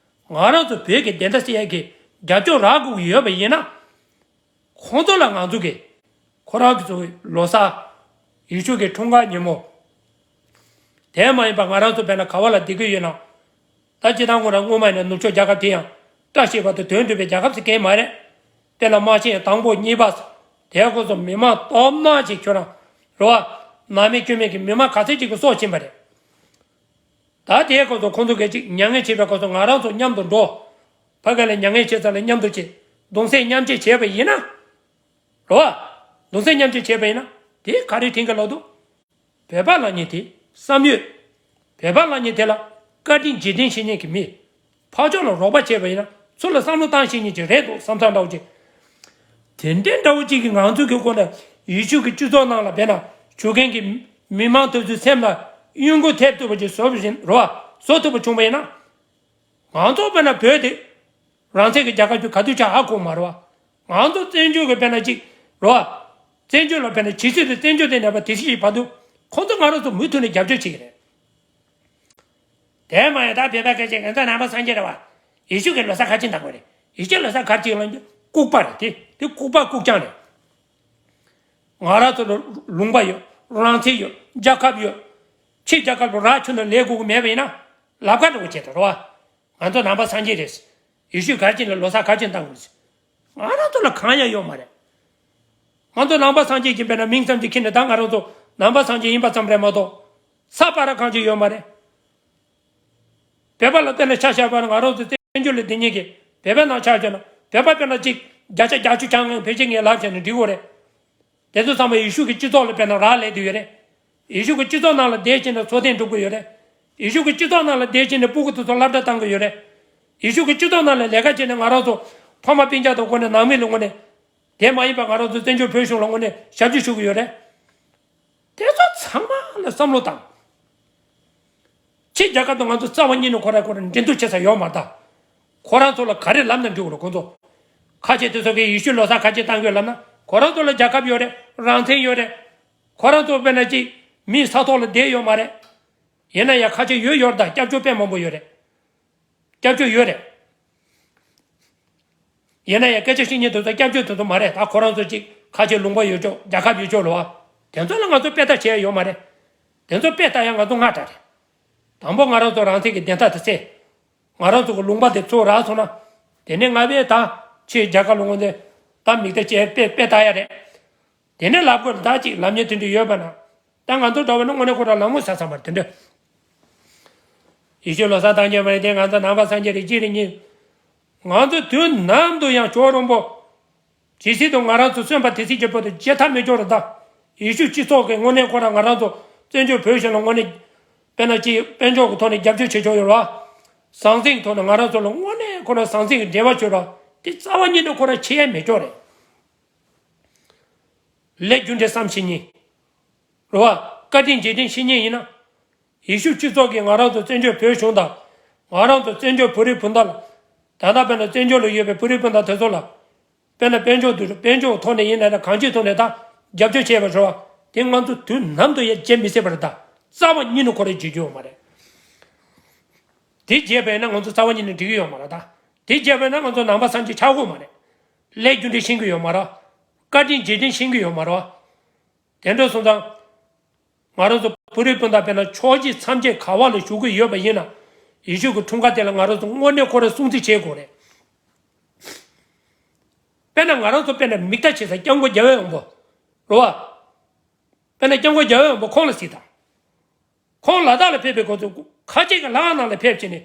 ང་རང་ཚོ་བོད་ཀྱི་བདེན་མཐའ་གསལ་ཡག་གི་རྒྱབ་སྐྱོར་རག་དགོས་ཀྱི་ཡོད་པ་ཡིན་ན། ཁོང་ཚོ་ལ་ང་ཚོ་གིས་ཁོ་རང་གི་ཚོ་ལོ་གསར་ཡེ་ཤུ་གི་འཁྲུངས་སྐར་ཉིན་མོ། དེ་མ་ཡིན་པ་ང་རང་ཚོ་བོད་ལ་ག་བ་ལ་བསྡད་ཀྱི་ཡོད་ན། ད་སྤྱིར་བཏང་ཁོ་རང་སྔོན་མ་ཡིན་ན་ནུབ་ཕྱོགས་རྒྱལ་ཁབ་དེ་ཡང་བཀྲ་ཤིས་པ་དང་དོན་འགྲུབ་པའི་རྒྱལ་ཁབ་ཟེར་མཁན་མ་རེད། དེ་ལ་དམག་ཆེན་དང་པོ་གཉིས་པ། དེའི་སྐབས་སུ་མི་མང་སྟོབས་ན་ཅིག་ཁྱོད་རང་རེད་བ། ནང་མི་སྐྱོན་མེད་ཀྱི་མི་མང་ག་ཚད་ཅིག་གི་སྲོག་ཕྱིན་པ་རེད། ད་དེའི་སྐབས་སུ་ཁོང་ཚོ་གིས་ཅིག་མྱ་ངན་བྱེད་པའི་སྐབས་སུ་ང་རང་ཚོ་མཉམ་དུ་འགྲོ། ཕ་གི་ལ་མྱ་ངན་བྱེད་ས་ལ་མཉམ་དུ་བྱེད། གདུང་སེམས་མཉམ་སྐྱེད་བྱས་པ་ཡིན་ན། རེད་བ། གདུང་སེམས་མཉམ་སྐྱེད་བྱས་པ་ཡིན་ན་དེ་ག་རེ་དྲན་གྱི་ལབ་འདུག་བོད་པ་ལབ་མཁན་དེ་བསམ་ཡོད། བོད་པ་ལབ་མཁན་དེ་ལ་བཀའ་དྲིན་རྗེས་དྲན་ཤེས་མཁན་གྱི་མི། ཕར་ཕྱོགས་ལ་རོགས་པ་བྱས་པ་ཡིན་ན་ཚུར་ལ་བསམ་བློ་བཏང་ཤེས་མཁན་ཅིག་རེད་འདུག་བསམ་ཚུལ་འདྲ་བོ་ཅིག་དེ་འདྲའི་འདྲ་བོ་ཅིག་གིས་ང་ཚོ་གི་སྐོར་ལ་ཡེ་ཤུ་གི་སྤྱི་ཚོགས་ནང་ལ་བས་ན་བཞུགས་མཁན་གྱི་མི་མང་དེ་ཚོའི་སེམས་ལ་གཡོ་འགུལ་ཐེབས་ཐུབ་པ་ཅིག་བཟོ་བཞིན་རེད་བ། བཟོ་ཐུབ་པ་བྱུང་བ་ཡིན་ན། ང་ཚོ་དཔེར་ན་བོད་དེ་རང་བཙན་གྱི་རྒྱལ་ཁབ་ཅིག་ག་དུས་ཆགས་ཧ་གོ་མ་རེད་བ། ང་ཚོ་བཙན་བྱོལ་གྱི་དཔེར་ན་ཅིག་རེད་བ། བཙན་བྱོལ་ལ་དཔེར་ན་ཇི་སྲིད་དུ་བཙན་བྱོལ་དེ་གནས་པ་དེ་སྲིད་ཀྱི་བར་དུ་ཁོང་ཚོ་ང་རང་ཚོ་མུ་མཐུད་ནས་རྒྱབ་སྐྱོར་བྱེད་ཀྱི་རེད། དེ་མ་ཡིན་ད་བོད་པ་སྐད་ཆ་ང་ཚོ་ནང་པ་སངས་རྒྱས་རེད་བ། ཡེ་ཤུ་གི་ལོ་གསར་ག་ཅིག་གནང་དགོས་རེད། ཡེ་ཤུ་ལོ་གསར་ག་ཅིག་ལ་ལྐུགས་པ་རེད་དེ། དེ་ལྐུགས་པ་ལྐུགས་རྐྱང་རེད། ང་རང་ཚོ་ལ་ལུང་པ་ཡོད། རང་བཙན་ཡོད། རྒྱལ་ཁབ་ཡོད། ཕྱི་རྒྱལ་ཁབ་ལ་ར་ཆུ་ནང་ལས་དགོས་ཀྱི་མེད་པ་ཡིན་ན་ལབ་ཁ་འགྲོ་གི་བྱེད་དོ་རེད་བ། ང་ཚོ་ནང་པ་སངས་རྒྱས་རེད། ཡེ་ཤུ་གར་ཅན་ལ་ལོ་གསར་གར་ཅན་བཏང་དགོས་རེད། ང་རང་ཚོ་ལ་གང་ཡང་ཡོད་མ་རེད། ང་ཚོ་ནང་པ་སངས་རྒྱས་ཀྱི་དཔེར་ན་མིང་ཙམ་གྱི་ཁྱེར་ནས་ད་ང་རང་ཚོ་ནང་པ་སངས་རྒྱས་ཡིན་པ་ཙམ་རེད་མ་གཏོགས་ས་སྤར་གང་ཅི་ཡོད་མ་རེད། བོད་པ་ལ་བལྟས་ན་ཆ་བཞག་པ་ན་ང་རང་ཚོ་བཙན་བྱོལ་ལ་བསྡད་མཁན་གྱི་བོད་པའི་ནང་ཆ་བཞག་ན་བོད་པ་དཔེར་ན་གཅིག་བརྒྱ་ཆ་བརྒྱད་ཅུ་གྱ་ལྔ་ཕལ་ཆེར་ངས་ལབ་བྱས་ན་འགྲིག་གི་རེད། དེ་ཚོ་ཚང་མ་ཡེ་ཤུ་གི་སྤྱི་ཚོགས་ལ་དཔེར་ན་རག་ལས་བསྡད་ཡོད་རེད། ཡེ་ཤུ་གི་སྤྱི་ཚོགས་ནང་ལ་བསྡད་བྱས་ནས་འཚོ་རྟེན་སྒྲུབ་ཀྱི་ཡོད་རེད། ཡེ་ཤུ་གི་སྤྱི་ཚོགས་ནང་ལ་བསྡད་བྱས་ནས་སྤུ་གུ་དེ་ཚོ་སློབ་གྲྭ་བཏང་གི་ཡོད་རེད། ཡེ་ཤུ་གི་སྤྱི་ཚོགས་ནང་ལ་ལས་ཀ་བྱས་ནས་ང་རང་ཚོ་ཕ་མ་སྤུན་ཀྱག་དང་དངོས་གནས་ནང་མི་ལ་དངོས་གནས། དེ་མ་ཡིན་པ་ང་རང་ཚོ་བཙན་བྱོལ་བོད་གཞུང་ལ་དངོས་གནས་ཞབས་ཕྱི་ཞུ་གི་ཡོད་རེད། དེ་ཚོ་ཚང་མ་ལ་བསམ་བློ་བཏང་། ཕྱི་རྒྱལ་ཁབ་དང་ང་ཚོ་རྩ་བ་ཉིད་ནས་ཁོ་རང་ཁོ་རང་འགྲན་བསྡུར་བྱེད་ས་ཡོད་མ་རེད་ད། ཁོ་རང་ཚོ་ལ་ག་རེ་ལབ་ན་འགྲིག་གི་རེད་ཁོ་ཚོ། ཁ་ཆེ་དེ་ཚོ་གིས་ཡེ་ཤུ་ལོ་གསར་ག་ཅི་བཏང་དགོས་ལབ་ན་ཁོ་རང་ཚོ་ལ་རྒྱལ་ཁབ་ཡོད་རེད། རང་བཙན་ཡོད་རེད། ཁོ་རང་ཚོ་དཔེར་ན་ཅིག་མིའི་ས་ཐོག་ལ་བསྡད་ཡོད་མ་རེད། ཡིན་ན་ཡང་ཁ་ཆེ་ཡོད་ཡོད་རེད་ད། སྐྱབས་བཅོལ་དཔེ་མང་པོ་ཡོད་རེད། སྐྱབས་བཅོལ་ཡོད་རེད། ཡིན་ན་ཡང་སྐད་ཆ་བཤད་མཁན་དེ་ཚོ་སྐྱབས་བཅོལ་དེ་ཚོ་མ་རེད་ད། ཁོ་རང་ཚོ་ཅིག་ཁ་ཆེ་ལུང་པ་ཡོད་ཅོག་རྒྱལ་ཁབ་ཡོད་ཅོག་ལོ། དེ་ཚོ་ལ་ང་ཚོ་དཔེ་ལྟ་བྱས་ཡོད་མ་རེད། དེ་ཚོ་དཔེ་ལྟ་ཡང་ང་ཚོ་སྔ་དྲགས་རེད། དང་པོ་ང་རང་ཚོ་རང་བཙན་གྱི་བདེན་མཐའ་དེ་བཙལ། ང་རང་ཚོ་གི་ལུང་པ་དེ་ཚུར་རག་སོང་ན། དེ་ནས་ང་བས་ད་ཕྱིའི་རྒྱལ་ཁབ་ལ་ངོ་ནས་ད་མིག་ལྟ་བྱས་དཔེ་དཔེ་ལྟ་ཡ་རེད། དེ་ནས་ལབ་དགོས་རེད་ད། ཅིག་ལབ་མཁན་དེ་འདྲ་ཡོད་པ་ན། ད་ང་ཚོ་འདྲ་བ་ན་དངོས་གནས་ཁོ་རང་ལམ་ངོ་ཟ་ཚང་མ་རེད་དེ་འདྲ། ཡེ་ཤུ་ལོ་གསར་བཏང་རྒྱུ་མ་རེད་དེ། ང་ཚོ་ནང་པ་སངས་རྒྱས་རེད་ཅི་རེད་ཉིན། ང་ཚོ་དུས་ནམ་དུ་ཡང་ཇོ་རོང་པོ། ཇི་སྲིད་དུ་ང་རང་ཚོ་གསོན་པ་དེ་སྲིད་ཀྱི་བར་དུ་བརྗེད་ཐབས་མེད་ཅོག་རེད་ད། ཡེ་ཤུ་སྤྱི་ཚོགས་ཀྱི་དངོས་གནས་ཁོ་རང་ང་རང་ཚོ་བཙན་བྱོལ་བོད་གཞུང་ལ་དངོས་གནས། དཔེར་ན་ཅིག་དཔལ་འབྱོར་གྱི་ཐོག་ནས་རྒྱབ་སྐྱོར་བྱེད་ཆོག་ཡོད་ར། ཟང་ཟིང་གི་ཐོག་ནས་ང་རང་ཚོ་ལ་དངོས་གནས་ཁོ་རང་ཟང་ཟིང་གི་འབྲེལ་བ་ཆོད་ར། དེ་རྩ་བ་ཉིད་ནས་ཁོ་རང་བྱེད་ཡ་མེད་ཅོག་རེད། ལས་རྒྱུ་འབྲས་བསམ་ཤེས་ཉིན། རེད་བ། བཀའ་དྲིན་རྗེས་དྲན་ཤེས་ཉིན་ཡིན་ན། ཡེ་ཤུ་སྤྱི་ཚོགས་ཀྱིས་ང་རང་ཚོ་བཙན་བྱོལ་བོད་གཞུང་དང་། ང་རང་ཚོ་བཙན་བྱོལ་བོད་རིགས་སྤུན་ཟླ་ལ། ད་ལྟ་དཔེར་ན་བཙན་བྱོལ་ལ་ཡོད་པའི་བོད་རིགས་སྤུན་ཟླ་དེ་ཚོ་ལ། དཔེར་ན་དཔལ་འབྱོར་དུ་དཔལ་འབྱོར་ཐོག་ནས་ཡིན་ན་ཡང་གང་ཅིའི་ཐོག་ནས་ད་རྒྱབ་སྐྱོར་བྱས་པ་རེད་བ། དེ་ང་ཚོ་དུས་ནམ་དུ་ཡང་བརྗེད་མི་སྲིད་པ་རེད་ད། རྩ་བ་ཉིད་ནས་ཁོ་རང་བརྗེད་རྒྱུ་ཡོད་མ་རེད། དེ་བརྗེད་པ་ཡིན་ན་ང་ཚོ་རྩ་བ་ཉིད་ནས་འགྲིག་གི་ཡོད་མ་རེད་ད། དེ་བརྗེད་པ་ཡིན་ན་ང་ཚོ་ནང་པ་སངས་རྒྱས་ཆགས་ཀྱི་ཡོད་མ་རེད། ལས་རྒྱུ་འབྲས་ཤེས་ཀྱི་ཡོད་མ་རེད། བཀའ་དྲིན་རྗེས་དྲན་ཤེས་ཀྱི་ཡོད་མ་རེད། དེ་འདྲ་སོང་ཙང་། ང་རང་ཚོ་བོད་རིགས་སྤུན་ཟླ་དཔེར་ན་ཕྱོགས་བཞི་མཚམས་བརྒྱད་ག་བ་ལ་བཞུགས་ཀྱི་ཡོད་པ་ཡིན་ན། ཡེ་ཤུ་གི་འཁྲུངས་སྐར་དེ་ལ་ང་རང་ཚོ་དངོས་གནས་ཁོ་རང་སྲུང་བརྩི་བྱེད་དགོས་རེད། དཔེར་ན་ང་རང་ཚོ་དཔེར་ན་མིག་ལྟ་བྱེད་ས་སྐྱབས་མགོན་རྒྱལ་བའི་དབང་པོ། རེད་བ། དཔེར་ན་སྐྱབས་མགོན་རྒྱལ་བའི་དབང་པོ་ཁོང་ལ་གཟིགས་དང་། ཁོང་ལ་དྭགས་ལ་ཕེབས་པའི་སྐབས་སུ་ཁ་ཆེ་གི་ལྷ་ཁང་ནང་ལ་ཕེབས་བྱས་ནས།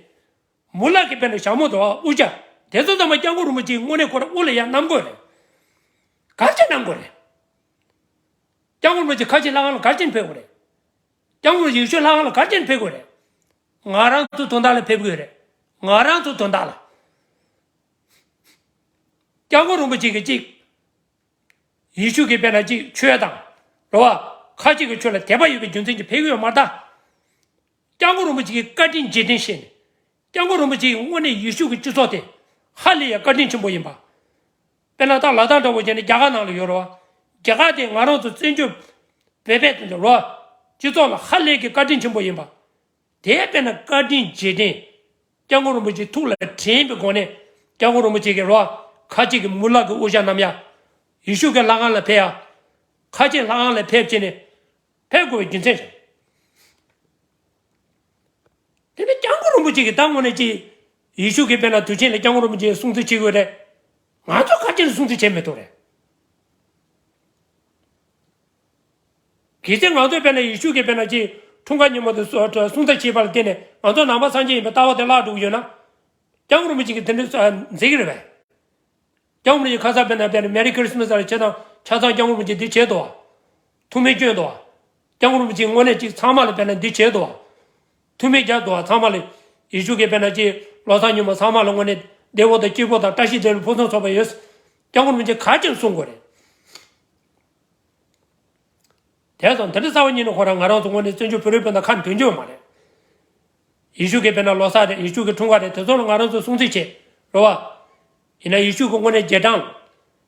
མུ་ལག་གི་དཔེར་ན་ཞྭ་མོ་དང་དབུ་ཞྭ། དེ་ཚོ་ཚང་མ་སྐྱབས་མགོན་རིན་པོ་ཆེའི་དངོས་གནས་ཁོ་རང་དབུ་ལ་ཡར་བསྣམས་དགོས་རེད། ག་རེ་བྱས་བསྣམས་དགོས་རེད། སྐྱབས་མགོན་རིན་པོ་ཆེ་ཁ་ཆེ་ལྷ་ཁང་ལ་ག་རེ་བྱས་ནས་ཕེབས་དགོས་རེད། སྐྱབས་མགོན་རིན་པོ་ཆེ་ཡེ་ཤུ་ལྷ་ཁང་ལ་ག་རེ་བྱས་ནས་ཕེབས་དགོས་རེད། ང་རང་ཚོ་དོན་དག་ལ་ཕེབས་དགོས་རེད། ང་རང་ཚོ་དོན་དག་ལ། སྐྱབས་མགོན་རིན་པོ་ཆེ་གིས་གཅིག་ཡེ་ཤུ་གི་དཔེར་ན་གཅིག་ཆོས་དང་། རེད་བ། ཁ་ཅིག་གི་ཆོས་ལ་དད་པ་ཡོད་པའི་རྒྱུ་མཚན་གྱིས་ཕེབས་ཀྱི་ཡོད་མ་རེད་ད། སྐྱབས་མགོན་རིན་པོ་ཆེ་གི་བཀའ་དྲིན་རྗེས་དྲན་བྱས་ནས། སྐྱབས་མགོན་རིན་པོ་ཆེ་ཡིས་དངོས་གནས་ཡེ་ཤུ་གི་སྤྱི་ཚོགས་དེ་ཧ་ལས་ཡ་བཀའ་དྲིན་ཆེན་པོ་ཡིན་པ། དཔེར་ན་ད་ལ་དྭགས་འདྲ་བོ་བྱས་ནས་རྒྱ་གར་ནང་ལ་ཡོད་རེད་བ། རྒྱ་གར་དེ་ང་རང་ཚོ་བཙན་བྱོལ་བོད་པའི་དོན་དུ་རོ། སྤྱི་ཚོགས་ལ་ཧ་ལས་ཀྱི་བཀའ་དྲིན་ཆེན་པོ་ཡིན་པ། དེ་དཔེར་ན་བཀའ་དྲིན་རྗེས་དྲན། སྐྱབས་མགོན་རིན་པོ་ཆེའི་ཐུགས་ལ་དྲན་པའི་སྒོ་ནས་སྐྱབས་མགོན་རིན་པོ་ཆེ་གིས་རོ། ཁ་ཆེ་གི་མུ་ལག་གི་དབུ་ཞྭ་བསྣམས་ཡ། ཡེ་ཤུ་གི་ལྷ་ཁང་ལ་ཕེབས་ཡ། ཁ་ཆེ་ལྷ་ཁང་ལ་ཕེབས་བྱས་ནས་ཕེབས་དགོས་པའི་རྒྱུ་མཚན་བྱུང་། དེ་ནས་སྐྱབས་མགོན་རིན་པོ་ཆེ་གིས་ད་དངོས་གནས་ཀྱི་ཡེ་ཤུ་གིས་དཔེར་ན་དུས་ཆེན་ལ་སྐྱབས་མགོན་རིན་པོ་ཆེ་སྲུང་བརྩི་བྱེད་དགོས་རེད། ང་ཚོ་ག་ཅི་ལ་སྲུང་བརྩི་བྱེད་མི་ཐུབ་རེད། གལ་སྲིད་ང་ཚོས་དཔེར་ན་ཡེ་ཤུ་གིས་དཔེར་ན་ཅིག་འཁྲུངས་སྐར་ཉིན་མོ་དེ་སྲུང་བརྩི་བྱས་པ་ལ་བརྟེན་ནས་ང་ཚོ་ནང་པ་སངས་རྒྱས་ཡིན་པའི་ལྟ་བ་དེ་བརླག་འགྲོ་གི་ཡོད་ན། སྐྱབས་མགོན་རིན་པོ་ཆེ་གིས་དེ་འདྲ་མཛད་ཀྱི་རེད་པས། སྐྱབས་མགོན་རིན་པོ་ཆེ་ཁ་སང་དཔེར་ན་དཔེར་ན་Merry Christmas ལ་བྱེད་དང་ཆ་ཚང་སྐྱབས་མགོན་རིན་པོ་ཆེ་འདི་བྱེད་དོ། ཐུགས་སྨོན་སྐྱོན་དོ། སྐྱབས་མགོན་རིན་པོ་ཆེ་དངོས་གནས་ཅིག་ཚང་མ་ལ་དཔེར་ན་འདི་བྱེད་དོ། ཐུགས་སྨོན་རྒྱག་དོ། ཚང་མ་ལ་ཡེ་ཤུ་གིས་དཔེར་ན་ཅིག་ལོ་གསར་ཉིན་མོ་ཚང་མ་ལ་དངོས་གནས་བདེ་བོ་དང་སྐྱིད་པོ་དང་བཀྲ་ཤིས་བདེ་ལེགས་ཕུན་སུམ་ཚོགས་པ་ཡོད། སྐྱབས་མགོན་རིན་པོ་ཆེ་ག་ཅི་གསུང་དགོས་རེད། དེ་སོང་དེ་འདྲ་རྩ་བ་ཉིད་ནས་ཁོ་རང་ང་རང་ཚོ་དངོས་གནས་བཙན་བྱོལ་བོད་རིགས་སྤུན་ཟླ་ཁ་འདོན་རྒྱུ་ཡོད་མ་རེད། ཡེ་ཤུ་གིས་དཔེར་ན་ལོ་གསར་རེད། ཡེ་ཤུ་གི་འཁྲུངས་སྐར་རེད། དེ་ཚོ་ལ་ང་རང་ཚོ་སྲུང་བརྩི་བྱེད་རོ་བ། ཡིན་ན་ཡེ་ཤུ་གི་དངོས་གནས་རྗེས་འབྲང་།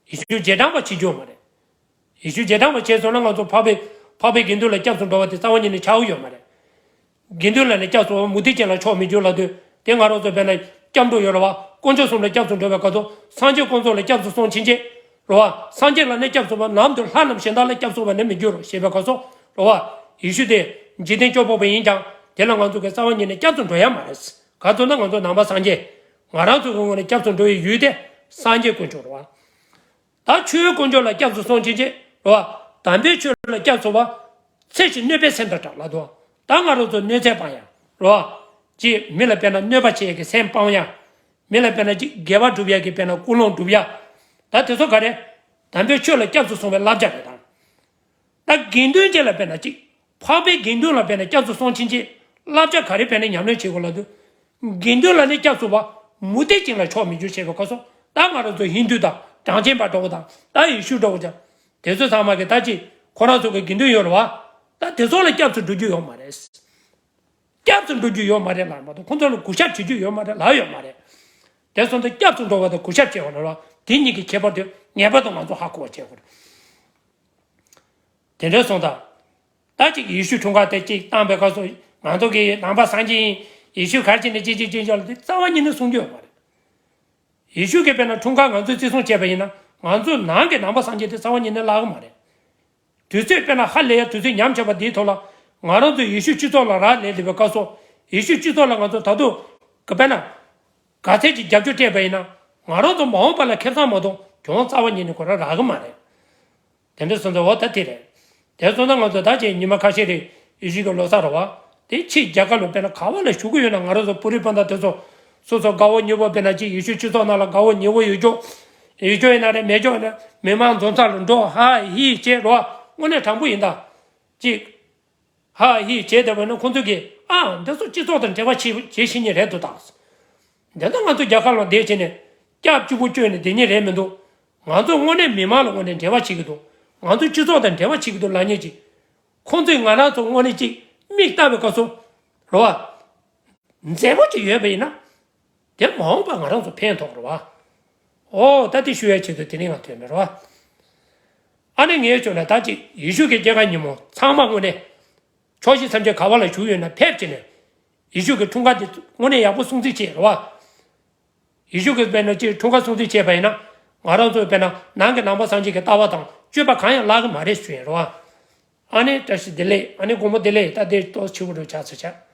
ཡེ་ཤུ་རྗེས་འབྲང་པ་བྱེད་རྒྱུ་ཡོད་མ་རེད། ཡེ་ཤུ་རྗེས་འབྲང་པ་བྱས་སོང་ན་ང་ཚོ་འཕགས་པའི་འཕགས་པའི་དགེ་འདུན་ལ་སྐྱབས་སུ་འགྲོ་བ་དེ་རྩ་བ་ཉིད་ནས་ཆགས་ཀྱི་ཡོད་མ་རེད། དགེ་འདུན་ལ་ནི་སྐྱབས་སུ་མུ་སྟེགས་ཅན་ལ་ཕྱོགས་མི་འགྱུར་ལབ་དུས་དེ་ང་རང་ཚོ་དཔེར་ན་སྐྱབས་འགྲོ་ཡོད་རེད་བ། དཀོན་མཆོག་གསུམ་ལ་སྐྱབས་སུ་འགྲོ་བའི་སྐབས་སུ་སངས་རྒྱས་དཀོན་མཆོག་ལ་སྐྱབས་སུ་སོང་ཕྱིན་ཆད་རེད་བ། སངས་རྒྱས་ལ་ནི་སྐྱབས་སུ་བ་ནམ་དུ་ལྷ་རྣམས་གཞན་དག་ལ་སྐྱབས་སུ་བ་ནི་མི་འགྱུར་རོ་ཞེས་པའི་སྐབས་སུ་རེད་བ། ཡེ་ཤུ་དེ་འཇིག་རྟེན་སྐྱོབ་པ་བ་ཡིན་ཀྱང་དེ་ལ་ང་ཚོ་གི་རྩ་བ་ཉིད་ནས་སྐྱབས་སུ་འགྲོ་ཡ་མ་རེད། ག་ཚོད་ན་ང་ཚོ་ནང་པ་སངས་རྒྱས་ང་རང་ཚོ་གི་ངོས་ནས་སྐྱབས་སུ་འགྲོ་བའི་ཡུལ་དེ་སངས་རྒྱས་དཀོན་མཆོག་རེད་བ། ད་ཆོས་དཀོན་མཆོག་ལ་སྐྱབས་སུ་སོང་ཕྱིན་ཆད་རེད་བ། དམ་པའི་ཆོས་ལ་སྐྱབས་སུ་བ། ཚེ་ཕྱི་གནོད་པའི་སེམས་དང་བྲལ་ལབ་འདུག་ད་ང་རང་ཚོ་གནོད་འཚེ་སྤང་ཡ། རེད་བ། ཅིག་མི་ལ་དཔེར་ན་གནོད་པ་བྱེད་ཡ་གི་སེམས་སྤང་ཡ། མི་ལ་དཔེར་ན་ཅིག་དགེ་བ་སྒྲུབ་ཡ་གི་དཔེར་ན་ཀུན་སློང་སྒྲུབ་ཡ། ད་དེ་ཚོ་ག་རེ། དམ་པའི་ཆོས་ལ་སྐྱབས་སུ་སོང་བའི་བསླབ་བྱ་རེད་ད། ད་དགེ་འདུན་ཅན་ལ་དཔེར་ན་ཅིག་འཕགས་པའི་དགེ་འདུན་ལ་དཔེར་ན་སྐྱབས་སུ་སོང་ཕྱིན་ཆད་བསླབ་བྱ་ག་རེ་དཔེར་ན་ཉམས་ལེན་བྱེད་དགོས་ལབ་དུས། དགེ་འདུན་ལ་ནི་སྐྱབས་སུ་བ། མུ་སྟེགས་ཅན་ལ་ཕྱོགས་མི་འགྱུར་ཞེས་པའི་སྐབས་སུ་ད་ང་རང་ཚོ་ཧིན་དུ་དང་བྲམ་ཟེ་པ་འདྲ་བོ་དང་ད་ཡེ་ཤུ་འདྲ་བོ་ཀྱང་དེ་ཚོ་ཚང་མ་གི་ད་ཅི་ཁོ་རང་ཚོ་གི་དགེ་འདུན་ཡོད་རེད་བ། ད་དེ་ཚོ་ལ་སྐྱབས་སུ་འགྲོ་རྒྱུ་ཡོད་མ་རེད། སྐྱབས་སུ་འགྲོ་རྒྱུ་ཡོད་མ་རེད་ལབ་མ་གཏོགས་ཁོ་ཚོ་ལ་གུས་ཞབས་བྱེད་རྒྱུ་ཡོད་མ་རེད་ལབ་ཡོད་མ་རེད། དེ་སོང་ཙང་སྐྱབས་སུ་འགྲོ་བ་དང་གུས་ཞབས་བྱེད་པ་ལ་ར་དེ་གཉིས་ཀྱི་ཁྱད་པར་དེ་ངེས་པར་དུ་ང་ཚོ་ཧ་གོ་བ་བྱེད་དགོས་རེད། དེ་འདྲ་སོང་ཙང་། ད་ཅིག་ཡེ་ཤུ་འཁྲུངས་སྐར་དེ་ཅིག་བཏང་པའི་སྐབས་སུ་ང་ཚོ་གི་ནང་པ་སངས་རྒྱས་ཡིན། ཡེ་ཤུ་ག་རེ་བྱས་ནས་ཅི་ཅི་ཅི་ཅི་ལ་དེ་རྩ་བ་ཉིད་ནས་གསུང་རྒྱུ་ཡོད་མ་རེད། ཡེ་ཤུ་གི་དཔེར་ན་འཁྲུངས་སྐར་ང་ཚོས་བརྩི་སྲུང་བྱས་པ་ཡིན་ན་ང་ཚོ་ནང་གི་ནང་པ་སངས་རྒྱས་དེ་རྩ་བ་ཉིད་ནས་བརླག་གི་མ་རེད། དུས་ཚོད་དཔེར་ན་ཧ་ལས་ཡ་དུས་ཚོད་ཉམས་ཆག་པ་འདིའི་ཐོག་ལ་ང་རང་ཚོ་ཡེ་ཤུ་སྤྱི་ཚོགས་ལ་རག་ལས་བསྡད་པའི་སྐབས་སུ་ཡེ་ཤུ་སྤྱི་ཚོགས་ལ་ང་ཚོ་ད་དུང་གི་དཔེར་ན་ག་ཚད་ཅིག་རྒྱབ་སྐྱོར་སྤྲད་པ་ཡིན་ན་ང་རང་ཚོ་མ་འོངས་པ་ལ་ཁེ་བཟང་མ་གཏོགས་གྱོང་རྩ་བ་ཉིད་ནས་ཁོ་རང་རག་གི་མ་རེད། དེ་འདྲ་སོང་ཙང་འོ་ད་དེ་རེད། དེ་སོང་ན་ང་ཚོ་ད་ཅིག་ཉི་མ་ཁ་ཤས་རིང་ཡེ་ཤུ་གི་ལོ་གསར་རེད་བ། དེ་ཕྱིས་རྒྱ་གར་ལ་དཔེར་ན་ག་བ་ལ་བཞུགས་ཀྱི་ཡོད་ན་ང་རང་ཚོ་བོད་རིགས་སྤུན་ཟླ་དེ་ཚོ་སོ་སོ་དགའ་བོ་ཉེ་བོ་དཔེར་ན་ཅིག་ཡེ་ཤུ་སྤྱི་ཚོགས་ནང་ལ་དགའ་བོ་ཉེ་བོ་ཡོད་ཀྱོག་ཡོད་ཀྱོག་ཡིན་ན་རེད་མེད་ཀྱོག་ཡིན་ན་མི་མང་འཛོམས་ས་ལ་འགྲོ་ཧ་ཧི་བྱེད་རོ། དངོས་གནས་དྲང་པོ་ཡིན་ད། ཅིག་ཧ་ཧི་བྱས་བསྡད་པ་ན་ཁོང་ཚོས་ཀྱིས་ཨ་འདི་ཚོ་སྤྱི་ཚོགས་དང་འབྲེལ་བ་བྱེད་བྱེད་ཤེས་ཉེན་རེད་འདུག་ད། འདི་ལྟ་ང་ཚོ་རྒྱ་གར་ལ་བསྡད་བྱས་ནས་སྐྱབས་གཅིག་པུ་བཅོལ་ནས་བསྡད་ཉེན་རེད་མི་འདུག་ང་ཚོ་དངོས་གནས་མི་མང་ལ་དངོས་གནས་འབྲེལ་བ་བྱེད་ཀྱི་འདུག་ང་ཚོ་སྤྱི་ཚོགས་དང་འབྲེལ་བ་བྱེད་ཀྱི་འདུག་ལབ་ཉེན་ཅིག་ཁོང་ཚོས་ང་རང་ཚོ་དངོས་གནས་ཅིག་མིག་ལྟ་བའི་སྐབས་སུ་རེད་བ། མཛེས་པོ་ཅིག་ཡོད་པ་ཡིན་ན། དེ་མ་འོངས་པ་ང་རང་ཚོ་ཕན་ཐོགས་རེད་བ། ཨོ་ད་དེ་ཞུ་ཡའི་ཆེད་དུ་དེ་ནི་ང་ཐོན་མེད་རེད་བ། ཨ་ནི་ངས་བྱུང་ན་ད་ཅིག་ཡེ་ཤུ་གི་སྐྱེས་སྐར་ཉིན་མོ་ཚང་མ་དངོས་གནས། ཕྱོགས་བཞི་མཚམས་བརྒྱད་ག་བ་ལ་བཞུགས་ཡོད་ན་ཕེབས་བྱས་ནས། ཡེ་ཤུ་གི་འཁྲུངས་སྐར་དེ་དངོས་གནས་ཡག་པོ་སྲུང་བརྩི་བྱེད་རེད་བ། ཡེ་ཤུ་གི་དཔེར་ན་ཅིག་འཁྲུངས་སྐར་སྲུང་བརྩི་བྱས་པ་ཡིན་ན། ང་རང་ཚོའི་དཔེར་ན་ནང་གི་ནང་པ་སངས་རྒྱས་ཀྱི་ལྟ་བ་དང་སྤྱོད་པ་གང་ཡང་བརླག་གི་མ་རེད་ཞུ་ཡིན་རེད་བ། ཨ་ནི་བཀྲ་ཤིས་བདེ་ལེགས། ཨ་ནི་དགོང་མོ་བདེ་ལེགས། ད་དེ་ཏོག་ཆེ་བོ་འགྲོ་ཆགས་ཚོད་ཆགས།